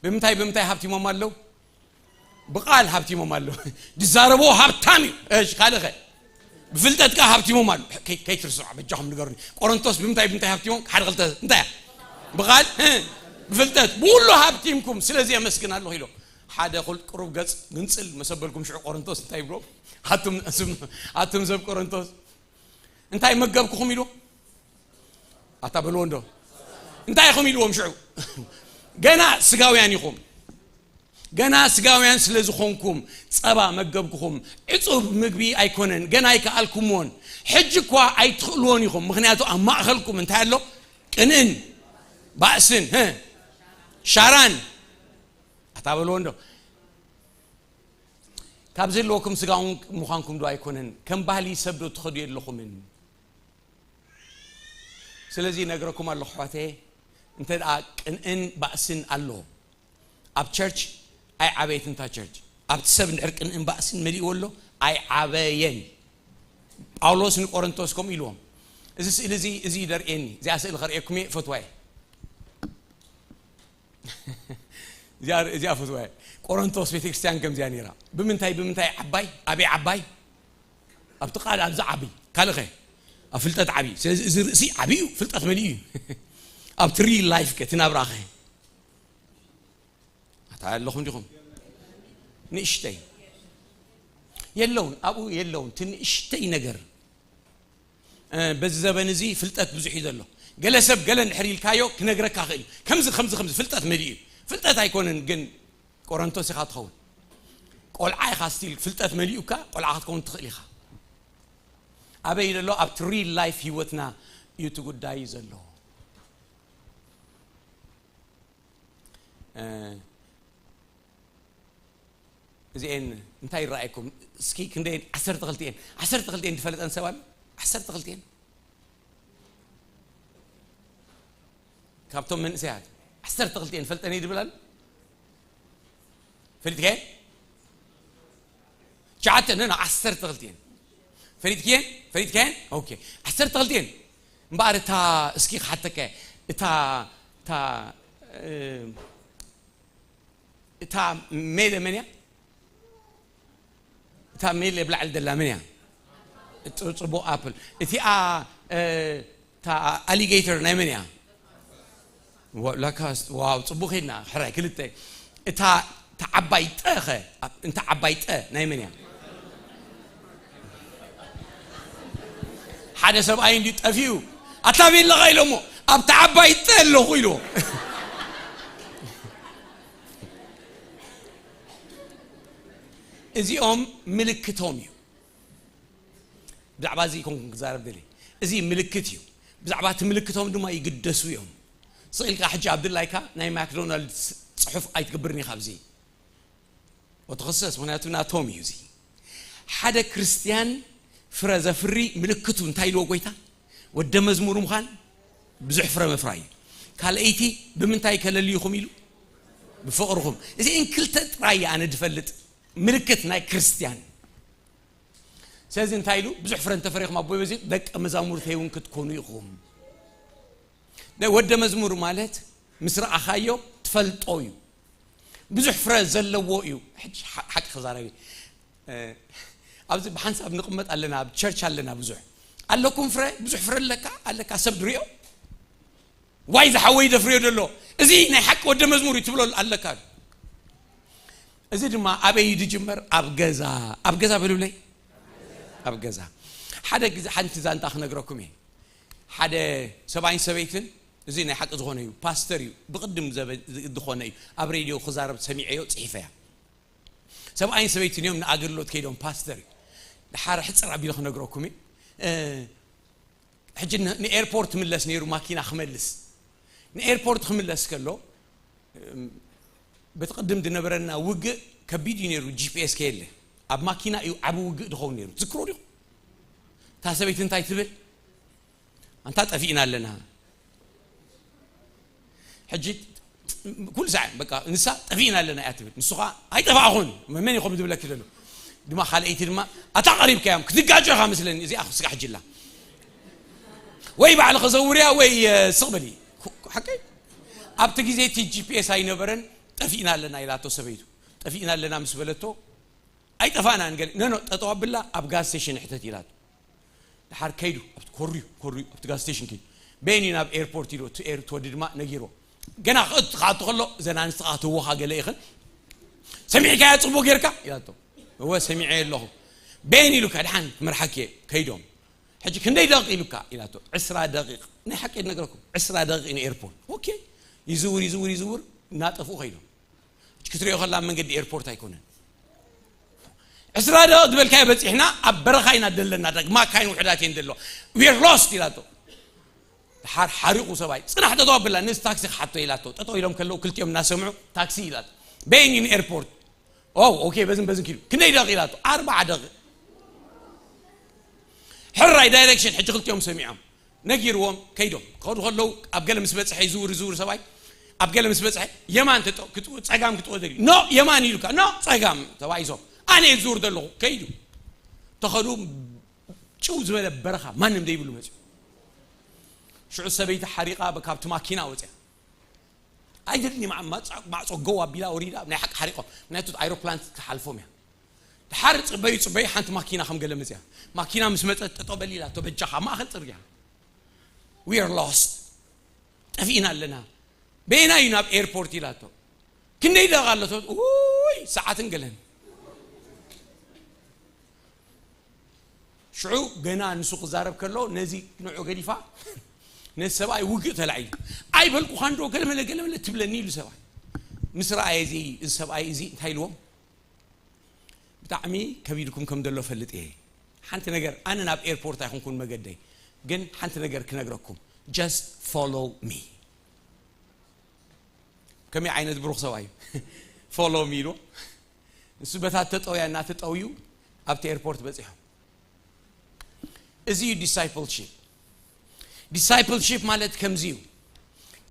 ብምንታይ ብምንታይ ሃብቲሞም ኣለዉ? ብቓል ሃብቲሞም ኣለዉ። ድዛረቦ ሃብታም እዩ። እሺ ካልእኸ? ብፍልጠት ከ ሃብቲሞም ኣሉ። ከይትርስዑ በጃኹም ንገሩኒ። ቆሮንቶስ ብምንታይ ብምንታይ ሃብቲሞም? ሓደ ክልተ እንታይ እያ? ብቓል እ፣ ብፍልጠት ብኩሉ ሃብቲምኩም ስለዚ የመስግን ኣለኹ ኢሎም። ሓደ ቁሩብ ገጽ ግንጽል መሰበልኩም ሽዑ ቆሮንቶስ እንታይ ይብሎ? ኣቱም ኣቱም ሰብ ቆሮንቶስ እንታይ መገብኩኹም ኢሉ? ኣታ በልዎ እንዶ እንታይ ኢኹም ኢልዎም ሽዑ? ገና ስጋውያን ኢኹም። ገና ስጋውያን ስለ ዝኾንኩም ጸባ መገብኩኹም። ዕጹብ ምግቢ ኣይኮነን፣ ገና ኣይከኣልኩምዎን። ሕጂ እኳ ኣይትኽእልዎን ኢኹም፣ ምኽንያቱ ኣብ ማእኸልኩም እንታይ ኣሎ? ቅንእን ባእስን ህ ሻራን ኣታ በልዎ እንዶ ካብ ዘለወኩም ስጋውን ምዃንኩም ዶ ኣይኮነን? ከም ባህሊ ሰብ ዶ ትኸዱ የለኹምን? ስለዚ ነግረኩም ኣለኹ ኣሕዋተየ፣ እንተ ደኣ ቅንእን ባእስን ኣሎ ኣብ ቸርች ኣይዓበየትን እታ ቸርች። ኣብቲ ሰብ እንድሕር ቅንእን ባእስን መሊእዎ ኣሎ ኣይዓበየን። ጳውሎስ ንቆሮንቶስ ከምኡ ኢልዎም። እዚ ስእሊ እዚ እዚ ደርእየኒ። እዚኣ ስእሊ ከርእየኩም እየ፣ ፈትዋ እየ። እዚኣ እዚኣ ፈትዋ እየ። ቆሮንቶስ ቤተክርስትያን ከምዚኣ ነይራ። ብምንታይ ብምንታይ ዓባይ ኣበይ ዓባይ ኣብቲ ቃል ኣብዚ ዓብይ ካልእኸ ኣብ ፍልጠት ዓብይ። ስለዚ እዚ ርእሲ ዓብይ እዩ፣ ፍልጠት መሊኡ እዩ። ኣብቲ ሪል ላይፍ ከ እቲ ናብራኸ ኣታ ኣለኹም ዲኹም? ንእሽተይ የለውን፣ ኣብኡ የለውን። እቲ ንእሽተይ ነገር በዚ ዘበን እዚ ፍልጠት ብዙሕ እዩ ዘሎ። ገለ ሰብ ገለ እንድሕር ኢልካዮ ክነግረካ ክእል እዩ። ከምዚ ከምዚ ከምዚ ፍልጠት መሊኡ እዩ። ፍልጠት ኣይኮነን ግን ቆረንቶስ ኢኻ ትኸውን። ቆልዓ ኢኻ ስቲል ፍልጠት መሊኡካ ቆልዓ ክትከውን ትኽእል ኢኻ። ኣበይ ዘሎ ኣብቲ ሪል ላይፍ ህይወትና እዩ እቲ ጉዳይ ዘሎ። እዚኤን እንታይ ይረኣየኩም? እስኪ ክንደየን? ዓሰርተ ክልቲኤን። ዓሰርተ ክልቲኤን ዝፈለጠን ሰብ ኣሎ? ዓሰርተ ክልቲኤን? ካብቶም መንእሰያት ዓሰርተ ክልቲኤን ፈልጠን እዩ ዝብል ኣሎ? ፈሊጥካየን? ትሽዓተ፣ ነ ዓሰርተ ክልቲኤን። ፈሊጥክየን? ፈሊጥካየን? ኦኬ። ዓሰርተ ክልቲኤን። እምበኣር እታ፣ እስኪ ክሓተካ እየ። እታ፣ እታ፣ እ፣ እታ ሜለ መን እያ? እታ ሜለ ብላዕሊ ደላ መን እያ? ጽ-፣ ጽቡቕ ኣፕል። እቲኣ፣ እ፣ እታ ኣሊጌተር ናይ መን እያ? ዋ-፣ ላካስ-፣ ዋው፣ ጽቡቕ ኸይድና። ሕራይ ክልተ። እታ፣ እታ ዓባይ ጠ ኸ? እታ ዓባይ ጠ ናይ መን እያ? ሓደ ሰብኣይ እንድዩ ጠፊኡ። ኣታ ቤለኻ ኢሎሞ፣ ኣብታ ዓባይ ጠ ኣለኹ ኢልዎ። እዚኦም ምልክቶም እዩ። ብዛዕባ እዚ ይኮንኩን ክዛረብ ደልየ። እዚ ምልክት እዩ። ብዛዕባ እቲ ምልክቶም ድማ ይግደሱ እዮም። ስቕ ኢልካ ሕጂ ኣብ ድላይካ ናይ ማክዶናልድስ ጽሑፍ ኣይትገብርን ኢኻ ኣብዚ። ወተኸሰስ፣ ምኽንያቱ ናቶም እዩ እዚ። ሓደ ክርስትያን ፍረ ዘፍሪ ምልክቱ እንታይ ኢልዎ ጎይታ? ወደ መዝሙር ምዃን ብዙሕ ፍረ ምፍራይ እዩ። ካልኣይቲ ብምንታይ ከለልዩኹም ኢሉ? ብፍቕርኹም። እዚኤን ክልተ ጥራይ እየ ኣነ ዝፈልጥ ምልክት ናይ ክርስትያን። ስለዚ እንታይ ኢሉ? ብዙሕ ፍረ እንተፈሪኹም ኣቦይ በዚ ደቀ መዛሙርተይ እውን ክትኮኑ ኢኹም። ናይ ወደ መዝሙር ማለት ምስ ረኣኻዮ ትፈልጦ እዩ። ብዙሕ ፍረ ዘለዎ እዩ። ሕጂ ሓ-፣ ሓቂ ክዛረብ እየ። እ፣ ኣብዚ ብሓንሳብ ንቕመጥ ኣለና፣ ኣብ ቸርች ኣለና ብዙሕ። ኣለኩም ፍረ? ብዙሕ ፍረ ኣለካ? ኣለካ? ሰብ ድሪኦ? ዋይ ዝሓወይ ደፍርዮ ደሎ። እዚ ናይ ሓቂ ወደ መዝሙር እዩ ትብሎ ኣለካ። እዚ ድማ ኣበይ እዩ ዝጅመር? ኣብ ገዛ። ኣብ ገዛ በሉለይ። ኣብ ገዛ። ሓደ ግዜ ሓንቲ ዛንታ ክነግረኩም እየ። ሓደ ሰብኣይን ሰበይትን፣ እዚ ናይ ሓቂ ዝኾነ እዩ፣ ፓስተር እዩ፣ ብቕድም ዘበ-፣ ዝኾነ እዩ፣ ኣብ ሬድዮ ክዛረብ ሰሚዐዮ፣ ጽሒፈያ። ሰብኣይን ሰበይትን እዮም ንኣገልግሎት ከይዶም፣ ፓስተር እዩ። ድሓር ሕጽር ኣቢለ ክነግረኩም እየ። እ፣ ሕጂ ን-፣ ንኤርፖርት ምለስ ነይሩ፣ ማኪና ክመልስ። ንኤርፖርት ክምለስ ከሎ፣ እም፣ በቲ ቅድም ዝነበረና ውግእ ከቢድ እዩ ነይሩ፣ ጂ ፒ ኤስ ከየለ። ኣብ ማኪና እዩ ዓቢ ውግእ ዝኸውን ነይሩ። ትዝክሮ ዲኹም? እታ ሰበይቲ እንታይ ትብል? ኣንታ ጠፊእና ኣለና። ሕጂ ኩሉ ሳዕ በቃ ንሳ ጠፊእና ኣለና እያ ትብል። ንሱ ኸኣ ኣይጠፋእኹን፣ መን እዩ ከምኡ ዝብለኪ ዘሎ? ድማ ካልኣይቲ ድማ ኣታ ቀሪብካዮም ክትጋጨ ኢኻ መስለኒ፣ እዚኣ ክስጋ ሕጂ ኣላ። ወይ ባዕልኺ ዘውርያ ወይ፣ እ፣ ስቕ በሊ። ኩ-፣ ሓቀይ? ኣብቲ ግዜ እቲ ጂ ፒ ኤስ ኣይነበረን፣ ጠፊእና ኣለና ኢላቶ ሰበይቱ። ጠፊእና ኣለና ምስ በለቶ፣ ኣይጠፋእናን ገለ። ኖ፣ ኖ፣ ጠጠው ኣብላ ኣብ ጋዝ ስቴሽን ሕተት ኢላቶ። ድሓር ከይዱ፣ ኣብቲ ኮርዩ፣ ኮርዩ፣ ኣብቲ ጋዝ ስቴሽን ከይዱ። በየን እዩ ናብ ኤርፖርት ኢሉ፣ እቲ ኤር-፣ እቲ ወዲ ድማ ነጊርዎ። ገና ክእቱ-፣ ክኣቱ ከሎ፣ እዘን ኣንስቲ ከዓ ትወኻ ገለ ኢኽን። ሰሚዕካያ ጽቡቕ ጌርካ? ኢላቶ። እወ፣ ሰሚዐ ኣለኹ። በየን ኢሉካ? ድሓን ክመርሓኪ እየ። ከይዶም። ሕጂ ክንደይ ደቂቕ ኢሉካ? ኢላቶ። ዕስራ ደቂቕ። ናይ ሓቂ እየ ዝነግረኩም። ዕስራ ደቂቕ ንኤርፖርት። ኦኬ። ይዝውር፣ ይዝውር፣ ይዝውር። እናጠፍኡ ከይዶም። ሕጂ ክትሪኦ ከላ ኣብ መንገዲ ኤርፖርት ኣይኮነን። ዕስራ ደቂቕ ዝበልካዮ በጺሕና፣ ኣብ በረኻ ኢና ዘለና፣ ደግ-፣ ማካይን ውሑዳት እየን ዘለዋ። We are lost ኢላቶ። ድሓር ሓሪቑ ሰብኣይ፣ ጽናሕ ጠጠው ኣብላ፣ ነዚ ታክሲ ክሓቶ ኢላቶ። ጠጠው ኢሎም ከለዉ ክልቲኦም እናሰምዑ፣ ታክሲ ኢላቶ። በየን እዩ ንኤርፖርት? ኦ፣ ኦኬ፣ በዝን በዝን ኪሉ። ክንደይ ደቂቕ ኢላቶ? ኣርብዓ ደቂቕ። ሕራይ ዳይሬክሽን፣ ሕጂ ክልቲኦም ሰሚዖም። ነጊርዎም፣ ከይዶም። ክኸዱ ከለዉ፣ ኣብ ገለ ምስ በጽሐ፣ ይዝውር፣ ይዝውር ሰብኣይ። ኣብ ገለ ምስ በጽሐ፣ የማን ተጠ-፣ ክትው-፣ ጸጋም ክትወደል እዩ። ኖ፣ የማን ኢሉካ። ኖ፣ ጸጋም ተባኢሶም። ኣነ እየ ዝዝውር ዘለኹ። ከይዱ። ተኸዱ፣ ጭው ዝበለ በረኻ፣ ማንም ዘይብሉ መጽኡ። ሽዑ ሰበይቲ ሓሪቓ፣ ብ-፣ ካብቲ ማኪና ወጽያ። ኣይደልን፣ ማ-፣ ማጻ-፣ ማዕጾ ገው ኣቢላ ወሪዳ፣ ናይ ሓቂ ሓሪቖም። ምክንያቱ፣ ኣይሮፕላን ትሓልፎም እያ። ድሓር ጽበዩ፣ ጽበዩ፣ ሓንቲ ማኪና ከም ገለ መጽያ። ማኪና ምስ መጸት፣ ጠጠው በሊ ኢላቶ፣ በጃኻ፣ ኣብ ማእከል ጽርግያ። We are lost። ጠፊእና ኣለና። በየናይ እዩ ናብ ኤርፖርት ኢላቶ። ክንደይ ደቂቕ ኣሎ? ውይ፣ ሰዓትን ገለን። ሽዑ ገና ንሱ ክዛረብ ከሎ፣ ነዚ ንዑ ገዲፋ፣ ነዚ ሰብኣይ ውግእ ተላዒሉ። ኣይበልኩኻን ዶ ገለመለ፣ ገለመለ ትብለኒ ኢሉ ሰብኣይ። ምስ ረኣየ እዚ፣ እዚ ሰብኣይ እዚ እንታይ ኢልዎም? ብጣዕሚ ከቢድኩም ከም ዘሎ ፈልጥ እየ። ሓንቲ ነገር፣ ኣነ ናብ ኤርፖርት ኣይኮንኩን መገደይ፣ ግን ሓንቲ ነገር ክነግረኩም። Just follow me። ከመይ ዓይነት ብሩኽ ሰብኣይ እዩ? Follow me ኢልዎ። ንሱ በታ ተጠውያ እናተጠውዩ ኣብቲ ኤርፖርት በፂሖም። እዚ እዩ discipleship። Discipleship ማለት ከምዚ እዩ።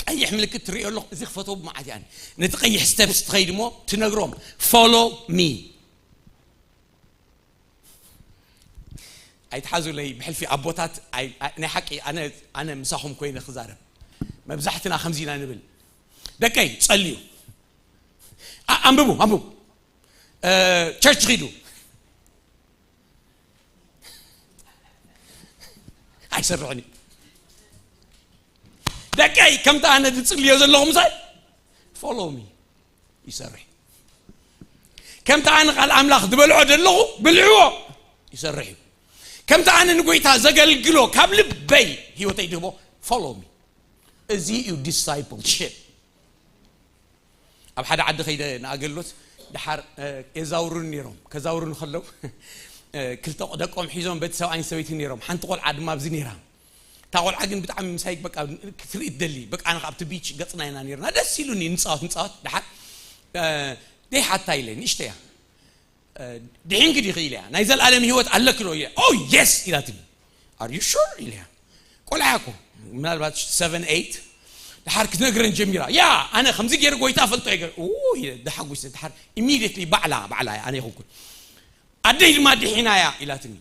ቀይሕ ምልክት ትርእዮ ኣለኹ፣ እዚ ክፈትዎ ብመዓት እየ። ነቲ ቀይሕ steps ትኸይድ እሞ ትነግሮም፣ follow me። ኣይትሓዙለይ፣ ብሕልፊ ኣቦታት ኣይ- ኣይ- ናይ ሓቂ ኣነ ኣነ ምሳኹም ኮይነ ክዛረብ። መብዛሕትና ከምዚ ኢና ንብል። ደቀይ ጸልዩ፣ ኣ- ኣንብቡ ኣንብቡ፣ ቸርች ኺዱ። ኣይሰርሕን እዩ። ደቀይ ከምቲ ኣነ ዝጽልዮ ዘለኹ ምሳይ follow me ይሰርሕ እዩ። ከምቲ ኣነ ቃል ኣምላኽ ዝበልዖ ዘለኹ ብልዕዎ ይሰርሕ እዩ። ከምቲ ኣነ ንጎይታ ዘገልግሎ ካብ ልበይ ህይወተይ ድህቦ follow me። እዚ እዩ discipleship። ኣብ ሓደ ዓዲ ከይደ ንኣገልግሎት ድሓር የዛውሩን ነይሮም። ከዛውሩን ከለው ክልተ ደቆም ሒዞም በቲ ሰብኣይን ሰበይትን ነይሮም። ሓንቲ ቆልዓ ድማ ኣብዚ ነይራ። እታ ቆልዓ ግን ብጣዕሚ ምሳይ በቃ ክትርኢ ትደሊ። በቃ ኣነ ኣብቲ ቢች ገጽና ኢና ነይርና። ደስ ኢሉኒ ንጻወት ንጻወት። ድሓር ደይ ሓታ ኢለ ንእሽተያ ድሒንኪ ዲኺ ኢለያ። ናይ ዘላለም ህይወት ኣለኪ ዶ ኢለ። ኦ የስ ኢላትኒ። Are you sure ኢለያ። ቆልዓ እኮ ምናልባት seven eight። ድሓር ክትነግረን ጀሚራ። ያ ኣነ ከምዚ ገይረ ጎይታ ፈልጦ እየ ገይረ። ኡ ኢለ ተሓጒሰ። ድሓር immediately ባዕላ ባዕላ እያ፣ ኣነ ይኹንኩን። ኣደይ ድማ ድሒና እያ ኢላትኒ።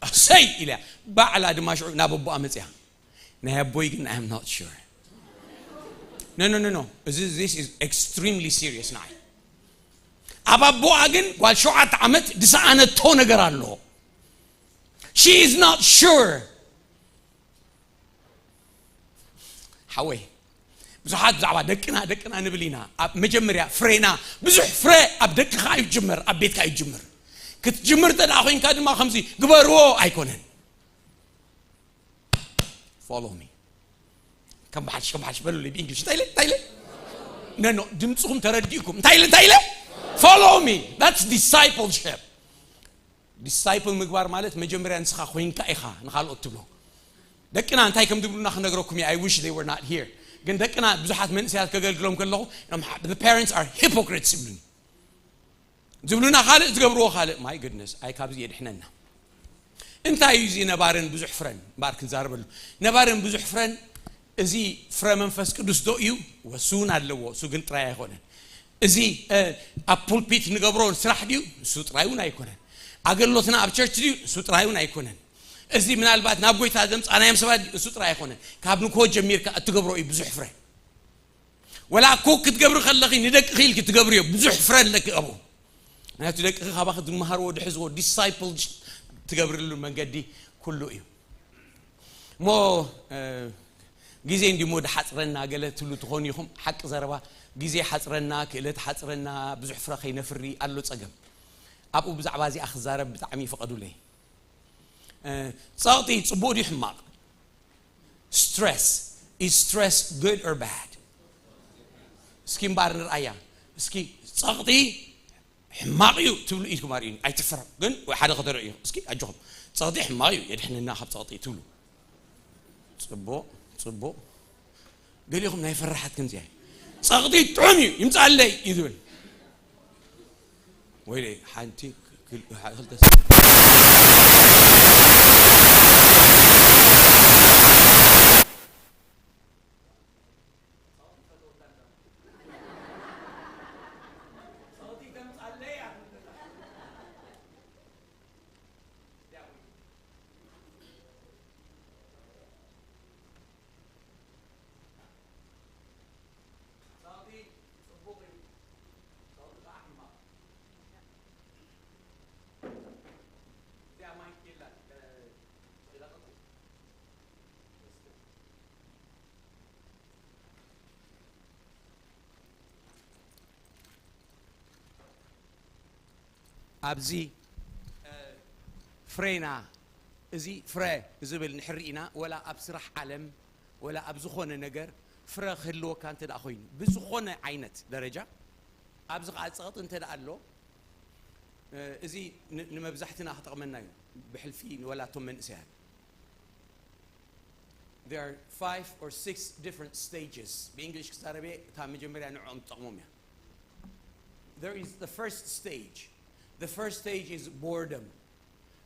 ኣሰይ ኢለያ። ባዕላ ድማ ሽዑ ናብ ኣቦኣ መፅያ። ናይ ኣቦይ ግን I am not sure። No no no no፣ እዚ this is extremely serious ንዓይ። ኣብ ኣቦኣ ግን ጓል ሸውዓተ ዓመት ዝሰኣነቶ ነገር ኣሎ። She is not sure። ሓወይ፣ ብዙሓት ብዛዕባ ደቅና ደቅና ንብል ኢና። ኣብ መጀመርያ ፍሬና፣ ብዙሕ ፍረ ኣብ ደቅኻ እዩ ዝጅመር፣ ኣብ ቤትካ እዩ ዝጅመር። ክትጅምር እንተ ደኣ ኮይንካ ድማ ከምዚ ግበርዎ ኣይኮነን። Follow me። ከም ብሓድሽ ከም ብሓድሽ በሉለይ ብእንግሊሽ እንታይ ኢለ እንታይ ኢለ? ነኖ ድምፅኹም ተረዲእኩም እንታይ ኢለ እንታይ ኢለ? Follow me። That's discipleship። Disciple ምግባር ማለት መጀመርያ ንስኻ ኮይንካ ኢኻ ንኻልኦት ትብሎ። ደቅና እንታይ ከም ዝብሉና ክነግረኩም እየ። I wish they were not here። ግን ደቅና ብዙሓት መንእሰያት ከገልግሎም ከለኹ፣ the parents are hypocrites ይብሉኒ። ዝብሉና ካልእ ዝገብርዎ ካልእ። My goodness፣ ኣይ ካብዚ የድሕነና። እንታይ እዩ እዚ ነባርን ብዙሕ ፍረን? እምበኣር ክንዛረበሉ። ነባርን ብዙሕ ፍረን፣ እዚ ፍረ መንፈስ ቅዱስ ዶ እዩ? ወሱ እውን ኣለዎ፣ እሱ ግን ጥራይ ኣይኮነን። እዚ ኣብ ፑልፒት ንገብሮ ስራሕ ድዩ? እሱ ጥራይ እውን ኣይኮነን። ኣገልግሎትና ኣብ ቸርች ድዩ? እሱ ጥራይ እውን ኣይኮነን። እዚ ምናልባት ናብ ጎይታ ዘምፃናዮም ሰባት ድዩ? እሱ ጥራይ ኣይኮነን። ካብ ንግሆ ጀሚርካ እትገብሮ እዩ ብዙሕ ፍረ። ወላ እኮ ክትገብሪ ከለኺ ንደቅኺ ኢልኪ ትገብርዮ ብዙሕ ፍረ ኣለኪ ኣብኡ። ምክንያቱ ደቅኺ ካባኺ ዝመሃርዎ ዝሕዝዎ ዲሳይፕል ትገብርሉ መንገዲ ኩሉ እዩ። እሞ ግዜ እንዲሞ ድሓፅረና ገለ ትብሉ ትኾኑ ኢኹም። ሓቂ ዘረባ፣ ግዜ ሓፅረና፣ ክእለት ሓፅረና፣ ብዙሕ ፍረ ከይነፍሪ ኣሎ ፀገም። ኣብኡ ብዛዕባ እዚኣ ክዛረብ ብጣዕሚ ይፍቐዱለይ። ፀቕጢ ፅቡቕ ድዩ ሕማቕ? Stress, is stress good or bad? እስኪ እምበኣር ንርኣያ። እስኪ ፀቕጢ ሕማቕ እዩ ትብሉ ኢድኩም ኣርእዩኒ። ኣይትፍረም ግን ወይ ሓደ ከተረእዩ። እስኪ ኣጆኹም። ፀቕጢ ሕማቕ እዩ፣ የድሕነና ካብ ፀቕጢ ትብሉ። ፅቡቕ፣ ፅቡቕ። ገሊኹም ናይ ፈራሓት ከምዚኣ እዩ። ፀቕጢ ጥዑም እዩ፣ ይምፃለይ እዩ ዝብል። ወይለይ ሓንቲ ክል- ክልተ ኣብዚ ፍሬና፣ እዚ ፍረ ዝብል ንሕሪ ኢና። ወላ ኣብ ስራሕ ዓለም፣ ወላ ኣብ ዝኾነ ነገር ፍረ ክህልወካ እንተ ደኣ ኮይኑ፣ ብዝኾነ ዓይነት ደረጃ፣ ኣብዚ ኸዓ ጸቕጢ እንተ ደኣ ኣሎ፣ እዚ ን- ንመብዛሕትና ክጠቕመና እዩ፣ ብሕልፊ ንወላቶም መንእሰያት። There are five or six different stages. ብእንግሊሽ ክዛረበ እታ መጀመርያ ንዕኦም ትጠቕሞም እያ። There is the first stage. The first stage is boredom.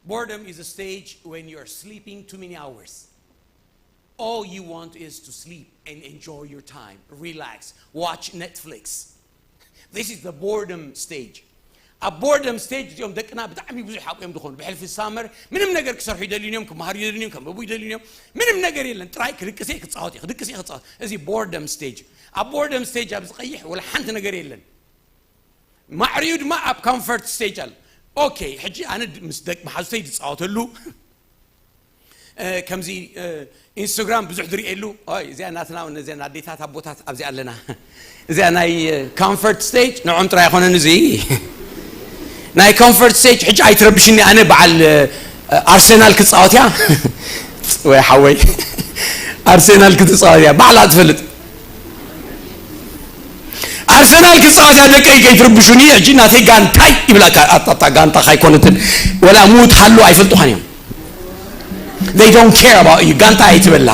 Boredom is a stage when you're sleeping too many hours. All you want is to sleep and enjoy your time, relax, watch Netflix. This is the boredom stage. ኣብ boredom stage እዚኦም ደቅና ብጣዕሚ ብዙሕ ኣብኡ እዮም ዝኾኑ። ብሕልፊ ሳመር ምንም ነገር ክሰርሑ ይደልዩን እዮም፣ ክመሃሩ ይደልዩን እዮም፣ ከንብቡ ይደልዩን እዮም። ምንም ነገር የለን። ጥራይ ክድቅስ እየ ክጻወት እየ፣ ክድቅስ እየ ክጻወት። እዚ boredom stage። ኣብ boredom stage ኣብ ዝቐይሕ ወላ ሓንቲ ነገር የለን። ማዕሪኡ ድማ ኣብ comfort stage ኣሎ። ኦኬ፣ ሕጂ ኣነ ድ- ምስ ደቂ መሓዙተይ ዝጻወተሉ እ፣ ከምዚ እ፣ ኢንስታግራም ብዙሕ ዝርእየሉ። ኦይ፣ እዚኣ ናትና እውን፣ እዚኣ ኣዴታት ኣቦታት ኣብዚ ኣለና። እዚኣ ናይ comfort stage ንዖም ጥራይ ኣይኮነን። እዚ ናይ comfort stage ሕጂ ኣይትረብሽኒ። ኣነ በዓል እ፣ ኣርሰናል ክጻወት እያ። ወይ ሓወይ፣ ኣርሰናል ክትጻወት እያ ባዕላ ትፈልጥ። ኣርሰናል ክጻወት እያ ደቀይ፣ ከይትርብሹኒ። ሕጂ ናተይ ጋንታይ ይብላካ። ኣጣጣ ጋንታ ካይኮነትን ወላ ሙት ሃሉ ኣይፈልጡኻን እዮም። They don't care about you. ጋንታ ኣይትበላ።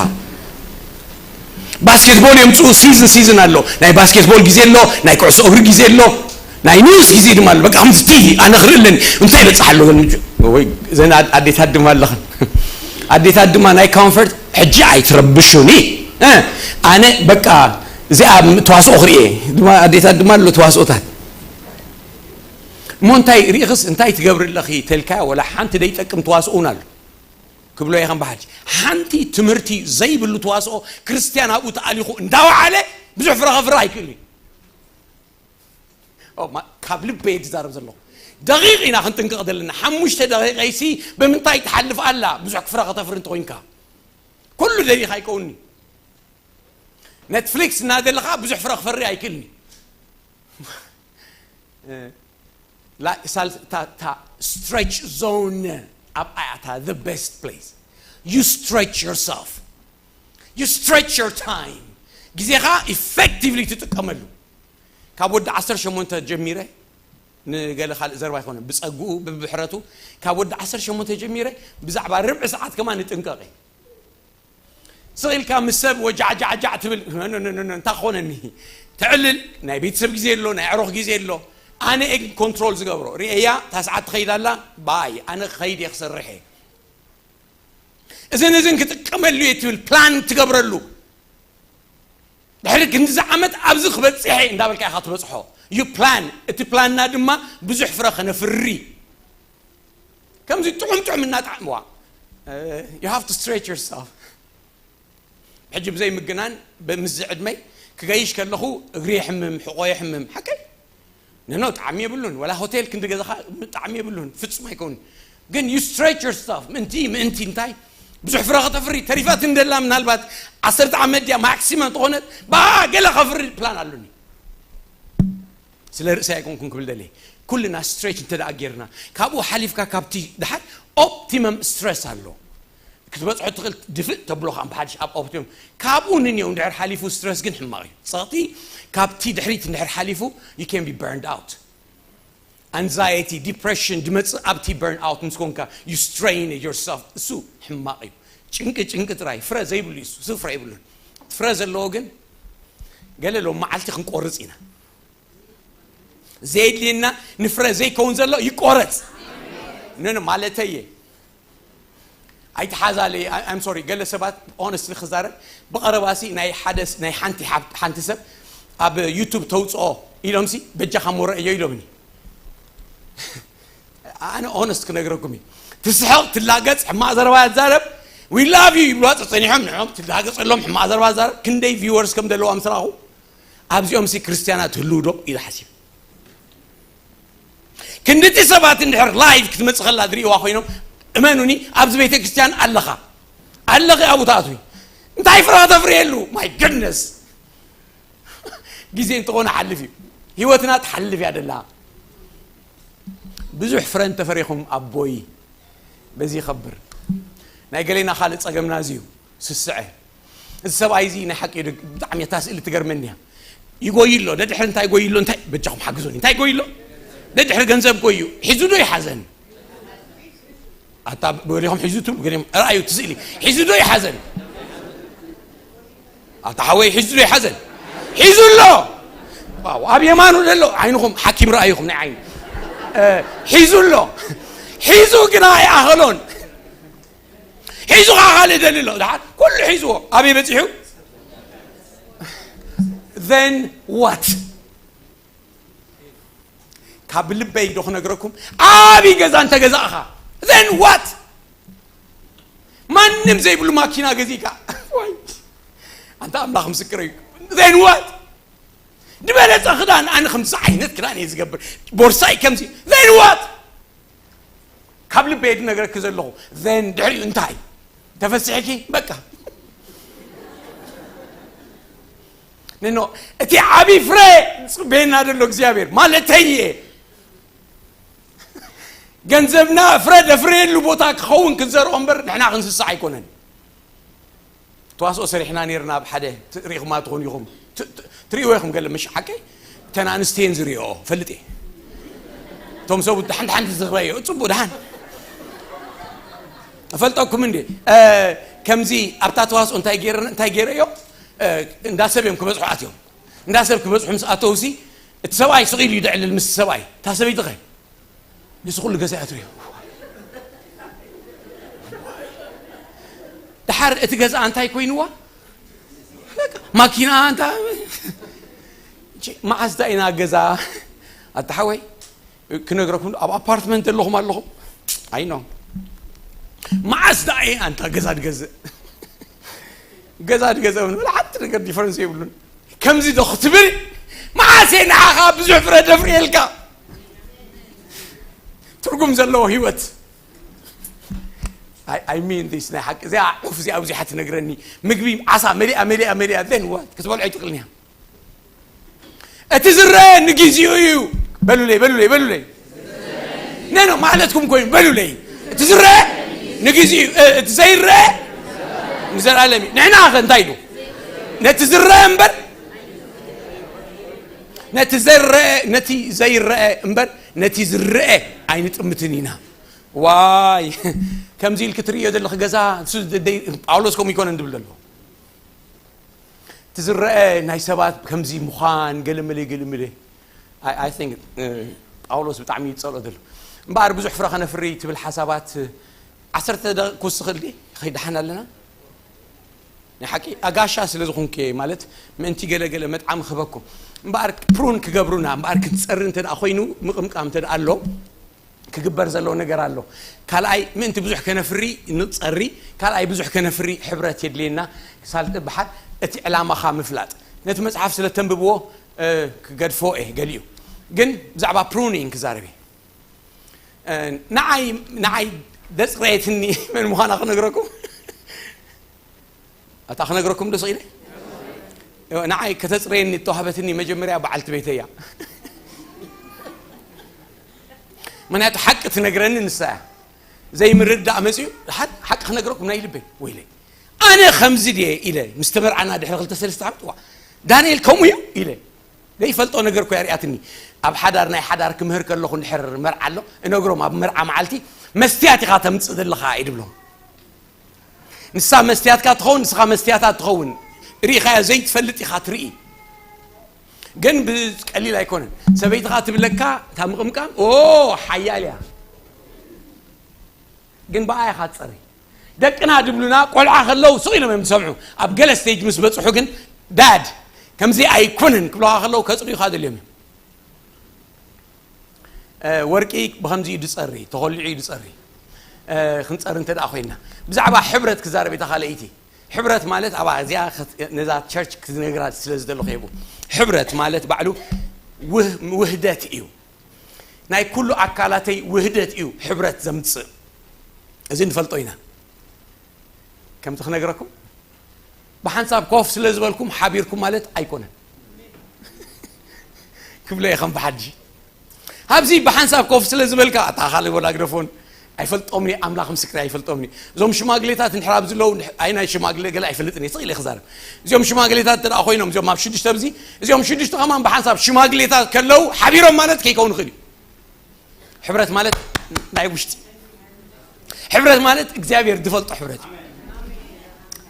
ባስኬትቦል የምፅኡ። ሲዝን ሲዝን ኣሎ። ናይ ባስኬትቦል ግዜ ኣሎ፣ ናይ ኩዕሶ እግሪ ግዜ ኣሎ፣ ናይ ኒውስ ግዜ ድማ ኣሎ። በቃ ከምዚ ቲቪ ኣነ ክርእለን እንታይ ይበፅሕ ኣሎ። ወይ ዘን ኣድ- ኣዴታት ድማ ኣለኽን። ኣዴታት ድማ ናይ comfort ሕጂ ኣይትረብሹኒ። እ፣ ኣነ በቃ እዚኣ ተዋስኦ ክርእየ ድማ ኣዴታት ድማ ኣሎ ተዋስኦታት። እሞ እንታይ ርኢኽስ እንታይ ትገብሪ ኣለኺ ተልካያ ወላ ሓንቲ ዘይጠቅም ተዋስኦ እውን ኣሎ። ክብሎ እየ ከም በሓልኪ ሓንቲ ትምህርቲ ዘይብሉ ተዋስኦ ክርስትያን ኣብኡ ተኣሊኹ እንዳወዓለ ብዙሕ ፍረ ከፍሪ ኣይክእልን እዩ። ኦ፣ ማ- ካብ ልበ እየ ዝዛረብ ዘለኹ። ደቂቕ ኢና ክንጥንቀቕ ዘለና። ሓሙሽተ ደቂቐይሲ ብምንታይ ትሓልፍ ኣላ? ብዙሕ ክፍረ ከተፍሪ እንተኮይንካ ኩሉ ደሊኻ ኣይከውንኒ። ኔትፍሊክስ እናደለኻ ብዙሕ ፍረ ክፈሪ ኣይክእልኒ። እ፣ ላ- ሳል- ታ- ታ- stretch zone ኣብ ኣያታ the best place. You stretch yourself. You stretch your time. ግዜኻ effectively ትጥቀመሉ። ካብ ወዲ ዓሰርተ ሸሞንተ ጀሚረ ንገለ ካልእ ዘርባ ኣይኮነ ብፀጉኡ ብብሕረቱ ካብ ወዲ ዓሰርተ ሸሞንተ ጀሚረ ብዛዕባ ርብዒ ሰዓት ከማን ንጥንቀቕ እየ። ስቕ ኢልካ ምስ ሰብ ወጃዕጃዕጃዕ ትብል ኖ፣ ኖ፣ ኖ፣ ኖ፣ ኖ፣ እንታይ ክኾነኒ? ተዕልል። ናይ ቤተሰብ ግዜ ኣሎ፣ ናይ ዕሮኽ ግዜ ኣሎ። ኣነ እየ ኮንትሮል ዝገብሮ። ርእያ እታ ሰዓት ትኸይድ ኣላ። ባይ ኣነ ክኸይድ እየ ክሰርሕ እየ። እዝን እዝን ክጥቀመሉ እየ ትብል ፕላን ትገብረሉ። ድሕሪ ክንዚ ዓመት ኣብዚ ክበፅሐ እንዳበልካ ኢኻ ትበፅሖ። You plan። እቲ ፕላንና ድማ ብዙሕ ፍረ ከነፍሪ። ከምዚ ጥዑም ጥዑም እናጣዕምዋ። You have to stretch yourself. ሕጂ ብዘይ ምግናን ብምዚ ዕድመይ ክገይሽ ከለኹ እግሪ የሕምም፣ ሕቆ የሕምም። ሓቀይ ነኖ ጣዕሚ የብሉን። ወላ ሆቴል ክንዲ ገዛኻ ጣዕሚ የብሉን። ፍጹም ኣይከውን። ግን you stretch yourself። ምእንቲ ምእንቲ እንታይ ብዙሕ ፍረ ከተፍሪ ተሪፋት እንደላ ምናልባት ዓሰርተ ዓመት ድያ ማክሲመም ተኾነት ባ ገለ ከፍሪ ፕላን ኣሉኒ። ስለ ርእሰይ ኣይኮንኩን ክብል ደልየ። ኩልና ስትሬች እንተ ደኣ ጌርና ካብኡ ሓሊፍካ ካብቲ ድሓር ኦፕቲመም ስትረስ ኣሎ ክትበፅሖ ትኽእል ድፍእ ተብሎ ከዓ ብሓድሽ ኣብ ኦፕቲመም ካብኡ ንንየው እንድሕር ሓሊፉ ስትረስ ግን ሕማቕ እዩ። ፀቕጢ ካብቲ ድሕሪት እንድሕር ሓሊፉ you can be burned out. Anxiety, depression ድመፅእ ኣብቲ burn out ምስ ኮንካ you strain yourself እሱ ሕማቕ እዩ። ጭንቂ ጭንቂ ጥራይ ፍረ ዘይብሉ እዩ እሱ ፍረ የብሉን። ፍረ ዘለዎ ግን ገለ ሎም መዓልቲ ክንቆርፅ ኢና። ዘየድልየና ንፍረ ዘይከውን ዘሎ ይቆረፅ። ኖ ማለተየ ኣይትሓዛለይ። I'm sorry ገለ ሰባት honestly ክዛረብ ብቐረባሲ ናይ ሓደ ናይ ሓንቲ ሓንቲ ሰብ ኣብ ዩቱብ ተውፅኦ ኢሎምሲ በጃኻ ሞረአዮ ኢሎምኒ። ኣነ honest ክነግረኩም እዩ። ትስሕቕ ትላገፅ ሕማቕ ዘረባ ትዛረብ we love you ይብልዋ ፀፀኒሖም ንዕኦም ትላገፀሎም ሕማቕ ዘረባ ትዛረብ ክንደይ viewers ከም ዘለዋ ምስ ረኣኹ ኣብዚኦም ሲ ክርስትያናት ህልው ዶ ኢለ ሓሲብ። ክንድቲ ሰባት እንድሕር ላይቭ ክትመፅእ ከላ ዝርእይዋ ኮይኖም እመኑኒ ኣብዚ ቤተ ክርስትያን ኣለኻ ኣለኺ ኣብኡ ትኣትዊ እንታይ ፍረ ከተፍርየሉ my goodness ግዜ እንተኾነ ሓልፍ እዩ። ህይወትና ትሓልፍ እያ ደላ። ብዙሕ ፍረ እንተፈሪኹም ኣቦይ በዚ ይኸብር። ናይ ገሌና ካልእ ጸገምና እዚ እዩ። ስስዐ እዚ ሰብኣይ እዚ ናይ ሓቂ እዩ። ብጣዕሚ እታ ስእሊ ትገርመኒ እያ። ይጎይ ኣሎ ደድሕሪ እንታይ ጎይ ኣሎ እንታይ በጃኹም ሓግዙኒ እንታይ ጎይ ኣሎ ደድሕሪ ገንዘብ ጎይ እዩ። ሒዙ ዶ ይሓዘን ኣታ ገሊኹም ሒዙ ትብሉ ገሊኹም ርኣዩ እቲ ስእሊ ሒዙ ዶ ይሓዘን ኣታ ሓወይ ሒዙ ዶ ይሓዘን ሒዙ ኣሎ ዋው፣ ኣብ የማኑ ዘሎ ዓይንኹም ሓኪም ረኣይኹም ናይ ዓይኒ። እ፣ ሒዙ ኣሎ። ሒዙ ግና ኣይኣኸሎን። ሒዙ ከዓ ካልእ ደሊ ኣሎ። ድሓር ኩሉ ሒዝዎ። ኣበይ በጺሑ? Then what? ካብ ልበይ ዶ ክነግረኩም? ዓብይ ገዛ እንተገዛእኻ፣ then what? ማንም ዘይብሉ ማኪና ገዚእካ፣ ዋይ፣ ኣንታ ኣምላኽ ምስክረይ፣ then what? ዝበለጸ ክዳን፣ ኣነ ከምዚ ዓይነት ክዳን እየ ዝገብር፣ ቦርሳይ ከምዚ፣ then what? ካብ ልበይ ዝነግረኪ ዘለኹ፣ then ድሕሪኡ እንታይ? ተፈሲሕኪ? በቃ። ንኖ፣ እቲ ዓብዪ ፍረ ዝጽበየና ዘሎ እግዚኣብሔር ማለተይ እየ። ገንዘብና ፍረ ደፍረየሉ ቦታ ክኸውን ክንዘርኦ እምበር ንሕና ክንስሳዕ ኣይኮነን። ተዋስኦ ሰሪሕና ነይርና ኣብ ሓደ፣ ት-፣ ርኢኹማ ትኾኑ ኢኹም። ት-፣ ት-፣ ትርእይዎ ኢኹም ገለ፣ ምሽ ሓቀይ? እተን ኣንስቲ እየን ዝርእይኦ፣ ፈልጥ እየ። እቶም ሰብኡት ሓንቲ ሓንቲ ዝኽረዮ፣ ጽቡቕ ደሓን። እፈልጠኩም እንዴ? እ፣ ከምዚ ኣብታ ተዋስኦ እንታይ ገይረ-፣ እንታይ ገይረዮ? እ፣ እንዳ ሰብ እዮም ክበጽሑ ኣትዮም። እንዳ ሰብ ክበጽሑ ምስ ኣተውሲ፣ እቲ ሰብኣይ ስቕ ኢሉ እዩ ደዕልል ምስ ሰብኣይ። እታ ሰበይቲ ኸ? ንሱ ኩሉ ገዛ እያ ትርእዮ። ድሓር እቲ ገዛ እንታይ ኮይንዋ? በቃ፣ ማኪና እንታ፣ መዓስ ዳ ኢና ገዛ? ኣታ ሓወይ፣ ክነግረኩም፣ ኣብ ኣፓርትመንት ዘለኹም ኣለኹም? ኣይ ኖ። መዓስ ዳ እየ ኣንታ ገዛ ትገዝእ? ገዛ ትገዝእ፣ ወላ ሓንቲ ነገር ዲፈረንስ የብሉን። ከምዚ ዶ ክትብል? መዓስ እየ ንዓኻ ብዙሕ ፍረ ደፍርየልካ? ትርጉም ዘለዎ ህይወት። I, I mean this፣ ናይ ሓቂ። እዚኣ ዑፍ፣ እዚኣ ብዙሓት ትነግረኒ። ምግቢ፣ ዓሳ መሊኣ፣ መሊኣ፣ መሊኣ፣ then what? ክትበልዖ ኣይትኽእልን እያ። እቲ ዝረአ ንጊዜኡ እዩ። በሉለይ፣ በሉለይ፣ በሉለይ። ነ፣ ነ፣ ማለትኩም ኮይኑ፣ በሉለይ። እቲ ዝረአ ንጊዜኡ፣ እ፣ እቲ ዘይረአ ንዘለኣለም እዩ። ንሕና ኸ እንታይ ኢሉ? ነቲ ዝረአ እምበር፣ ነቲ ዘይረአ፣ ነቲ ዘይረአ እምበር፣ ነቲ ዝረአ ኣይንጥምትን ኢና። ዋይ፣ ከምዚ ኢልክ ትርእዮ ዘለኺ ገዛ፣ ንሱ ደይ-፣ ጳውሎስ ከምኡ ይኮነን ዝብል ዘሎ። እቲ ዝረአ ናይ ሰባት ከምዚ ምዃን፣ ገለመለ፣ ገለመለ። I, I think፣ እ፣ ጳውሎስ ብጣዕሚ ይጸልኦ ዘሎ። እምበኣር ብዙሕ ፍረ ከነፍሪ ትብል ሓሳባት፣ እ፣ ዓሰርተ ደቂቕ ክውስኽ ድየ? ይኸይድ ደሓን ኣለና? ናይ ሓቂ ኣጋሻ ስለ ዝኾንኩ እየ፣ ማለት ምእንቲ ገለ ገለ መጥዓሚ ክህበኩም። እምበኣር ፕሩን ክገብሩና፣ እምበኣር ክንጸሪ እንተ ደኣ ኮይኑ፣ ምቕምቃም እንተ ደኣ ኣሎ፣ ክግበር ዘለዎ ነገር ኣሎ። ካልኣይ፣ ምእንቲ ብዙሕ ከነፍሪ ንጸሪ፣ ካልኣይ ብዙሕ ከነፍሪ ሕብረት የድልየና። ክሳልጥ በሓር እቲ ዕላማኻ ምፍላጥ። ነቲ መጽሓፍ ስለ ተንብብዎ፣ እ፣ ክገድፎ እየ ገሊኡ። ግን ብዛዕባ ፕሩኒንግ ክዛረብ እየ። እ፣ ንዓይ፣ ንዓይ ደጽረየትኒ መን ምዃና ክነግረኩም። ኣታ ክነግረኩም ዶ ስኢለ? ንዓይ ከተጽረየኒ እተዋህበትኒ መጀመርያ በዓልቲ ቤተይ እያ። ምኽንያቱ ሓቂ ትነግረኒ ንሳ እያ። ዘይምርዳእ መጺኡ፣ ሓ-፣ ሓቂ ክነግረኩም ናይ ልበይ፣ ወይለይ። ኣነ ከምዚ ድየ ኢለ፣ ምስ ተመርዓና ድሕሪ ክልተ ሰለስተ ዓመት፣ ዋ፣ ዳንኤል ከምኡ እዩ ኢለ። ዘይፈልጦ ነገር እኮ እያ ሪኣትኒ። ኣብ ሓዳር፣ ናይ ሓዳር ክምህር ከለኹ እንድሕር መርዓ ኣሎ፣ እነግሮም ኣብ መርዓ መዓልቲ፣ "መስትያት ኢኻ ተምጽእ ዘለኻ" እየ ድብሎም። ንሳ መስትያትካ ትኸውን፣ ንስኻ መስትያታ ትኸውን። ርኢኻዮ ዘይትፈልጥ ኢኻ ትርኢ። ግን ብቀሊል ኣይኮነን። ሰበይትኻ ትብለካ፣ እታ ምቕምቃም፣ ኦ፣ ሓያል እያ። ግን ብኣ ኢኻ ትጸሪ። ደቅና ድብሉና፣ ቆልዓ ከለዉ ስቕ ኢሎም እዮም ዝሰምዑ። ኣብ ገለ ስቴጅ ምስ በጽሑ ግን፣ "ዳድ፣ ከምዚ ኣይኮነን" ክብሉኻ ከለዉ ከጽርዩኻ ደልዮም እዮም። እ፣ ወርቂ ብኸምዚ እዩ ዝጸሪ፣ ተኾሊዑ እዩ ዝጸሪ። እ፣ ክንጸሪ እንተ ደኣ ኮይንና፣ ብዛዕባ ሕብረት ክዛረብ እየ፣ እታ ካልኣይቲ። ሕብረት ማለት፣ ኣብኣ እዚኣ ኸት-፣ ነዛ ቸርች ክነግራ ስለ ዝደለኹ እየ። ሕብረት ማለት ባዕሉ ውህ-፣ ውህደት እዩ። ናይ ኩሉ ኣካላተይ ውህደት እዩ ሕብረት ዘምጽእ። እዚ ንፈልጦ ኢና። ከምቲ ክነግረኩም፣ ብሓንሳብ ኮፍ ስለ ዝበልኩም ሓቢርኩም ማለት ኣይኮነን። ክብሎ እየ ከም ብሓድሽ። ኣብዚ ብሓንሳብ ኮፍ ስለ ዝበልካ፣ ኣታ ካልእ ወላ ግደፎን፣ ኣይፈልጦምን እየ፣ ኣምላኽ ምስክሪ ኣይፈልጦምን እየ። እዞም ሽማግሌታት እንድሕር ኣብዚ ኣለዉ፣ ኣይ ናይ ሽማግሌ ገለ ኣይፈልጥን እየ፣ ስቕ ኢለ ክዛረብ። እዚኦም ሽማግሌታት እንተ ደኣ ኮይኖም፣ እዚኦም ኣብ ሽዱሽተ ኣብዚ፣ እዚኦም ሽዱሽተ ከማን ብሓንሳብ ሽማግሌታት ከለዉ ሓቢሮም ማለት ከይከውን ይኽእል እዩ። ሕብረት ማለት ናይ ውሽጢ። ሕብረት ማለት እግዚኣብሔር ዝፈልጦ ሕብረት እዩ።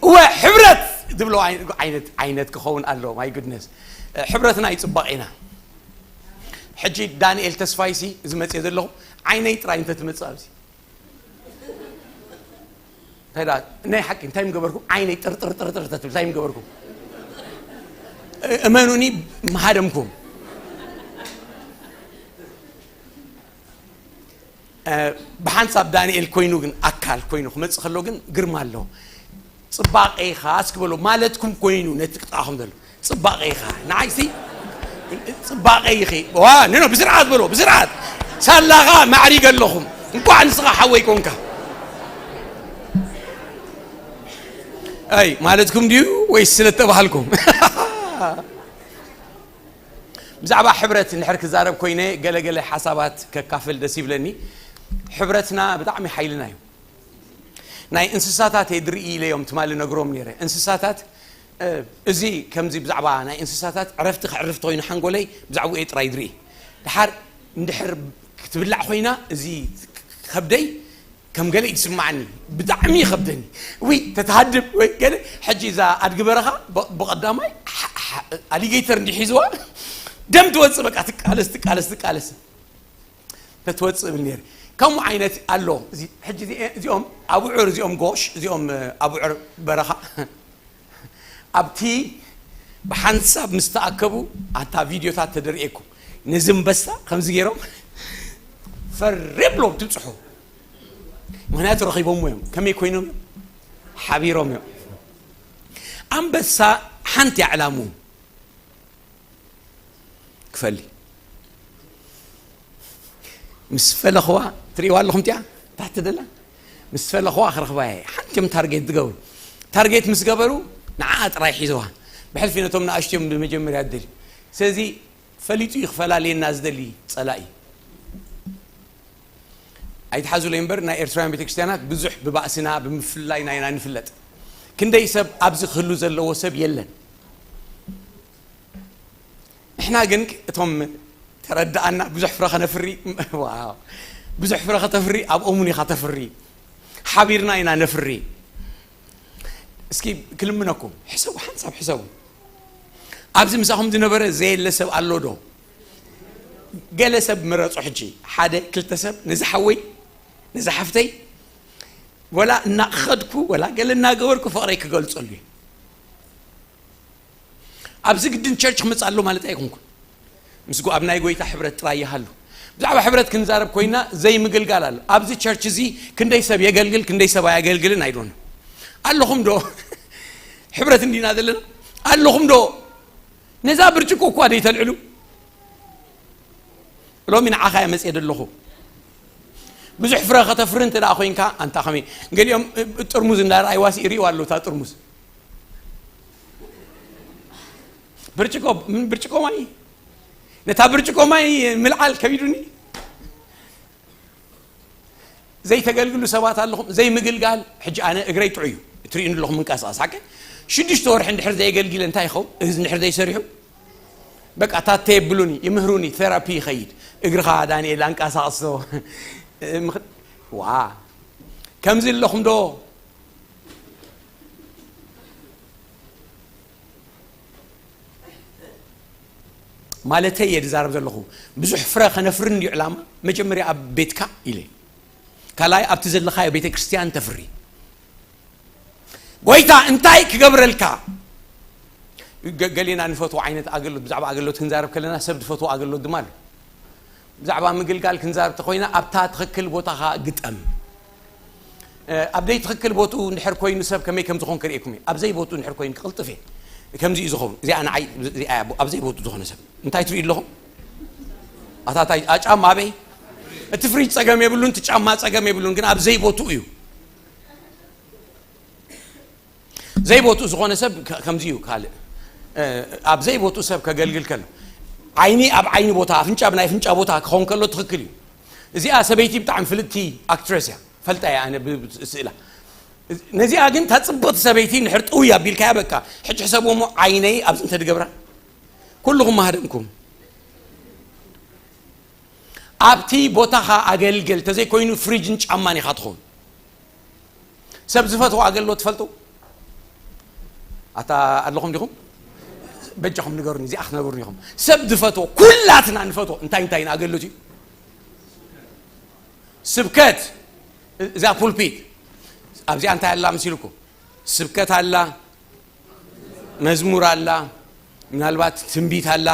እወ፣ ሕብረት ዝብሎ ዓይነት ዓይነት ክኸውን ኣለዎ። My goodness። ሕብረትና ይፅባቕ ኢና። ሕጂ ዳንኤል ተስፋይሲ እዚ መፅእ ዘለኹ ዓይነይ ጥራይ እንተትመፅእ ኣብዚ እንታይ ደኣ ናይ ሓቂ እንታይ ምገበርኩም? ዓይነይ ጥርጥርጥርጥር ተትብል እንታይ ምገበርኩም? እመኑኒ፣ ምሃደምኩም። ብሓንሳብ ዳንኤል ኮይኑ ግን ኣካል ኮይኑ ክመፅእ ከሎ ግን ግርማ ኣለዎ። ፅባቐ ኢኻ እስኪ በሎ ማለትኩም ኮይኑ ነቲ ክጥቓኹም ዘሎ ፅባቐ ኢኻ ንዓይሲ ፅባቐ ኢኺ። ዋ ኖ ኖ ብስርዓት በሎ ብስርዓት። ሳላኻ ማዕሪገ ኣለኹም። እንኳዕ ንስኻ ሓወይ ኮንካ። ኣይ ማለትኩም ድዩ ወይስ ስለ ተባሃልኩም? ብዛዕባ ሕብረት እንድሕር ክዛረብ ኮይነ ገለገለ ሓሳባት ከካፍል ደስ ይብለኒ። ሕብረትና ብጣዕሚ ሓይልና እዩ። ናይ እንስሳታት እየ ድርኢ ኢለዮም ትማሊ ነግሮም ነይረ። እንስሳታት እዚ ከምዚ ብዛዕባ ናይ እንስሳታት ዕረፍቲ ክዕርፍቲ ኮይኑ ሓንጎለይ ብዛዕባኡ እየ ጥራይ ድርኢ። ድሓር እንድሕር ክትብላዕ ኮይና እዚ ከብደይ ከም ገለ ይስማዓኒ። ብጣዕሚ ይኸብደኒ። ውይ ተትሃድም ወይ ገለ። ሕጂ እዛ ኣድጊ በረኻ ብቐዳማይ ኣሊጌተር እንዲሒዝዋ ደም ትወፅእ በቃ ትቃለስ ትቃለስ ትቃለስ ተትወፅእ ብል ነይረ። ከምኡ ዓይነት ኣሎ። ሕጂ እዚኦም ኣቡዑር እዚኦም ጎሽ እዚኦም ኣቡዑር በረኻ ኣብቲ ብሓንሳብ ምስ ተኣከቡ ኣታ ቪድዮታት ተደርእየኩም ነዚ እምበሳ ከምዚ ገይሮም ፈሪ ብሎም ትብፅሑ። ምክንያቱ ረኺቦምዎ እዮም። ከመይ ኮይኖም እዮም? ሓቢሮም እዮም። ኣንበሳ ሓንቲ ኣዕላሙ ክፈሊ ምስ ፈለኽዋ ትርእይዋ ኣለኹም እቲኣ ታሕቲ ደላ ምስ ፈለኽዋ ክረኽባ እየ። ሓንቲ እዮም ታርጌት ዝገብሩ። ታርጌት ምስ ገበሩ ንዓኣ ጥራይ ሒዘዋ። ብሕልፊ ነቶም ንኣሽትዮም ብመጀመርያ ዝደልዩ። ስለዚ ፈሊጡ እዩ ክፈላልየና ዝደሊ ጸላኢ። ኣይትሓዙለይ እምበር ናይ ኤርትራውያን ቤተክርስትያናት ብዙሕ ብባእስና ብምፍልላይና ኢና ንፍለጥ። ክንደይ ሰብ ኣብዚ ክህሉ ዘለዎ ሰብ የለን። ንሕና ግን እቶም ተረዳኣና ብዙሕ ፍረ ከነፍሪ ብዙሕ ፍረ ከተፍሪ ኣብኦምን ኢኻ ተፍሪ። ሓቢርና ኢና ነፍሪ። እስኪ ክልምነኩም ሕሰቡ ሓንሳብ ሕሰቡ። ኣብዚ ምሳኹም ዝነበረ ዘየለ ሰብ ኣሎ ዶ? ገለ ሰብ ምረፁ ሕጂ ሓደ ክልተ ሰብ ነዚ ሓወይ ነዚ ሓፍተይ ወላ እናኸድኩ ወላ ገለ እናገበርኩ ፍቕረይ ክገልፀሉ እዩ። ኣብዚ ግድን ቸርች ክመፅእ ኣሎ ማለት ኣይኮንኩን። ምስ ኣብ ናይ ጎይታ ሕብረት ጥራይ ይሃሉ። ብዛዕባ ሕብረት ክንዛረብ ኮይና ዘይምግልጋል ኣሎ። ኣብዚ ቸርች እዚ ክንደይ ሰብ የገልግል ክንደይ ሰብ ኣየገልግልን ኣይዶን ኣለኹም ዶ? ሕብረት እንዲና ዘለና ኣለኹም ዶ? ነዛ ብርጭቆ እኳ ደይተልዕሉ ሎሚ ንዓኻ እየ መፅየ ዘለኹ። ብዙሕ ፍረ ከተፍሪ እንተ ደኣ ኮይንካ ኣንታ ከመይ ገሊኦም ጥርሙዝ እንዳረኣይዋሲ ይርእይዋ ኣለዉ እታ ጥርሙዝ ብርጭቆ ምን ብርጭቆ ማይ ነታ ብርጭቆ ማይ ምልዓል ከቢዱኒ። ዘይተገልግሉ ሰባት ኣለኹም ዘይምግልጋል። ሕጂ ኣነ እግረይ ጥዑይ እዩ እትርእዩኒ ኣለኹም ምንቀሳቐስ ሓቂ። ሽዱሽተ ወርሒ እንድሕር ዘየገልጊለ እንታይ ይኸውን እዚ እንድሕር ዘይሰሪሑ በቃ ታተ የብሉኒ ይምህሩኒ ቴራፒ ይኸይድ። እግርኻ ዳንኤል ኣንቀሳቕሶ። ዋ ከምዚ ኣለኹም ዶ? ማለተይ እየ ዝዛረብ ዘለኹ። ብዙሕ ፍረ ከነፍሪ እንድዩ ዕላማ። መጀመርያ ኣብ ቤትካ ኢለ ካልኣይ ኣብቲ ዘለኻዮ ቤተ ክርስቲያን ተፍሪ። ጎይታ እንታይ ክገብረልካ? ገ- ገሊና ንፈትዎ ዓይነት ኣገልግሎት ብዛዕባ ኣገልግሎት ክንዛረብ ከለና ሰብ ዝፈትዎ ኣገልግሎት ድማ ኣሎ። ብዛዕባ ምግልጋል ክንዛረብ ተኮይና ኣብታ ትኽክል ቦታኻ ግጠም። ኣብ ዘይትኽክል ቦትኡ እንድሕር ኮይኑ ሰብ ከመይ ከም ዝኾን ክርእየኩም እየ። ኣብ ዘይቦትኡ እንድሕር ኮይኑ ክቕልጥፍ እየ። ከምዚ እዩ ዝኸውን። እዚኣ ንዓይ እዚኣ እያ ኣብ ዘይቦትኡ ዝኾነ ሰብ እንታይ ትርእዩ ኣለኹም? ኣታታይ ኣጫማ ኣበይ? እቲ ፍሪጅ ጸገም የብሉን፣ እቲ ጫማ ጸገም የብሉን፣ ግን ኣብ ዘይቦትኡ እዩ። ዘይቦትኡ ዝኾነ ሰብ ከ- ከምዚ እዩ። ካልእ ኣብ ዘይቦትኡ ሰብ ከገልግል ከሎ ዓይኒ ኣብ ዓይኒ ቦታ ኣፍንጫ ብናይ ኣፍንጫ ቦታ ክኸውን ከሎ ትኽክል እዩ። እዚኣ ሰበይቲ ብጣዕሚ ፍልጥቲ ኣክትረስ እያ። ፈልጣ እያ ኣነ ብ- ብ- ስእላ። ነዚኣ ግን እታ ጽብቕቲ ሰበይቲ ንድሕር ጥውይ ኣቢልካያ በቃ ሕጂ ሕሰብዎ እሞ ዓይነይ ኣብዚ እንተድገብራ ኩልኹም ማህደምኩም ኣብቲ ቦታኻ ኣገልግል ተዘይኮይኑ ፍሪጅን ጫማን ኢኻ ትኸውን። ሰብ ዝፈትዎ ኣገልግሎት ትፈልጡ? ኣታ ኣለኹም ዲኹም? በጃኹም ንገሩኒ፣ እዚኣ ክትነግሩኒ ኢኹም። ሰብ ዝፈትዎ፣ ኩላትና ንፈትዎ እንታይ እንታይ ኢና ኣገልግሎት እዩ? ስብከት፣ እዛ ፑልፒት ኣብዚኣ እንታይ ኣላ መሲልኩ? ስብከት ኣላ፣ መዝሙር ኣላ፣ ምናልባት ትንቢት ኣላ፣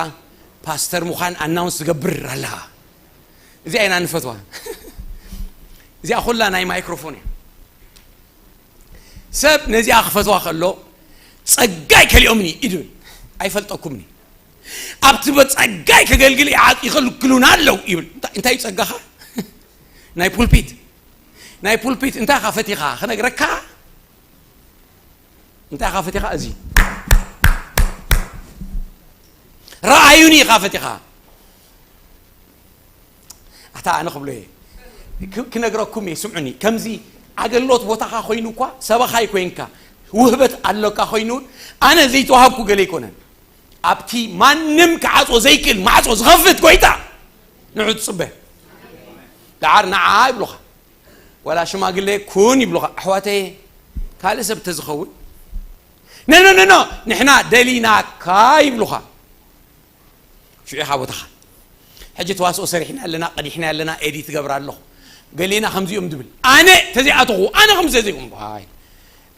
ፓስተር ምዃን ኣናውንስ ዝገብር ኣላ። እዚኣ ኢና ንፈትዋ። እዚኣ ኩላ ናይ ማይክሮፎን እያ። ሰብ ነዚኣ ክፈትዋ ከሎ ጸጋይ ከሊኦምኒ ይብል። ኣይፈልጠኩምኒ፣ ኣብቲ ጸጋይ ከገልግል ይዓ- ይኸልክሉና ኣለዉ ይብል። እንታይ- እንታይ እዩ ጸጋኻ? ናይ ፑልፒት፣ ናይ ፑልፒት እንታይ ኢኻ ፈቲኻ ክነግረካ? እንታይ ኢኻ ፈቲኻ? እዚ ረኣዩኒ ኢኻ ፈቲኻ። ኣታ ኣነ ክብሎ እየ፣ ክ- ክነግረኩም እየ፣ ስምዑኒ። ከምዚ ኣገልግሎት ቦታኻ ኮይኑ እኳ፣ ሰባኻይ ኮይንካ፣ ውህበት ኣለካ ኮይኑ እውን፣ ኣነ ዘይተዋሃብኩ ገለ ኣይኮነን። ኣብቲ ማንም ክዓጾ ዘይክእል ማዕጾ ዝኸፍት ጎይታ ንዑ ትጽበ። ደዓር ንዓ ይብሉኻ፣ ወላ ሽማግሌ ኩን ይብሉኻ። ኣሕዋተየ፣ ካልእ ሰብ ተዝኸውን፣ ነኖ ነኖ፣ ንሕና ደሊናካ ይብሉኻ። ሽዑ ኢኻ ቦታኻ። ሕጂ ተዋስኦ ሰሪሕና ኣለና፣ ቀዲሕና ኣለና፣ ኤዲት ትገብር ኣለኹ። ገሌና ከምዚኦም ዝብል። ኣነ ተዘይኣተኹ፣ ኣነ ከም ተዘይኦም። ኣይ።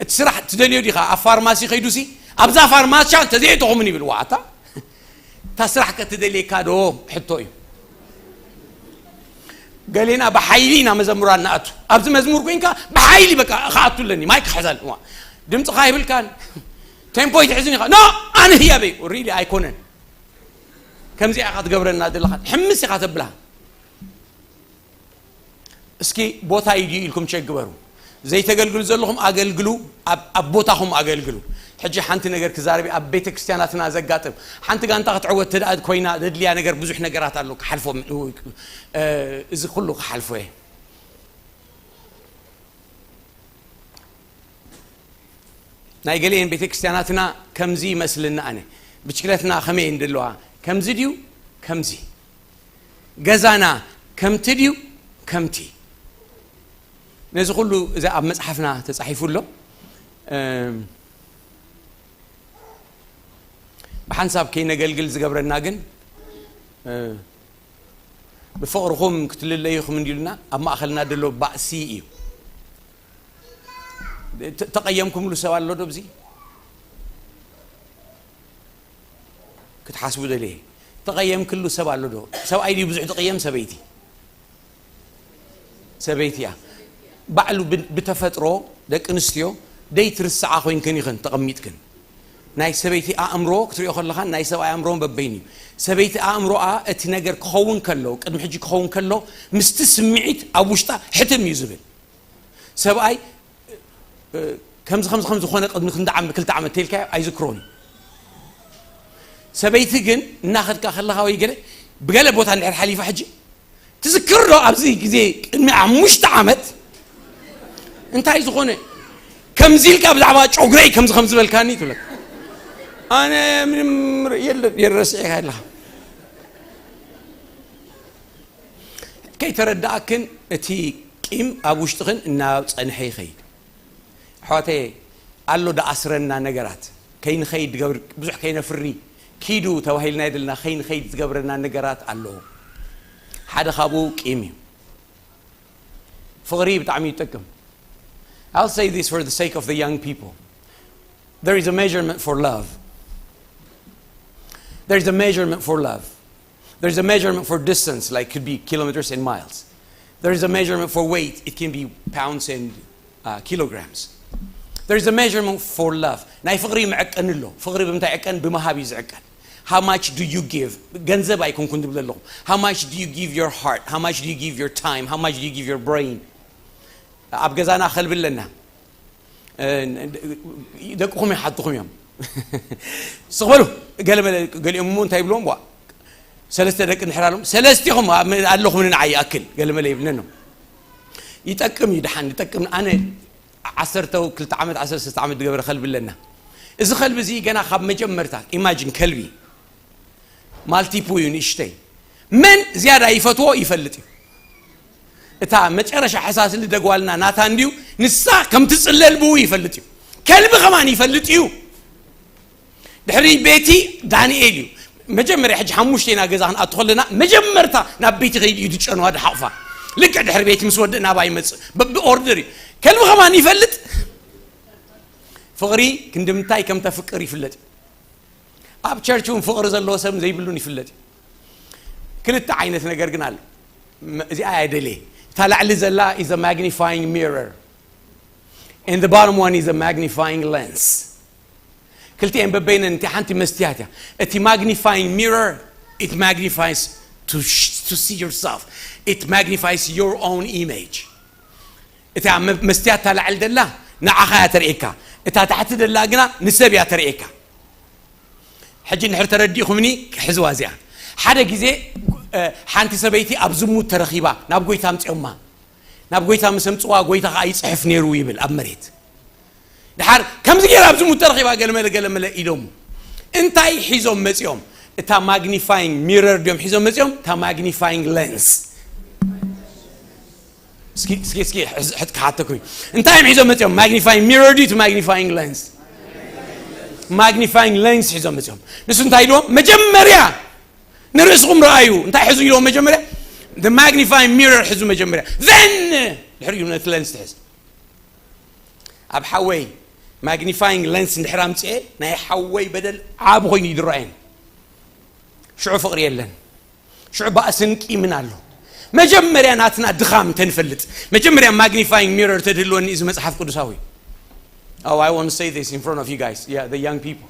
እቲ ስራሕ ትደልዮ ዲኻ? ኣብ ፋርማሲ ከይዱሲ፣ ኣብዛ ፋርማሲ ተዘይኣተኹምን ይብል። ዋኣታ። እታ ስራሕ ከ ትደልየካ ዶ? ሕቶ እዩ። ገሌና ብሓይሊ ኢና መዘምራን ንኣቱ። ኣብዚ መዝሙር ኮይንካ ብሓይሊ በቃ ክኣቱ ኣለኒ። ማይክ ክሕዘል። ዋ። ድምፅኻ ይብልካን። ቴምፖ ይትሕዝን ኢኻ። ኖ፣ ኣነ ህያበይ። ሪሊ ኣይኮነን። ከምዚኣ ኢኻ ትገብረና ዘለኻ። ሕምስ ኢኻ ተብላ። እስኪ ቦታ እዩ ድዩ ኢልኩም ቸክ ግበሩ። ዘይተገልግሉ ዘለኹም ኣገልግሉ፣ ኣብ ኣብ ቦታኹም ኣገልግሉ። ሕጂ ሓንቲ ነገር ክዛረብ እየ፣ ኣብ ቤተ ክርስቲያናትና ዘጋጥም። ሓንቲ ጋንታ ክትዕወት ተደኣ ኮይና ዘድልያ ነገር ብዙሕ ነገራት ኣሎ ክሓልፎ፣ እ፣ እዚ ኩሉ ክሓልፎ እየ። ናይ ገሊኤን ቤተ ክርስቲያናትና ከምዚ ይመስልና ኣነ። ብችክለትና ከመይ እንደለዋ? ከምዚ ድዩ? ከምዚ። ገዛና ከምቲ ድዩ? ከምቲ። ነዚ ኩሉ እዚ ኣብ መጽሓፍና ተጻሒፉ ኣሎ። እም፣ ብሓንሳብ ከይነገልግል ዝገብረና ግን፣ እ፣ ብፍቕርኹም ክትልለዩ ኢኹም እንዲሉና ኣብ ማእኸልና ዘሎ ባእሲ እዩ። ተ-፣ ተቐየምኩምሉ ሰብ ኣሎ ዶ ኣብዚ? ክትሓስቡ ደልየ። ተቐየምክሉ ሰብ ኣሎ ዶ? ሰብኣይ ድዩ ብዙሕ ዝቕየም? ሰበይቲ? ሰበይቲ እያ። ባዕሉ ብ-፣ ብተፈጥሮ ደቂ ኣንስትዮ ደይትርስዓ ኮይንክን ኢኽን ተቐሚጥክን። ናይ ሰበይቲ ኣእምሮ ክትሪኦ ከለኻን ናይ ሰብኣይ ኣእምሮን በበይኑ እዩ። ሰበይቲ ኣእምሮኣ እቲ ነገር ክኸውን ከሎ፣ ቅድሚ ሕጂ ክኸውን ከሎ፣ ምስቲ ስምዒት ኣብ ውሽጣ ሕትም እዩ ዝብል። ሰብኣይ፣ እ፣ ከምዚ፣ ከምዚ፣ ከምዚ ዝኾነ ቅድሚ ክንዲ ዓመት፣ ክልተ ዓመት ተልካዮ ኣይዝክሮን እዩ። ሰበይቲ ግን እናኸድካ ከለኻ ወይ ገለ ብገለ ቦታ እንድሕር ሓሊፋ ሕጂ ትዝክር ዶ ኣብዚ ግዜ ቅድሚ ሓሙሽተ ዓመት እንታይ ዝኾነ ከምዚ ኢልካ ብዛዕባ ጨጉረይ ከምዚ፣ ከምዚ በልካኒ ትብለካ። ኣነ ምንም የለ፣ የረስዕካ ኣለኻ። ከይተረዳእክን እቲ ቂም ኣብ ውሽጥኽን እናጸንሐ ይኸይድ። ኣሕዋተየ፣ ኣሎ ደኣስረና ነገራት፣ ከይንኸይድ ዝገብር፣ ብዙሕ ከይነፍሪ፣ ኪዱ ተባሂልና የድልና፣ ከይንኸይድ ዝገብረና ነገራት ኣለዉ። ሓደ ካብኡ ቂም እዩ። ፍቕሪ ብጣዕሚ ይጠቅም። I'll say this for the sake of the young people. There is a measurement for love. There is a measurement for love. There is a measurement for distance, like, could be kilometers and miles. There is a measurement for weight. It can be pounds and, uh, kilograms. There is a measurement for love. ናይ ፍቕሪ መዐቀኒ ኣሎ። ፍቕሪ ብምንታይ ዕቀን? ብምሃብ እዩ ዝዕቀን። How much do you give? ገንዘብ ኣይኮንኩን ዝብል ኣለኹ። How much do you give your heart? How much do you give your time? How much do you give your brain? ኣብ ገዛና ከልቢ ኣለና። እ፣ ደቅኹም ይሓትኹም እዮም። ስቕ በሉ። ገለ መለ፣ ገሊኦም እሞ እንታይ ይብልዎም? ዋ፣ ሰለስተ ደቂ እንድሕር ኣለዎም፣ ሰለስቲኹም ኣለኹም ንዓይ ይኣክል፣ ገለ መለ ይብልነን። ይጠቅም እዩ፣ ደሓን ይጠቅም። ኣነ ዓሰርተ ክልተ ዓመት፣ ዓሰርተ ሰለስተ ዓመት ዝገበረ ከልቢ ኣለና። እዚ ከልቢ እዚ ገና ካብ መጀመርታ፣ ኢማጂን ከልቢ፣ ማልቲፑ እዩ ንእሽተይ። መን ዝያዳ ይፈትዎ ይፈልጥ እዩ። እታ መጨረሻ ሕሳስ ልደ ጓልና ናታ እንድዩ፣ ንሳ ከም ትጽለል ብኡ ይፈልጥ እዩ። ከልቢ ከማን ይፈልጥ እዩ። ድሕሪ ቤቲ ዳንኤል እዩ። መጀመርያ ሕጂ ሓሙሽተ ኢና ገዛ ክንኣቱ ከለና መጀመርታ ናብ ቤቲ ከይድ እዩ ዝጨንዋ ድሓቕፋ። ልክዕ ድሕሪ ቤቲ ምስ ወድእ ናባ ይመጽእ። ብኦርደር እዩ። ከልቢ ከማን ይፈልጥ። ፍቕሪ ክንዲ ምንታይ ከም ተፍቅር ይፍለጥ እዩ። ኣብ ቸርች እውን ፍቕሪ ዘለዎ ሰብ ዘይብሉን ይፍለጥ እዩ። ክልተ ዓይነት ነገር ግን ኣሎ። እዚኣ ኣይደልየ። እታ ላዕሊ ዘላ is a magnifying mirror and the bottom one is a magnifying lens. ክልቲኤን በበይነን እቲ ሓንቲ መስትያት እያ። እቲ magnifying mirror, it magnifies to, to see yourself. It magnifies your own image. እታ መስትያት እታ ላዕሊ ደላ ንዓኻ እያ ተርእየካ፣ እታ ታሕቲ ደላ ግና ንሰብ እያ ተርእየካ። ሕጂ እንድሕር ተረዲእኹምኒ፣ ሕዝዋ እዚኣ። ሓደ ግዜ ሓንቲ ሰበይቲ ኣብ ዝሙት ተረኺባ ናብ ጎይታ ኣምፅኦማ። ናብ ጎይታ ምስ ኣምፅዋ ጎይታ ከዓ ይፅሕፍ ነይሩ ይብል ኣብ መሬት። ድሓር ከምዚ ገይራ ኣብ ዝሙት ተረኺባ ገለመለ ገለመለ ኢሎም። እንታይ ሒዞም መፂኦም? እታ magnifying mirror ድዮም ሒዞም መፂኦም? እታ magnifying lens። እስኪ እስኪ እስኪ ሕት ክሓተኩም። እንታይ እዮም ሒዞም መፂኦም? Magnifying mirror ድዩ እቲ magnifying lens? Magnifying lens ሒዞም መፂኦም። ንሱ እንታይ ኢልዎም? መጀመርያ ንርእስኹም ረኣዩ። እንታይ ሕዙ ኢልዎም? መጀመርያ the magnifying mirror ሕዙ መጀመርያ፣ then ድሕሪኡ ነቲ lens ትሕዝ። ኣብ ሓወይ magnifying lens እንድሕር ኣምፅኤ ናይ ሓወይ በደል ዓብ ኮይኑ ይድረኣየን። ሽዑ ፍቕሪ የለን። ሽዑ ባእስን ቂምን ኣሎ። መጀመርያ ናትና ድኻም ተንፈልጥ፣ መጀመርያ magnifying mirror ተድህልወኒ እዚ መጽሓፍ ቅዱሳዊ። Oh, I want to say this in front of you guys, yeah, the young people.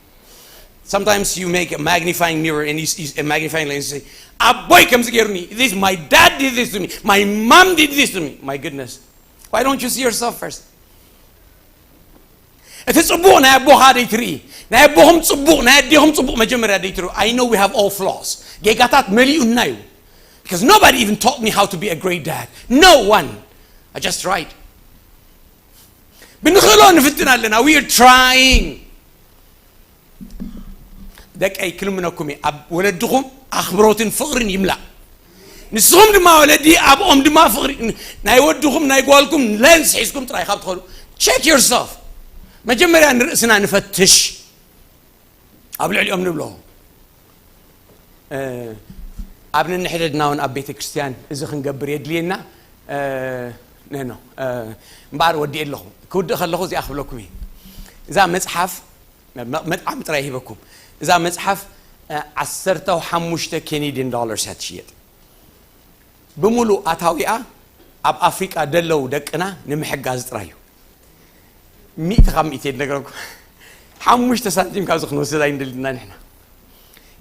Sometimes you make a magnifying mirror and you, you, a magnifying lens, you say, ኣቦይ ከምዚ ገይሩኒ, this, my dad did this to me, my mom did this to me. My goodness. Why don't you see yourself first? እቲ ጽቡቕ ናይ ኣቦኻ ደይትርኢ፣ ናይ ኣቦኹም ጽቡቕ፣ ናይ ኣዴኹም ጽቡቕ መጀመርያ ደይትርኢ። I know we have all flaws. ጌጋታት መሊኡና እዩ። Because nobody even taught me how to be a great dad. No one. I just tried. ብንኽእሎ ንፍትን ኣለና. We are trying. ደቀይ ክልምነኩም እየ፣ ኣብ ወለድኹም ኣኽብሮትን ፍቕርን ይምላእ። ንስኹም ድማ ወለዲ ኣብኦም ድማ ፍቕሪ፣ ናይ ወድኹም ናይ ጓልኩም lens ሒዝኩም ጥራይ ካብ ትኸዱ፣ check yourself። መጀመርያ ንርእስና ንፈትሽ። ኣብ ልዕሊኦም ንብሎ ኣብ ንንሕደድና እውን ኣብ ቤተ ክርስቲያን እዚ ክንገብር የድልየና። ነኖ እምበኣር ወዲእ ኣለኹ፣ ክውድእ ከለኹ እዚኣ ክብለኩም እየ። እዛ መፅሓፍ መጥዓሚ ጥራይ ሂበኩም። እዛ መፅሓፍ ዓሰርተ ሓሙሽተ Canadian dollars እያ ትሽየጥ። ብምሉእ ኣታዊኣ ኣብ ኣፍሪቃ ደለዉ ደቅና ንምሕጋዝ ጥራይ እዩ። ሚእቲ ካብ ሚእቲ እየ ዝነግረኩም። ሓሙሽተ ሳንቲም ካብዚ ክንወስድ ኣይንደልና ንሕና።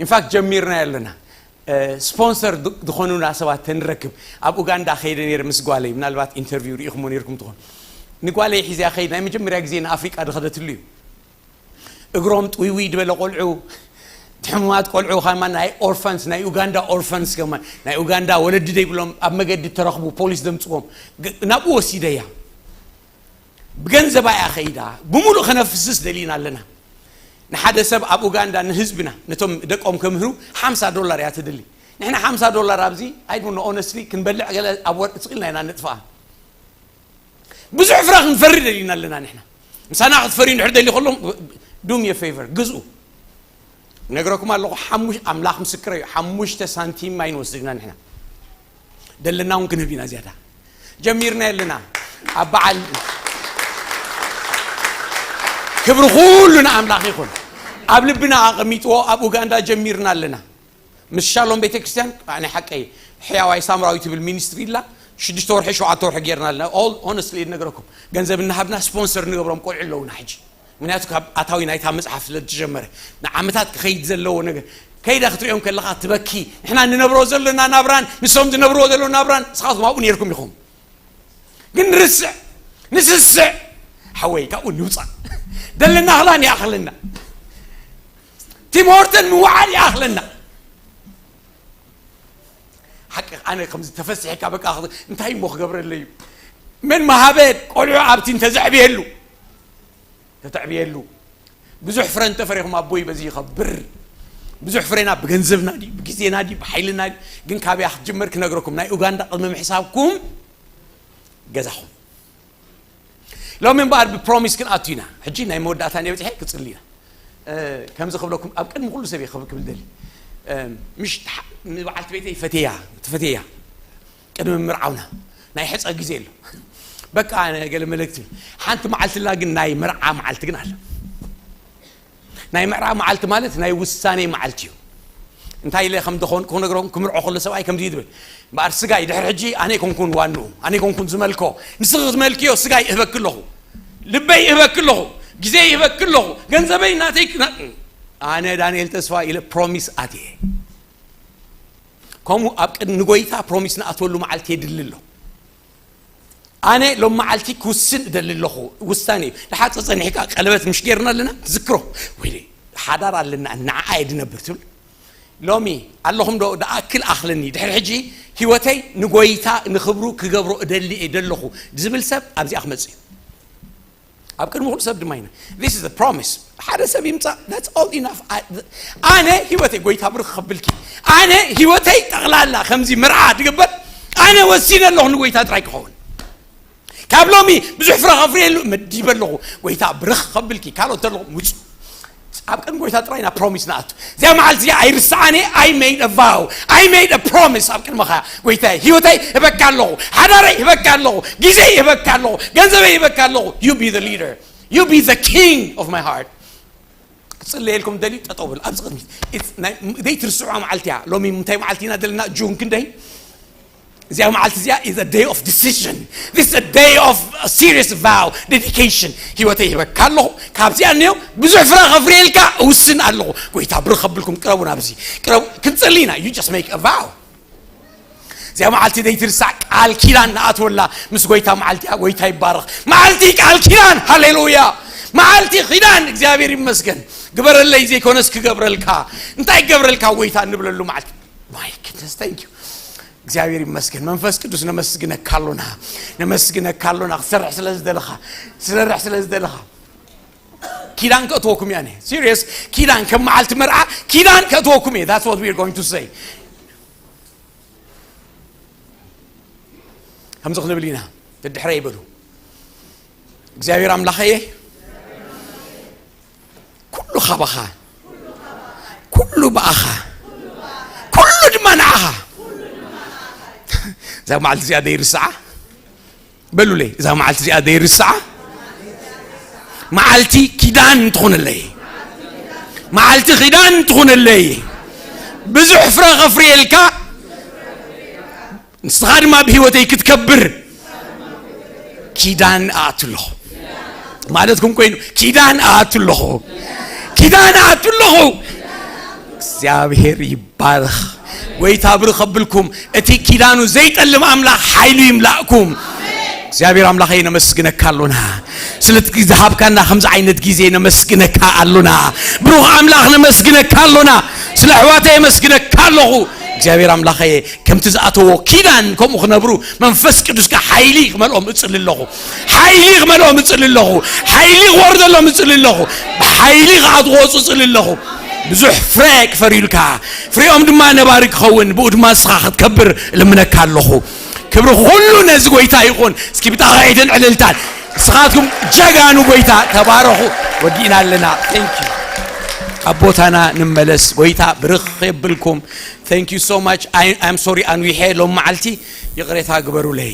ኢንፋክት ጀሚርና ኣለና። ስፖንሰር ዝኾኑና ሰባት ተንረክብ። ኣብ ኡጋንዳ ከይደ ነይረ ምስ ጓለይ፣ ምናልባት ኢንተርቪው ርኢኹሞ ነይርኩም ትኾኑ። ንጓለይ ሒዝያ ከይድ ናይ መጀመርያ ግዜ ንኣፍሪቃ ዝኸደትሉ እዩ። እግሮም ጥውይውይ ዝበለ ቆልዑ፣ ሕሙማት ቆልዑ፣ ከማ ናይ ኦርፋንስ፣ ናይ ኡጋንዳ ኦርፋንስ፣ ከማ ናይ ኡጋንዳ ወለዲ ዘይብሎም ኣብ መገዲ ተረኽቡ፣ ፖሊስ ዘምፅዎም፣ ናብኡ ወሲደያ። ብገንዘባ እያ ከይዳ። ብምሉእ ከነፍስስ ደሊና ኣለና። ንሓደ ሰብ ኣብ ኡጋንዳ ንህዝብና፣ ነቶም ደቆም ከምህሩ ሓምሳ ዶላር እያ ትድሊ። ንሕና ሓምሳ ዶላር ኣብዚ፣ I don't know, honestly፣ ክንበልዕ ገለ ኣብ ወርቂ ስቕ ኢልና ኢና ንጥፍኣ። ብዙሕ ፍረ ክንፈሪ ደሊና ኣለና ንሕና። ምሳና ክትፈሪ እንድሕር ደሊ ከሎም፣ do me a favor፣ ግዝኡ። ነግረኩም ኣለኹ፣ ሓሙሽ-፣ ኣምላኽ ምስክረ እዩ፣ ሓሙሽተ ሳንቲም ኣይንወስድና ንሕና። ደለና እውን ክንህብ ኢና ዝያዳ። ጀሚርና ኣለና። ኣብ በዓል ክብሪ ኩሉ ንኣምላኽ ይኹን። ኣብ ልብና ኣቐሚጥዎ ኣብ ኡጋንዳ ጀሚርና ኣለና። ምስ ሻሎም ቤተክርስትያን፣ ኣነ ሓቀይ፣ ሕያዋይ ሳምራዊ ትብል ሚኒስትሪ ኢላ ሽዱሽተ ወርሒ ሸውዓተ ወርሒ ጌርና ኣለና። All honestly ነግረኩም፣ ገንዘብ እናሃብና ስፖንሰር ንገብሮም ቆልዑ ኣለውና ሕጂ። ምክንያቱ ካብ ኣታዊ ናይታ መጽሓፍ ስለ ዝተጀመረ፣ ንዓመታት ክኸይድ ዘለዎ ነገር ከይዳ ክትሪኦም ከለኻ ትበኪ። ንሕና ንነብሮ ዘለና ናብራን ንሶም ዝነብርዎ ዘለዉ ናብራን ንስኻትኩም ኣብኡ ነይርኩም ኢኹም። ግን ንርስዕ፣ ንስስዕ፣ ሓወይ ካብኡ ንውፃእ። ደለና ኣኽላን ይኣኽለና። ቲም ሆርተን ምውዓል ይኣኽለና። ሓቂ ኣነ ከምዚ ተፈሲሕካ በቃ እንታይ እሞ ክገብረለይ እዩ? መን መሃበ ቆልዑ ኣብቲ እንተዘዕብየሉ፣ ተተዕብየሉ ብዙሕ ፍረ እንተፈሪኹም ኣቦይ በዚ ይኸብር። ብዙሕ ፍሬና ብገንዘብና ድዩ ብግዜና ድዩ ብሓይልና ድዩ? ግን ካበያ ክትጅምር ክነግረኩም፣ ናይ ኡጋንዳ ቅድሚ ምሕሳብኩም ገዛኹም። ሎሚ እምበኣር ብፕሮሚስ ክንኣቱ ኢና። ሕጂ ናይ መወዳእታ እየ በፂሐ ክፅሊ ኢና። ከምዚ ክብለኩም ኣብ ቅድሚ ኩሉ ሰብ ክብል ክብል ደሊ ምሽ ንበዓልቲ ቤተይ ፈትያ ትፈትያ ቅድሚ ምርዓውና ናይ ሕፀ ግዜ ኣሎ። በቃ ገለ መልእክቲ ሓንቲ መዓልትላ ግን ናይ መርዓ መዓልቲ ግን ኣለ። ናይ መርዓ መዓልቲ ማለት ናይ ውሳኔ መዓልቲ እዩ። እንታይ ኢለ ከም ደኾን ክነግሮም ክምርዖ ከሎ ሰብኣይ ከምዚ ይብል እምበኣር ስጋይ ድሕሪ ሕጂ ኣነ ኮንኩን ዋንኡ ኣነ ኮንኩን ዝመልኮ ንስኺ ዝመልክዮ ስጋይ እህበክ ኣለኹ ልበይ እህበክ ኣለኹ ግዜ ይህበክ ኣለኹ ገንዘበይ ናተይ ኣነ ዳንኤል ተስፋ ኢለ ፕሮሚስ ኣትየ። ከምኡ ኣብ ቅድሚ ንጎይታ ፕሮሚስ ንኣትወሉ መዓልቲ የድሊ ኣሎ። ኣነ ሎም መዓልቲ ክውስን እደሊ ኣለኹ ውሳኔ እዩ። ድሓር ጸጸኒሕካ ቀለበት ምሽ ጌርና ኣለና ትዝክሮ ወይ ሓዳር ኣለና ንዓኣ እየ ድነብር ትብል። ሎሚ ኣለኹም ዶ ደኣክል ኣኽለኒ ድሕሪ ሕጂ ህይወተይ ንጎይታ ንኽብሩ ክገብሮ እደሊ እየ ደለኹ ዝብል ሰብ ኣብዚኣ ክመጽእ እዩ። ኣብ ቅድሚ ኩሉ ሰብ ድማ ኢና this is the promise ሓደ ሰብ ይምፃእ that's all enough ኣነ ህይወተይ ጎይታ ብርክ ከብልኪ ኣነ ህይወተይ ጠቕላላ ከምዚ መርዓ ትግበር ኣነ ወሲነ ኣለኹ ንጎይታ ጥራይ ክኸውን ካብ ሎሚ ብዙሕ ፍረ ከፍርየሉ መዲበ ኣለኹ ጎይታ ብርክ ከብልኪ ካልኦት ኣለኹ ውፁ ኣብ ቅድሚ ጎይታ ጥራይ ኢና ፕሮሚስ ንኣቱ እዚኣ መዓልቲ እዚኣ ኣይርስዓን እየ I made a vow I made a promise ኣብ ቅድመኻ ጎይታ ህይወተይ ህበካ ኣለኹ ሓዳረይ ህበካ ኣለኹ ግዜይ ህበካ ኣለኹ ገንዘበይ ህበካ ኣለኹ you be the leader you be the king of my heart ክፅለየልኩም ደልዩ ጠጠው በሉ ኣብዚ ቅድሚት ዘይትርስዑ መዓልቲ እያ ሎሚ ምንታይ መዓልቲ ኢና ዘለና ጁን ክንደይ እዚኣ መዓልቲ እዚኣ is a day of decision this is a day of a serious vow dedication ህይወተይ ይህበካ ኣለኹ ካብዚኣ እኒኦ ብዙሕ ፍረ ከፍርየልካ እውስን ኣለኹ ጎይታ ብርኸብልኩም ቅረቡ ናብዚ ቅረቡ ክንፅሊ ኢና you just make a vow እዚኣ መዓልቲ ዘይትርሳዕ ቃል ኪዳን ንኣትወላ ምስ ጎይታ መዓልቲ እያ ጎይታ ይባረኽ መዓልቲ ቃል ኪዳን ሃሌሉያ መዓልቲ ኪዳን እግዚኣብሔር ይመስገን ግበረለይ ዘይኮነስ ክገብረልካ እንታይ ክገብረልካ ጎይታ እንብለሉ መዓልቲ my goodness thank you እግዚኣብሔር ይመስገን መንፈስ ቅዱስ ነመስግነካ ኣሎና ነመስግነካ ኣሎና ክሰርሕ ስለ ዝደለኻ ክሰርሕ ስለ ዝደለኻ ኪዳን ከእትወኩም እያ serious ኪዳን ከም መዓልቲ መርዓ ኪዳን ከእትወኩም እየ that's what we are going to say ከምዚ ክንብል ኢና ድድሕረ ይበሉ እግዚኣብሔር ኣምላኸየ ኩሉ ካባኻ ኩሉ ብኣኻ ኩሉ ድማ ንዓኻ እዛ መዓልቲ እዚኣ ደይርስዓ በሉለይ እዛ መዓልቲ እዚኣ ደይርስዓ መዓልቲ ኪዳን ትኹንለይ መዓልቲ ኪዳን ትኹንለይ ብዙሕ ፍረ ከፍርየልካ ንስኻ ድማ ብህይወተይ ክትከብር ኪዳን ኣኣቱ ኣለኹ ማለትኩም ኮይኑ ኪዳን ኣኣቱ ኣለኹ ኪዳን ኣኣቱ ኣለኹ እግዚኣብሔር ይባርኽ ጎይታ ብርኸብልኩም እቲ ኪዳኑ ዘይጠልም ኣምላኽ ሓይሉ ይምላእኩም እግዚኣብሔር ኣምላኸይ ነመስግነካ ኣሎና ስለቲ ዝሃብካና ከምዚ ዓይነት ግዜ ነመስግነካ ኣሎና ብሩኽ ኣምላኽ ነመስግነካ ኣሎና ስለ ኣሕዋተይ የመስግነካ ኣለኹ እግዚኣብሔር ኣምላኸየ ከምቲ ዝኣተዎ ኪዳን ከምኡ ክነብሩ መንፈስ ቅዱስ ከ ሓይሊ ክመልኦም እፅሊ ኣለኹ ሓይሊ ክመልኦም እፅሊ ኣለኹ ሓይሊ ክወርደሎም እፅሊ ኣለኹ ብሓይሊ ከዓ ክወፁ እፅሊ ኣለኹ ብዙሕ ፍረ ክፈርዩልካ ፍሬኦም ድማ ነባሪ ክኸውን ብኡ ድማ ንስኻ ክትከብር እልምነካ ኣለኹ ክብሪ ኩሉ ነዚ ጎይታ ይኹን እስኪ ብጣቕዒትን ዕልልታን ንስኻትኩም ጀጋኑ ጎይታ ተባረኹ ወዲእና ኣለና thank you ኣብ ቦታና ንመለስ ጎይታ ብርኽ የብልኩም thank you so much I, I'm sorry ኣንዊሐ ሎም መዓልቲ ይቕሬታ ግበሩለይ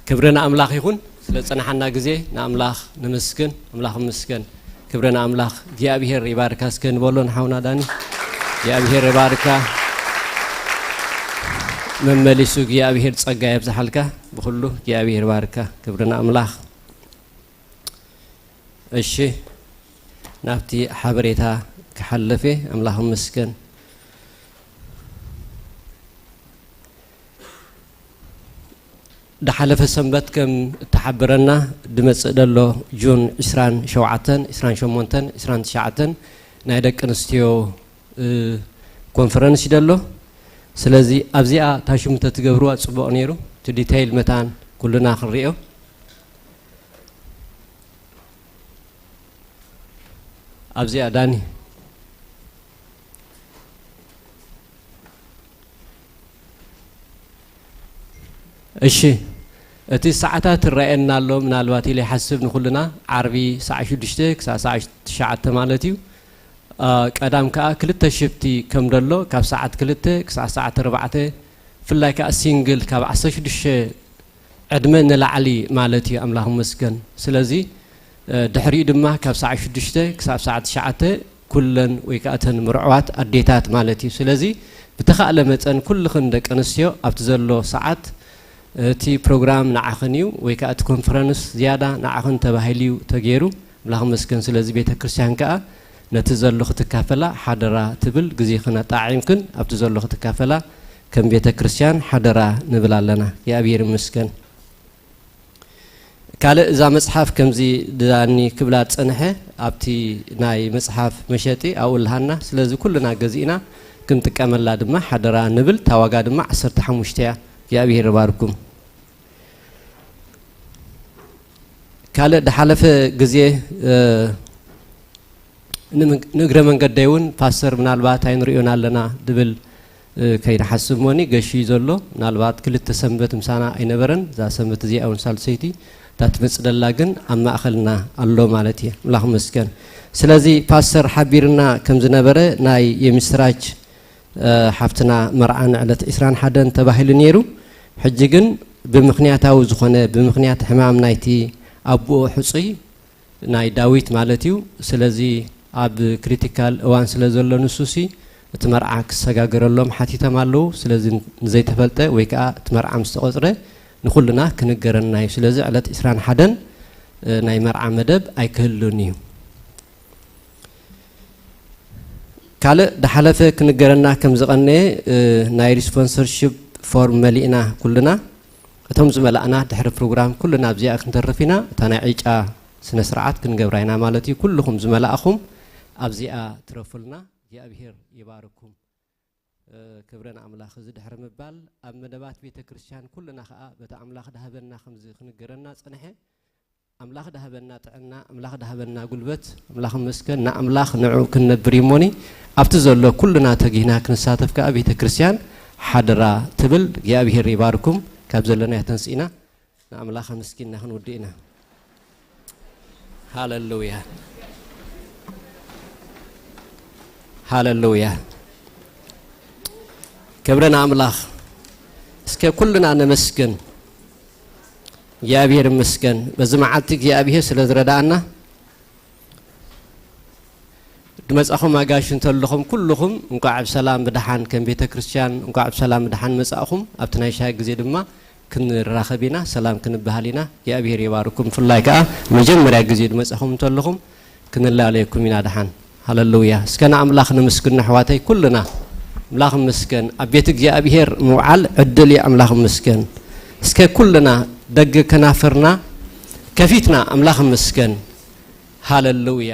ክብሪ ንኣምላኽ ይኹን ስለ ዝጸናሓና ግዜ ንኣምላኽ ነመስግን ኣምላኽ ይመስገን ክብሪ ንኣምላኽ እግዚኣብሔር ይባርካ እስከ ንበሎ ንሓውና ዳኒ እግዚኣብሔር ይባርካ መመሊሱ እግዚኣብሔር ጸጋ የብዝሓልካ ብኩሉ እግዚኣብሔር ይባርካ ክብሪ ንኣምላኽ እሺ ናብቲ ሓበሬታ ክሓልፍ እየ ኣምላኽ ይመስገን ድሓለፈ ሰንበት ከም እተሓበረና ድመፅእ ደሎ ጁን ዕስራን ሸውዓተን ዕስራን ሸሞንተን ዕስራን ትሽዓተን ናይ ደቂ ኣንስትዮ ኮንፈረንስ እዩ ዘሎ። ስለዚ ኣብዚኣ ታሽሙ ተትገብርዋ ጽቡቕ ነይሩ። እቲ ዲቴይል መታን ኩልና ክንሪኦ። ኣብዚኣ ዳኒ። እሺ፣ እቲ ሰዓታት ይረኣየና ኣሎ። ምናልባት ኢለ ይሓስብ ንኹልና ዓርቢ ሰዓት ሽዱሽተ ክሳብ ሰዓት ትሽዓተ ማለት እዩ። አ፣ ቀዳም ከኣ ክልተ ሽፍቲ ከም ደሎ ካብ ሰዓት ክልተ ክሳብ ሰዓት ኣርባዕተ፣ ብፍላይ ከኣ ሲንግል ካብ ዓሰርተ ሽዱሽተ ዕድመ ንላዕሊ ማለት እዩ። ኣምላኽ ይመስገን። ስለዚ፣ እ፣ ድሕሪኡ ድማ ካብ ሰዓት ሽዱሽተ ክሳብ ሰዓት ትሽዓተ ኩለን ወይ ከኣ እተን ምርዕዋት ኣዴታት ማለት እዩ። ስለዚ ብተኻእለ መጠን ኩልኽን ደቂ ኣንስትዮ ኣብቲ ዘሎ ሰዓት እቲ ፕሮግራም ንዓኽን እዩ ወይ ከኣ እቲ ኮንፈረንስ ዝያዳ ንዓኽን ተባሂሉ እዩ ተገይሩ። ኣምላኽ ይመስገን። ስለዚ ቤተ ክርስቲያን ከኣ ነቲ ዘሎ ክትካፈላ ሓደራ ትብል፣ ግዜኽን ኣጣዒምክን ኣብቲ ዘሎ ክትካፈላ ከም ቤተ ክርስቲያን ሓደራ ንብል ኣለና። እግዚኣብሔር ይመስገን። ካልእ እዛ መጽሓፍ ከምዚ ዳኒ ክብላ ዝጸንሐ ኣብቲ ናይ መጽሓፍ መሸጢ ኣብኡ ኣለሃና። ስለዚ ኩልና ገዚእና ክንጥቀመላ ድማ ሓደራ ንብል። እታ ዋጋ ድማ ዓሰርተ ሓሙሽተ እያ። እግዚኣብሔር ይባርኩም። ካልእ ድሓለፈ ግዜ፣ እ፣ ንም-፣ ንእግረ መንገደይ እውን ፓስተር ምናልባት ኣይንሪኦን ኣለና ድብል፣ እ፣ ከይንሓስብ እሞኒ ገሽዩ ዘሎ። ምናልባት ክልተ ሰንበት ምሳና ኣይነበረን። እዛ ሰንበት እዚኣ እውን ሳልሰይቲ እታ ትመጽእ ደላ ግን ኣብ ማእኸልና ኣሎ ማለት እየ። ኣምላኽ ይመስገን። ስለዚ ፓስተር ሓቢርና ከም ዝነበረ ናይ የምስራች፣ እ፣ ሓፍትና መርዓ ንዕለት ዕስራን ሓደን ተባሂሉ ነይሩ። ሕጂ ግን ብምኽንያታዊ ዝኾነ፣ ብምኽንያት ሕማም ናይቲ ኣቦኡ ሕጹይ ናይ ዳዊት ማለት እዩ። ስለዚ ኣብ ክሪቲካል እዋን ስለ ዘሎ ንሱሲ እቲ መርዓ ክሰጋገረሎም ሓቲቶም ኣለዉ። ስለዚ ንዘይተፈልጠ ወይ ከኣ እቲ መርዓ ምስ ተቖጽረ ንኹልና ክንገረና እዩ። ስለዚ ዕለት ዕስራን ሓደን፣ እ፣ ናይ መርዓ መደብ ኣይክህሉን እዩ። ካልእ ድሓለፈ ክንገረና ከም ዝቐነየ፣ እ፣ ናይ ሪስፖንሰርሺፕ ፎርም መሊእና ኩልና። እቶም ዝመላእና ድሕሪ ፕሮግራም ኩልና ኣብዚኣ ክንተርፍ ኢና። እታ ናይ ዕጫ ስነ ስርዓት ክንገብራ ኢና ማለት እዩ። ኩልኹም ዝመላእኹም ኣብዚኣ ትረፉልና። እግዚኣብሔር ይባርኩም። እ፣ ክብረ ንኣምላኽ። እዚ ድሕሪ ምባል ኣብ መደባት ቤተ ክርስቲያን ኩልና ኸኣ በቲ ኣምላኽ ድሃበና ከምዚ ክንገረና ጸንሐ። ኣምላኽ ድሃበና ጥዕና፣ ኣምላኽ ድሃበና ጉልበት፣ ኣምላኽ ይመስገን። ንኣምላኽ ንዑ ክንነብር እዩ እሞኒ ኣብቲ ዘሎ ኩልና ተጊህና ክንሳተፍ ከኣ ቤተ ክርስቲያን ሓደራ ትብል። እግዚኣብሔር ይባርኩም። ካብ ዘለናዮ ተንስኢና ንኣምላኽ ኣመስጊንና ክንውድእ ኢና። ሃለሉያ፣ ሃለሉያ። ክብሪ ንኣምላኽ። እስከ ኩልና ነመስግን። እግዚኣብሔር ይመስገን በዚ መዓልቲ እግዚኣብሔር ስለ ዝረዳእና። ድመጻኹም ኣጋይሽ እንተለኹም ኩልኹም እንቋዕ ብሰላም ብደሓን፣ ከም ቤተ ክርስቲያን እንቋዕ ብሰላም ብደሓን መጻእኹም። ኣብቲ ናይ ሻሂ ግዜ ድማ ክንራኸብ ኢና፣ ሰላም ክንበሃል ኢና። እግዚኣብሔር ይባርኩም። ብፍላይ ከኣ መጀመርያ ግዜ ድመጻኹም እንተለኹም ክንላለየኩም ኢና ደሓን። ሃለሉያ። እስከ ንኣምላኽ ነመስግኖ ኣሕዋተይ ኩልና። ኣምላኽ ይመስገን። ኣብ ቤት እግዚኣብሔር ምውዓል ዕድል እዩ። ኣምላኽ ይመስገን። እስከ ኩልና ደገ ከናፍርና ከፊትና ኣምላኽ ይመስገን። ሃለሉያ።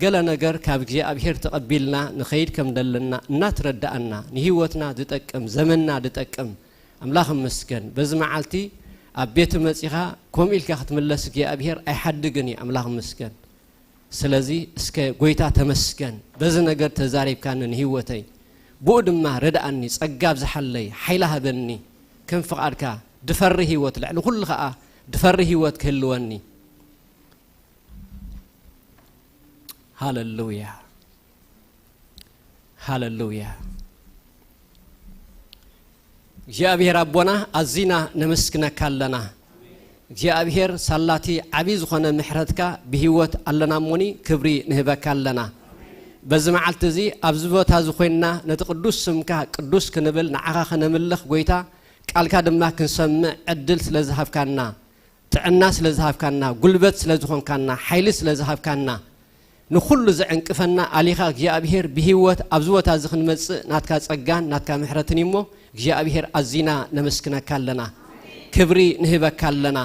ገለ ነገር ካብ እግዚኣብሔር ተቐቢልና ንኸይድ ከም ደለና እናተረዳእና ንህይወትና ዝጠቅም ዘመንና ዝጠቅም ኣምላኽ ይመስገን። በዚ መዓልቲ ኣብ ቤቱ መጺኻ ከምኡ ኢልካ ክትምለስ እግዚኣብሔር ኣይሓድግን እዩ። ኣምላኽ ይመስገን። ስለዚ እስከ ጎይታ ተመስገን፣ በዚ ነገር ተዛሪብካኒ ንህይወተይ፣ ብኡ ድማ ረድኣኒ፣ ጸጋ ኣብዝሓለይ፣ ሓይሊ ሃበኒ፣ ከም ፍቓድካ ድፈሪ ህይወት፣ ልዕሊ ኩሉ ኸኣ ድፈሪ ህይወት ክህልወኒ። ሃለሉያ፣ ሃለሉያ። እግዚኣብሔር ኣቦና ኣዚና ነመስግነካ ኣለና። እግዚኣብሔር ሳላቲ ዓቢ ዝኾነ ምሕረትካ ብህይወት ኣለና እሞኒ ክብሪ ንህበካ ኣለና። በዚ መዓልቲ እዚ ኣብዚ ቦታ እዚ ኮይንና ነቲ ቅዱስ ስምካ ቅዱስ ክንብል ንዓኻ ከነምልኽ ጎይታ ቃልካ ድማ ክንሰምዕ ዕድል ስለ ዝሃብካና ጥዕና ስለ ዝሃብካና፣ ጉልበት ስለ ዝኾንካና፣ ሓይሊ ስለ ዝሃብካና፣ ንኹሉ ዘዕንቅፈና ኣሊኻ እግዚኣብሔር ብህይወት ኣብዚ ቦታ እዚ ክንመጽእ ናትካ ጸጋን ናትካ ምሕረትን እዩ እሞ እግዚኣብሔር ኣዚና ነመስግነካ ኣለና። ክብሪ ንህበካ ኣለና።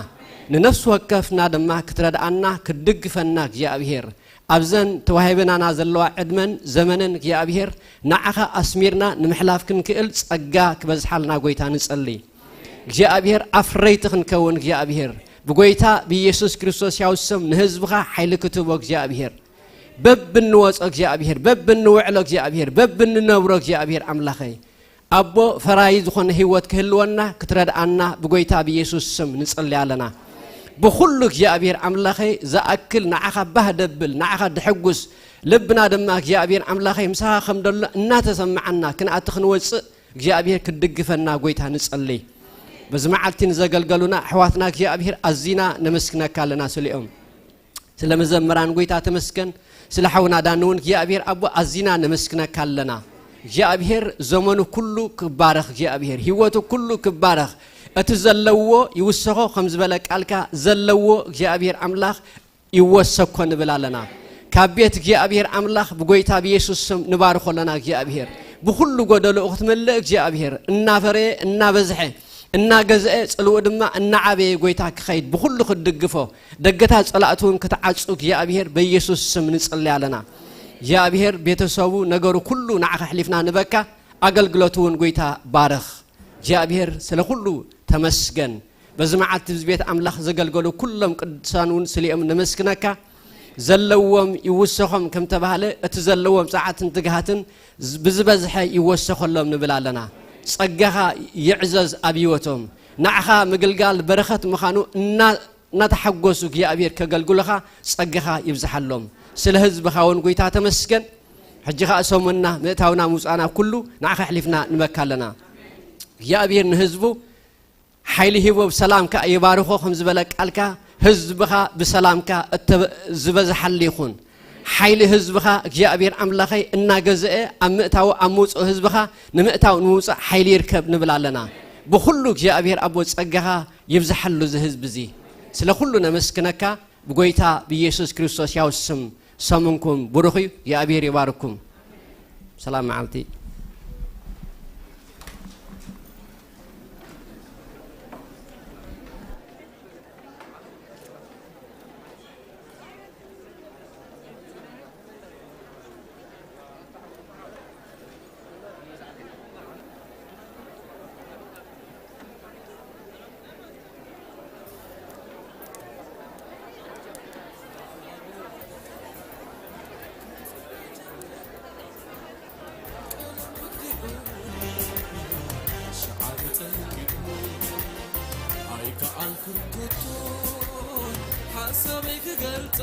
ንነፍሲ ወከፍና ድማ ክትረድኣና ክትድግፈና እግዚኣብሔር ኣብዘን ተዋሂበናና ዘለዋ ዕድመን ዘመንን እግዚኣብሔር ንዓኻ ኣስሚርና ንምሕላፍ ክንክእል ጸጋ ክበዝሓልና ጎይታ ንጸሊ። እግዚኣብሔር ኣፍረይቲ ክንከውን እግዚኣብሔር ብጎይታ ብኢየሱስ ክርስቶስ ያው ስም ንህዝብኻ ሓይሊ ክትህቦ እግዚኣብሔር በብንወጾ እግዚኣብሔር በብንውዕሎ እግዚኣብሔር በብንነብሮ እግዚኣብሔር ኣምላኸይ ኣቦ ፈራዪ ዝኾነ ህይወት ክህልወና ክትረድኣና ብጎይታ ብኢየሱስ ስም ንጽሊ ኣለና። ብኹሉ እግዚኣብሔር ኣምላኸይ ዝኣክል ንዓኻ ባህ ደብል ንዓኻ ድሕጉስ ልብና ድማ እግዚኣብሔር ኣምላኸይ ምሳኻ ከም ደሎ እናተሰማዓና ክንኣቲ ክንወጽእ እግዚኣብሔር ክትድግፈና ጎይታ ንጸሊ። በዚ መዓልቲ ንዘገልገሉና ኣሕዋትና እግዚኣብሔር ኣዚና ነመስግነካ ኣለና ስሊኦም። ስለ መዘምራን ጎይታ ተመስገን። ስለ ሓውና ዳኒ እውን እግዚኣብሔር ኣቦ ኣዚና ነመስግነካ ኣለና። እግዚኣብሔር ዘመኑ ኩሉ ክባረኽ እግዚኣብሔር ህይወቱ ኩሉ ክባረኽ። እቲ ዘለዎ ይውሰኾ ከም ዝበለ ቃልካ ዘለዎ እግዚኣብሔር ኣምላኽ ይወሰኮ ንብል ኣለና። ካብ ቤት እግዚኣብሔር ኣምላኽ ብጎይታ ብኢየሱስ ስም ንባርኾ ኣለና እግዚኣብሔር ብኩሉ ጎደልኡ ክትመልእ እግዚኣብሔር እናፈረየ እናበዝሐ እናገዝአ ጽልኡ ድማ እናዓበየ ጎይታ ክኸይድ ብኩሉ ክትድግፎ ደገታት ጸላእቱ እውን ክትዓጹ እግዚኣብሔር በኢየሱስ ስም ንጽሊ ኣለና። እግዚኣብሔር ቤተሰቡ ነገሩ ኩሉ ንዓኻ ኣሕሊፍና ንበካ ኣገልግሎቱ እውን ጎይታ ባርኽ። እግዚኣብሔር ስለ ኩሉ ተመስገን። በዚ መዓልቲ እዚ ቤት ኣምላኽ ዘገልገሉ ኩሎም ቅዱሳን እውን ስሊኦም ነመስግነካ። ዘለዎም ይውሰኾም ከም ተባህለ እቲ ዘለዎም ጸዓትን ትግሃትን ብዝበዝሐ ይወሰኸሎም ንብል ኣለና። ጸጋኻ ይዕዘዝ ኣብ ህይወቶም። ንዓኻ ምግልጋል በረኸት ምዃኑ እናተሓጎሱ እግዚኣብሔር ከገልግሉኻ ጸጋኻ ይብዝሓሎም። ስለ ህዝብኻ እውን ጎይታ ተመስገን። ሕጂ ኸኣ ሰሙንና ምእታውና ምውፃእና ኩሉ ንዓኻ ኣሕሊፍና ንበካ ኣለና። እግዚኣብሔር ንህዝቡ ሓይሊ ሂቦ ብሰላምካ ይባርኾ ከም ዝበለ ቃልካ ህዝብኻ ብሰላምካ ዝበዝሓሉ ይኹን። ሓይሊ ህዝብኻ እግዚኣብሔር ኣምላኸይ እናገዘአ ኣብ ምእታው ኣብ ምውፅኡ ህዝብኻ ንምእታው ንምውፃእ ሓይሊ ይርከብ ንብል ኣለና። ብኹሉ እግዚኣብሔር ኣቦ ጸጋኻ ይብዝሓሉ እዚ ህዝቢ እዚ። ስለ ኩሉ ነመስግነካ ብጎይታ ብኢየሱስ ክርስቶስ ያው ስም። ሰሙንኩም ብሩኽ እዩ። እግዚኣብሔር ይባርኩም። ሰላም መዓልቲ። ኣይከኣልኩን ከቶ ሓሳበይ ክገልጾ